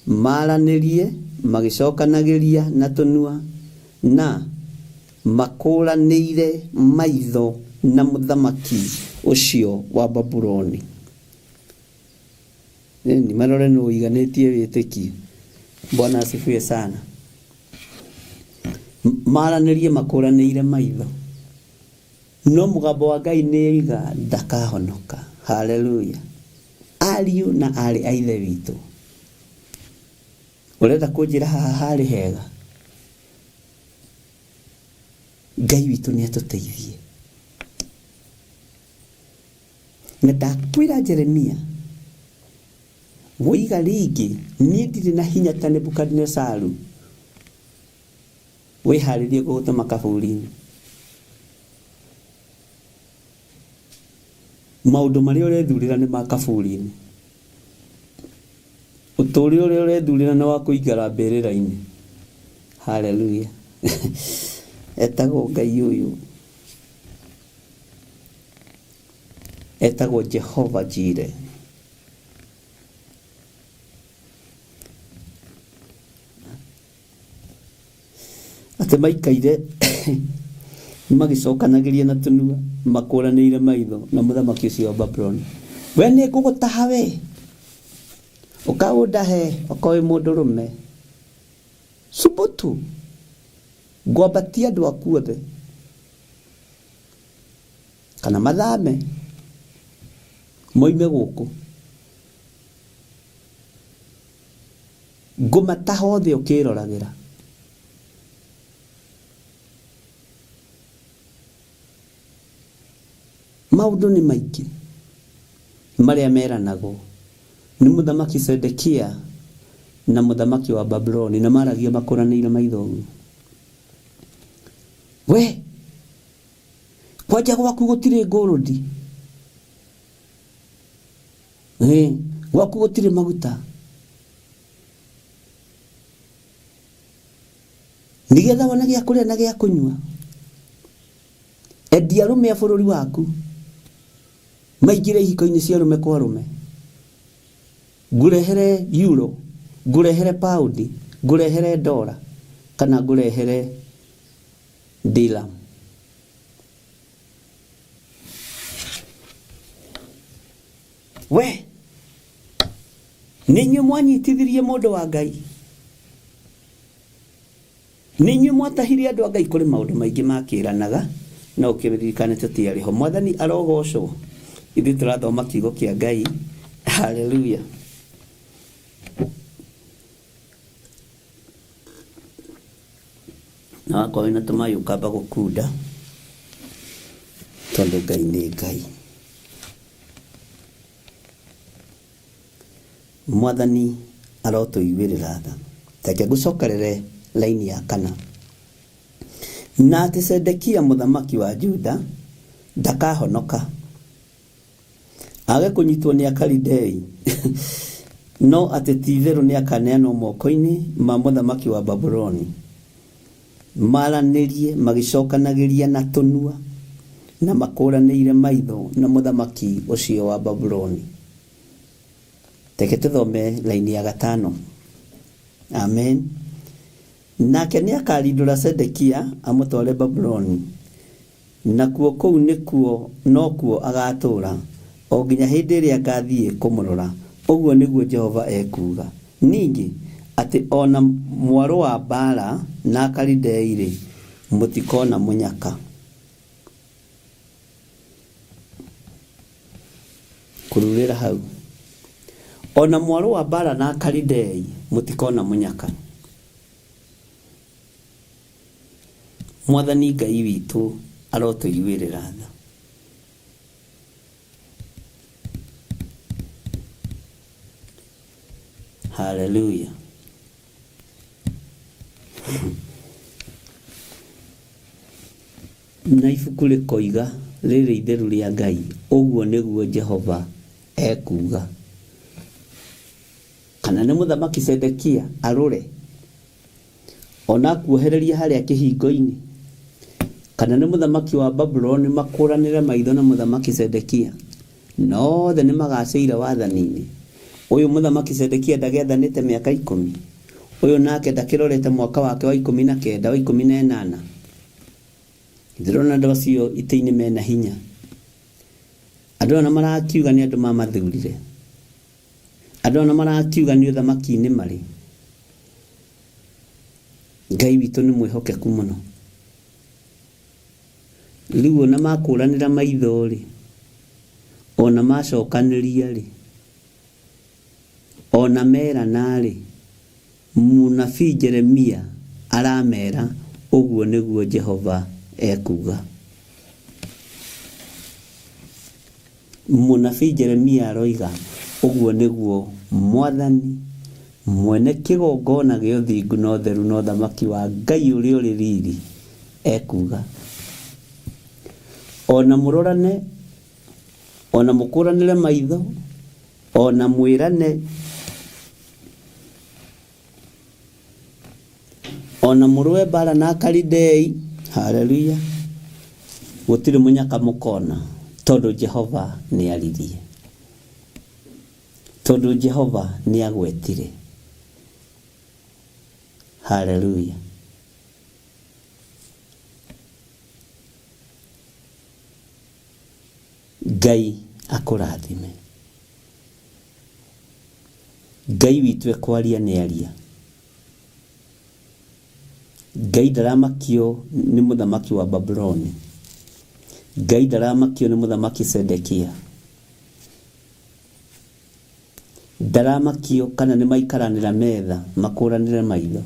maaranĩrie magĩcokanagĩria na tũnua, na makũũranĩire maitho na mũthamaki ũcio wa Babuloni. Ĩni, marore nũ ũiganĩtie wĩtĩkio. Bwana asifiwe sana. Maranĩrie makũranĩire maitho. No mũgambo wa Ngai nĩ oiga ndakahonoka. Haleluya. Ariũ na aarĩ a Ithe witũ, ũrenda kũnjĩra haha harĩ hega? Ngai witũ nĩ atũteithie. Na ndakwĩra Jeremia, woiga rĩngĩ, niĩ ndirĩ na hinya ta Nebukadinezaru, wĩharĩrie gũgũtũma kaburi-inĩ. Maũndũ marĩa ũrethurĩra nĩ ma kaburi-inĩ. Ũtũũrĩre ũrĩa ũrethurĩra nĩ wa kũingĩra mbĩrĩra-inĩ. Haleluya. Etagwo Ngai ũyũ. Etagwo Jehova Jire. Atĩ maikaire magĩcokanagĩria na tũnua makũranĩire maitho na mũthamaki ũcio wa Babuloni. We nĩ ngũgũtaha we, ũkaũndahe okorwo wĩ mũndũrũme. Subutu, ngwambatia andũ aku othe kana mathame moime gũkũ. Ngũmataha othe ũkĩroragĩra. Maũndũ nĩ maingĩ marĩa meranagwo nĩ mũthamaki Zedekia na mũthamaki wa Babuloni, na maragia makũranĩire maitho ũguo. We, kwanja gwaku gũtirĩ ngũrũndi, gwaku gũtirĩ maguta. Nĩgetha wone gĩa kũrĩa na gĩa kũnyua. Endia arũme a bũrũri waku maingĩre ihiko-inĩ cia arũme kwa arũme. Ngũrehere euro, ngũrehere pound, ngũrehere dollar, kana ngũrehere dirham? We nĩ inyuĩ mwanyitithirie mũndũ wa Ngai, nĩ inyuĩ mwatahire andũ a Ngai. Kũrĩ maũndũ maingĩ makĩranaga no ũkĩririkane tũtiarĩ ho. Mwathani arogocwo. Ithuĩ tũrathoma kiugo kĩa Ngai. Haleluya. Na wakorwo wĩna tũmaĩ ũkamba gũkunda, tondũ Ngai nĩ Ngai. Mwathani arotũiguĩrĩra tha. Reke ngũcokerere laini ya kana. Na atĩ Zedekia mũthamaki wa Juda ndakahonoka, age kũnyitwo nĩ Akalidei, no atĩ ti-itherũ nĩakaneanwo moko-inĩ ma mũthamaki wa Babuloni, maranĩrie magĩcokanagĩria na tũnua, na makũranĩire maitho na mũthamaki ũcio wa Babuloni. Reke tũthome laini ya gatano. Amen. Nake nĩakarindũra Zedekia amũtware Babuloni, nakuo kũu nĩkuo nokuo agatũũra, o nginya hĩndĩ ĩrĩa ngathiĩ kũmũrora, ũguo nĩguo Jehova ekuuga. Ningĩ, atĩ o na mwarũa mbaara na Akalidei-rĩ, mũtikona mũnyaka. Kururĩra hau. O na mwarũa mbaara na Akalidei, mũtikona mũnyaka. Mwathani Ngai witũ arotũiguĩrĩra tha. Haleluya. Na ibuku rĩkoiga rĩrĩ itheru rĩa Ngai, ũguo nĩguo Jehova ekuuga. Kana nĩ mũthamaki Zedekia arũre, ona akuohereria harĩa kĩhingo-inĩ? Kana nĩ mũthamaki wa Babuloni makũranĩre maitho na mũthamaki Zedekia? Na othe nĩ magacĩire wathani-inĩ. Ũyũ mũthamaki Zedekia ndagĩathanĩte mĩaka 10? Ũyũ nake ndakĩrorete mwaka wake wa 19, wa 18? Ndĩrona andũ acio itĩ-inĩ mena hinya. Andũ aya ona marakiuga nĩ andũ mamathurire. Andũ aya ona marakiuga nĩ ũthamaki-inĩ marĩ. Ngai witũ nĩ mwĩhokeku mũno. Rĩu ona makũranĩra maitho-rĩ, ona macokanĩria-rĩ, ona merana-rĩ, mũnabii Jeremia aramera ũguo nĩguo Jehova ekuuga. Mũnabii Jeremia aroiga ũguo nĩguo Mwathani, mwene kĩgongona gĩa ũthingu na ũtheru na ũthamaki wa Ngai ũrĩa ũrĩ riri ekuuga. O na mũrorane, o na mũkũranĩre maitho, o na mwĩrane, o na mũrũe mbara na Akalidei, haleluya, gũtirĩ mũnyaka mũkona, tondũ Jehova nĩaririe, tondũ Jehova nĩagwetire. Haleluya. Ngai akũrathime. Ngai witũ ekwaria nĩ aria. Ngai ndaramakio nĩ mũthamaki wa Babuloni. Ngai ndaramakio nĩ mũthamaki Sedekia. Ndaramakio kana nĩ maikaranĩra metha makũranĩre maitho.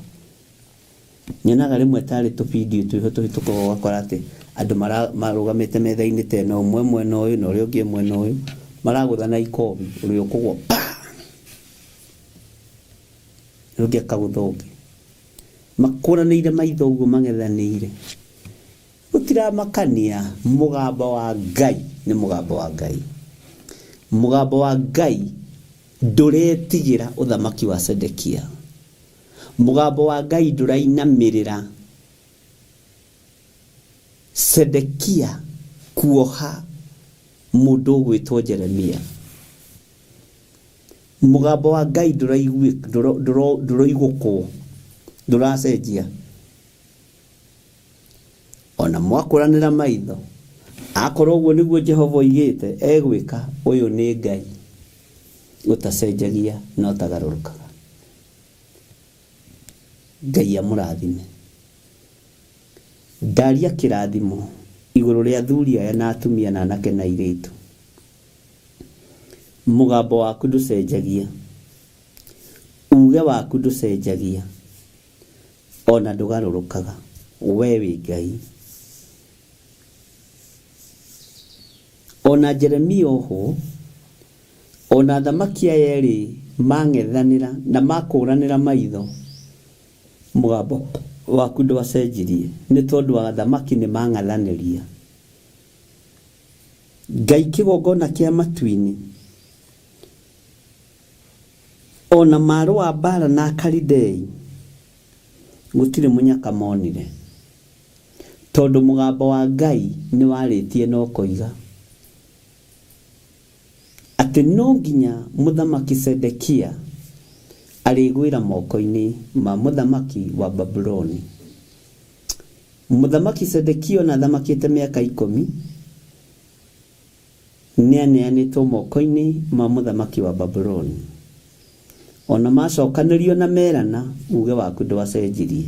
Nyonaga rĩmwe tarĩ tũbindiũ twĩho tũhĩtũkaga ũgakora atĩ andũ marũgamĩte metha-inĩ ta ĩno, ũmwe mwena ũyũ na ũrĩa ũngĩ mwena ũyũ, maragũthana ikobi, ũrĩa ũkũgwa pa! Ũrĩa ũngĩ akagũtha ũngĩ. Makũranĩire maitho ũguo mang'ethanĩire. Gũtiramakania mũgambo wa Ngai nĩ mũgambo wa Ngai. Mũgambo wa Ngai ndũretigĩra ũthamaki wa Sedekia. Mũgambo wa Ngai ndũrainamĩrĩra Sedekia kuoha mũndũ ũgwĩtwo Jeremia. Mũgambo wa Ngai ndũraigũkwo, ndũracenjia. Ona mwakũranĩra maitho, akorwo ũguo nĩguo Jehova oigĩte egwĩka, ũyũ nĩ Ngai ũtacenjagia na ũtagarũrũkaga. Ngai amũrathime. Ndaria kĩrathimo igũrũ rĩa athuri aya na atumia na anake na airĩtu. Mũgambo waku ndũcenjagia, uge waku ndũcenjagia, ona ndũgarũrũkaga. We wĩ Ngai. Ona Jeremia ohwo, ona athamaki aya erĩ mang'ethanĩra na makũranĩra maitho, mũgambo waku ndwacenjirie nĩ tondũ athamaki nĩ mang'athanĩria. Ngai kĩgongona kĩa matu-inĩ, ona marũa mbara na Akalidei, gũtirĩ mũnyaka monire, tondũ mũgambo wa Ngai nĩ warĩtie na ũkoiga atĩ no nginya mũthamaki Sedekia arĩgwĩra moko-inĩ ma mũthamaki wa Babuloni. Mũthamaki Sedekia ona athamakĩte mĩaka 10 nĩ aneanĩtwo moko-inĩ ma mũthamaki wa Babuloni. Ona macokanĩrio na merana, uge waku ndwacenjirie.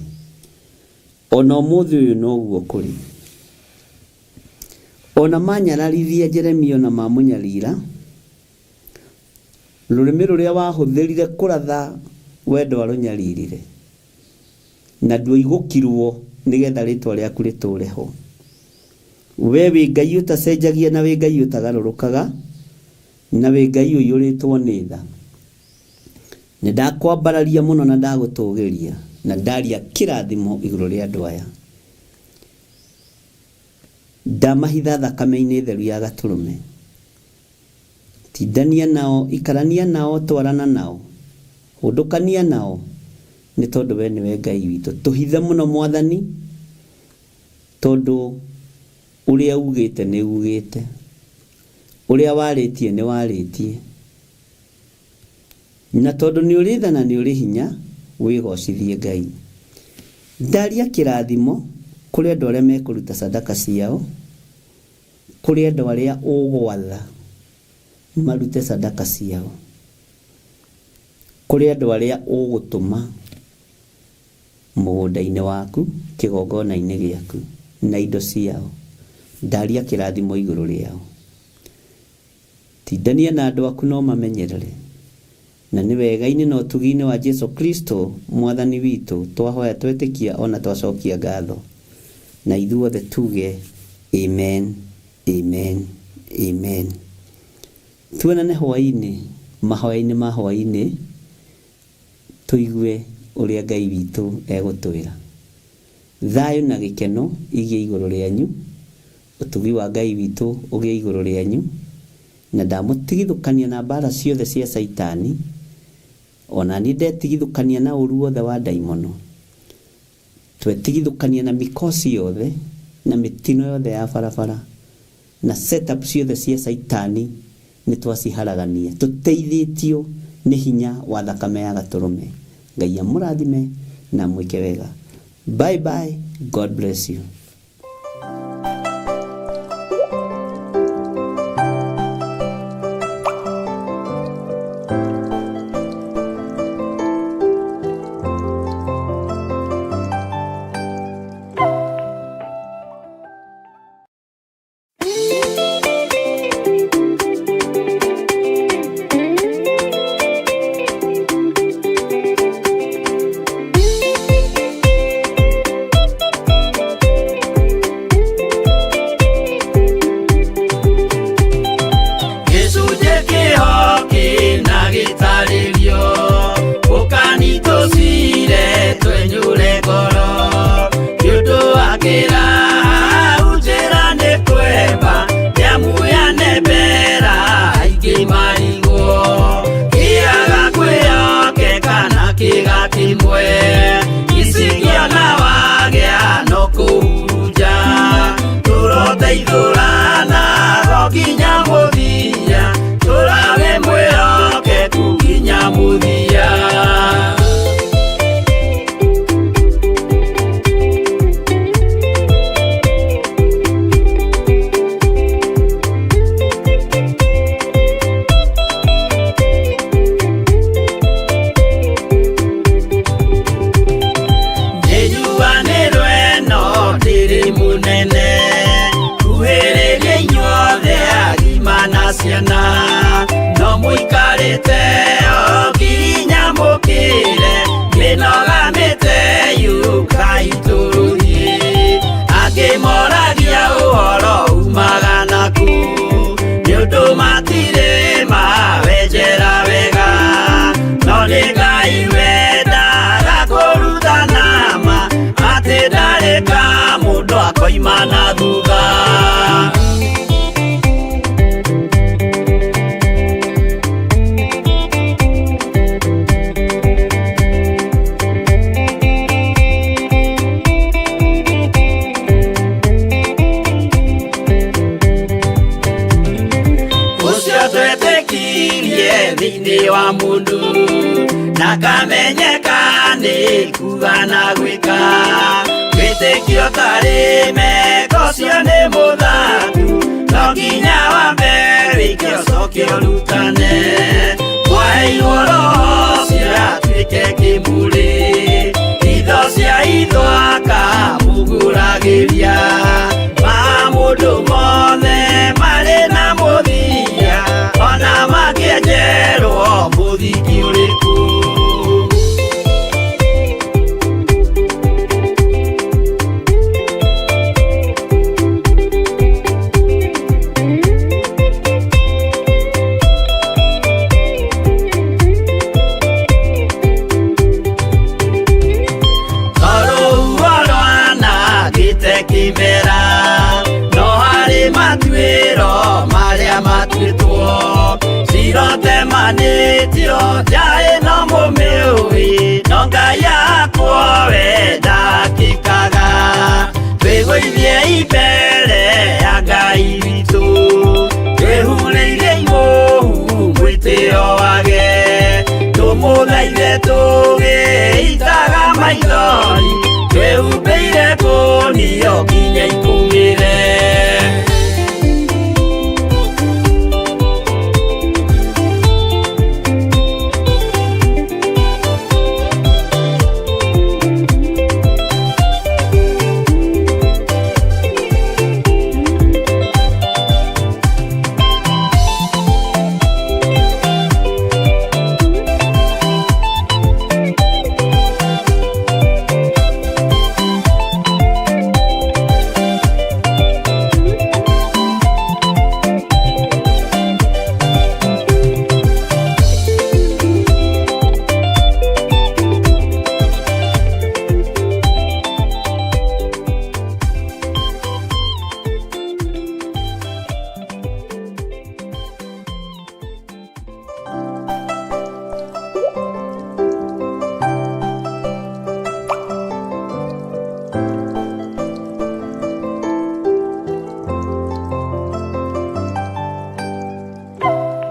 Ona ũmũthĩ ũyũ noguo kũrĩ. Ona manyararithia Jeremia ona mamũnyarira, rũrĩmĩ rũrĩa wahũthĩrire kũratha we ndwarũnyaririre, na ndwaigũkirwo nĩgetha rĩtwa rĩaku rĩtũre ho. We wĩ Ngai ũtacenjagia na wĩ Ngai ũtagarũrũkaga, na wĩ Ngai ũiyũrĩtwo nĩ tha. Nĩ ndakwambararia mũno na ndagũtũgĩria, na ndaria kĩrathimo igũrũ rĩa andũ aya. Ndamahitha thakame-inĩ theru ya gatũrũme. Tindania nao, ikarania nao, twarana nao, hũndũkania nao, nĩ tondũ we nĩwe Ngai witũ. Tũhithe mũno Mwathani, tondũ ũrĩa ugĩte nĩ ugĩte, ũrĩa warĩtie nĩ warĩtie, na tondũ nĩ ũrĩ tha na nĩ ũrĩ hinya, wĩgocithie Ngai. Ndaria kĩrathimo kũrĩ andũ arĩa mekũruta sadaka ciao, kũrĩ andũ arĩa ũgwatha marute sadaka ciao, kũrĩ andũ arĩa ũgũtũma mũgũnda-inĩ waku, kĩgongona-inĩ gĩaku, na indo ciao. Ndaria kĩrathimo igũrũ rĩao. Tindania na andũ aku no mamenyerere, na nĩ wega-inĩ na ũtugi-inĩ wa Jesu Kristo Mwathani witũ twahoya twetĩkia ona twacokia ngatho, na ithuothe tuge amen, amen, amen. Tuonane hwaĩ-inĩ, mahoya-inĩ ma hwaĩ-inĩ, tũigue ũrĩa Ngai witũ egũtwĩra. Thayũ na gĩkeno igĩe igũrũ rĩanyu, ũtugi wa Ngai witũ ũgĩe igũrũ rĩanyu, na ndamũtigithũkania na mbara ciothe cia Caitani, ona niĩ ndetigithũkania na ũru wothe wa ndaimono. Twetigithũkania na mikosi yothe na mĩtino yothe ya barabara na setup ciothe cia Caitani nĩ twaciharagania tũteithĩtio nĩ hinya wa thakame ya gatũrũme. Ngai amũrathime na amwĩke wega. Bye bye. God bless you. Gĩcunjĩ kĩho kĩna gĩtarĩrio, ũkani tũcire twenyũre ngoro, nĩ ũndũ wa kĩraha njĩra nĩ kwemba, nĩamu yanembera aingĩ marigwo, kĩaga kwĩhokeka na kĩga kĩmwe, icigĩona wagĩa no kũhurunja, tũroteithũrana ro nginya mũthia, tũrawe mwĩhoko. ciana no mũikarĩte o nginya mũkĩre mĩnoga mĩte yũkai tũrũthiĩ angĩ moragia ũhoro umaga naku nĩ ũndũ matirĩ mawenjera wega no nĩ Ngai wendaga kũrutana ma atĩ ndarĩ ka mũndũ akoima na thutha. Ũcio twetĩkirie thĩinĩ wa mũndũ na kamenyeka nĩ kuga na gwĩka wĩtĩkio tarĩ meko ũcio nĩ mũthaku no nginya wambe wĩke ũcoke ũrutane mwaheirwo roho ũcio atuĩke kĩmũrĩ itho cia itho akamũgũragĩria ma mũndũ mothe marĩ na mũthia ona makĩenjerwo mũthingi ũrĩkũ. Tondũ rwanangĩte kĩmera no harĩ matuĩro marĩa matuĩtwo cirotemanĩtio njaĩ no mũmĩũĩ no Ngai akwo we ndakĩkaga twĩgũithie mbere ya Ngai witũ twĩhurĩire imũhu mwĩtĩo wage tũmũthaithe tũgĩitaga maithori twĩhumbĩire kũnio nginya.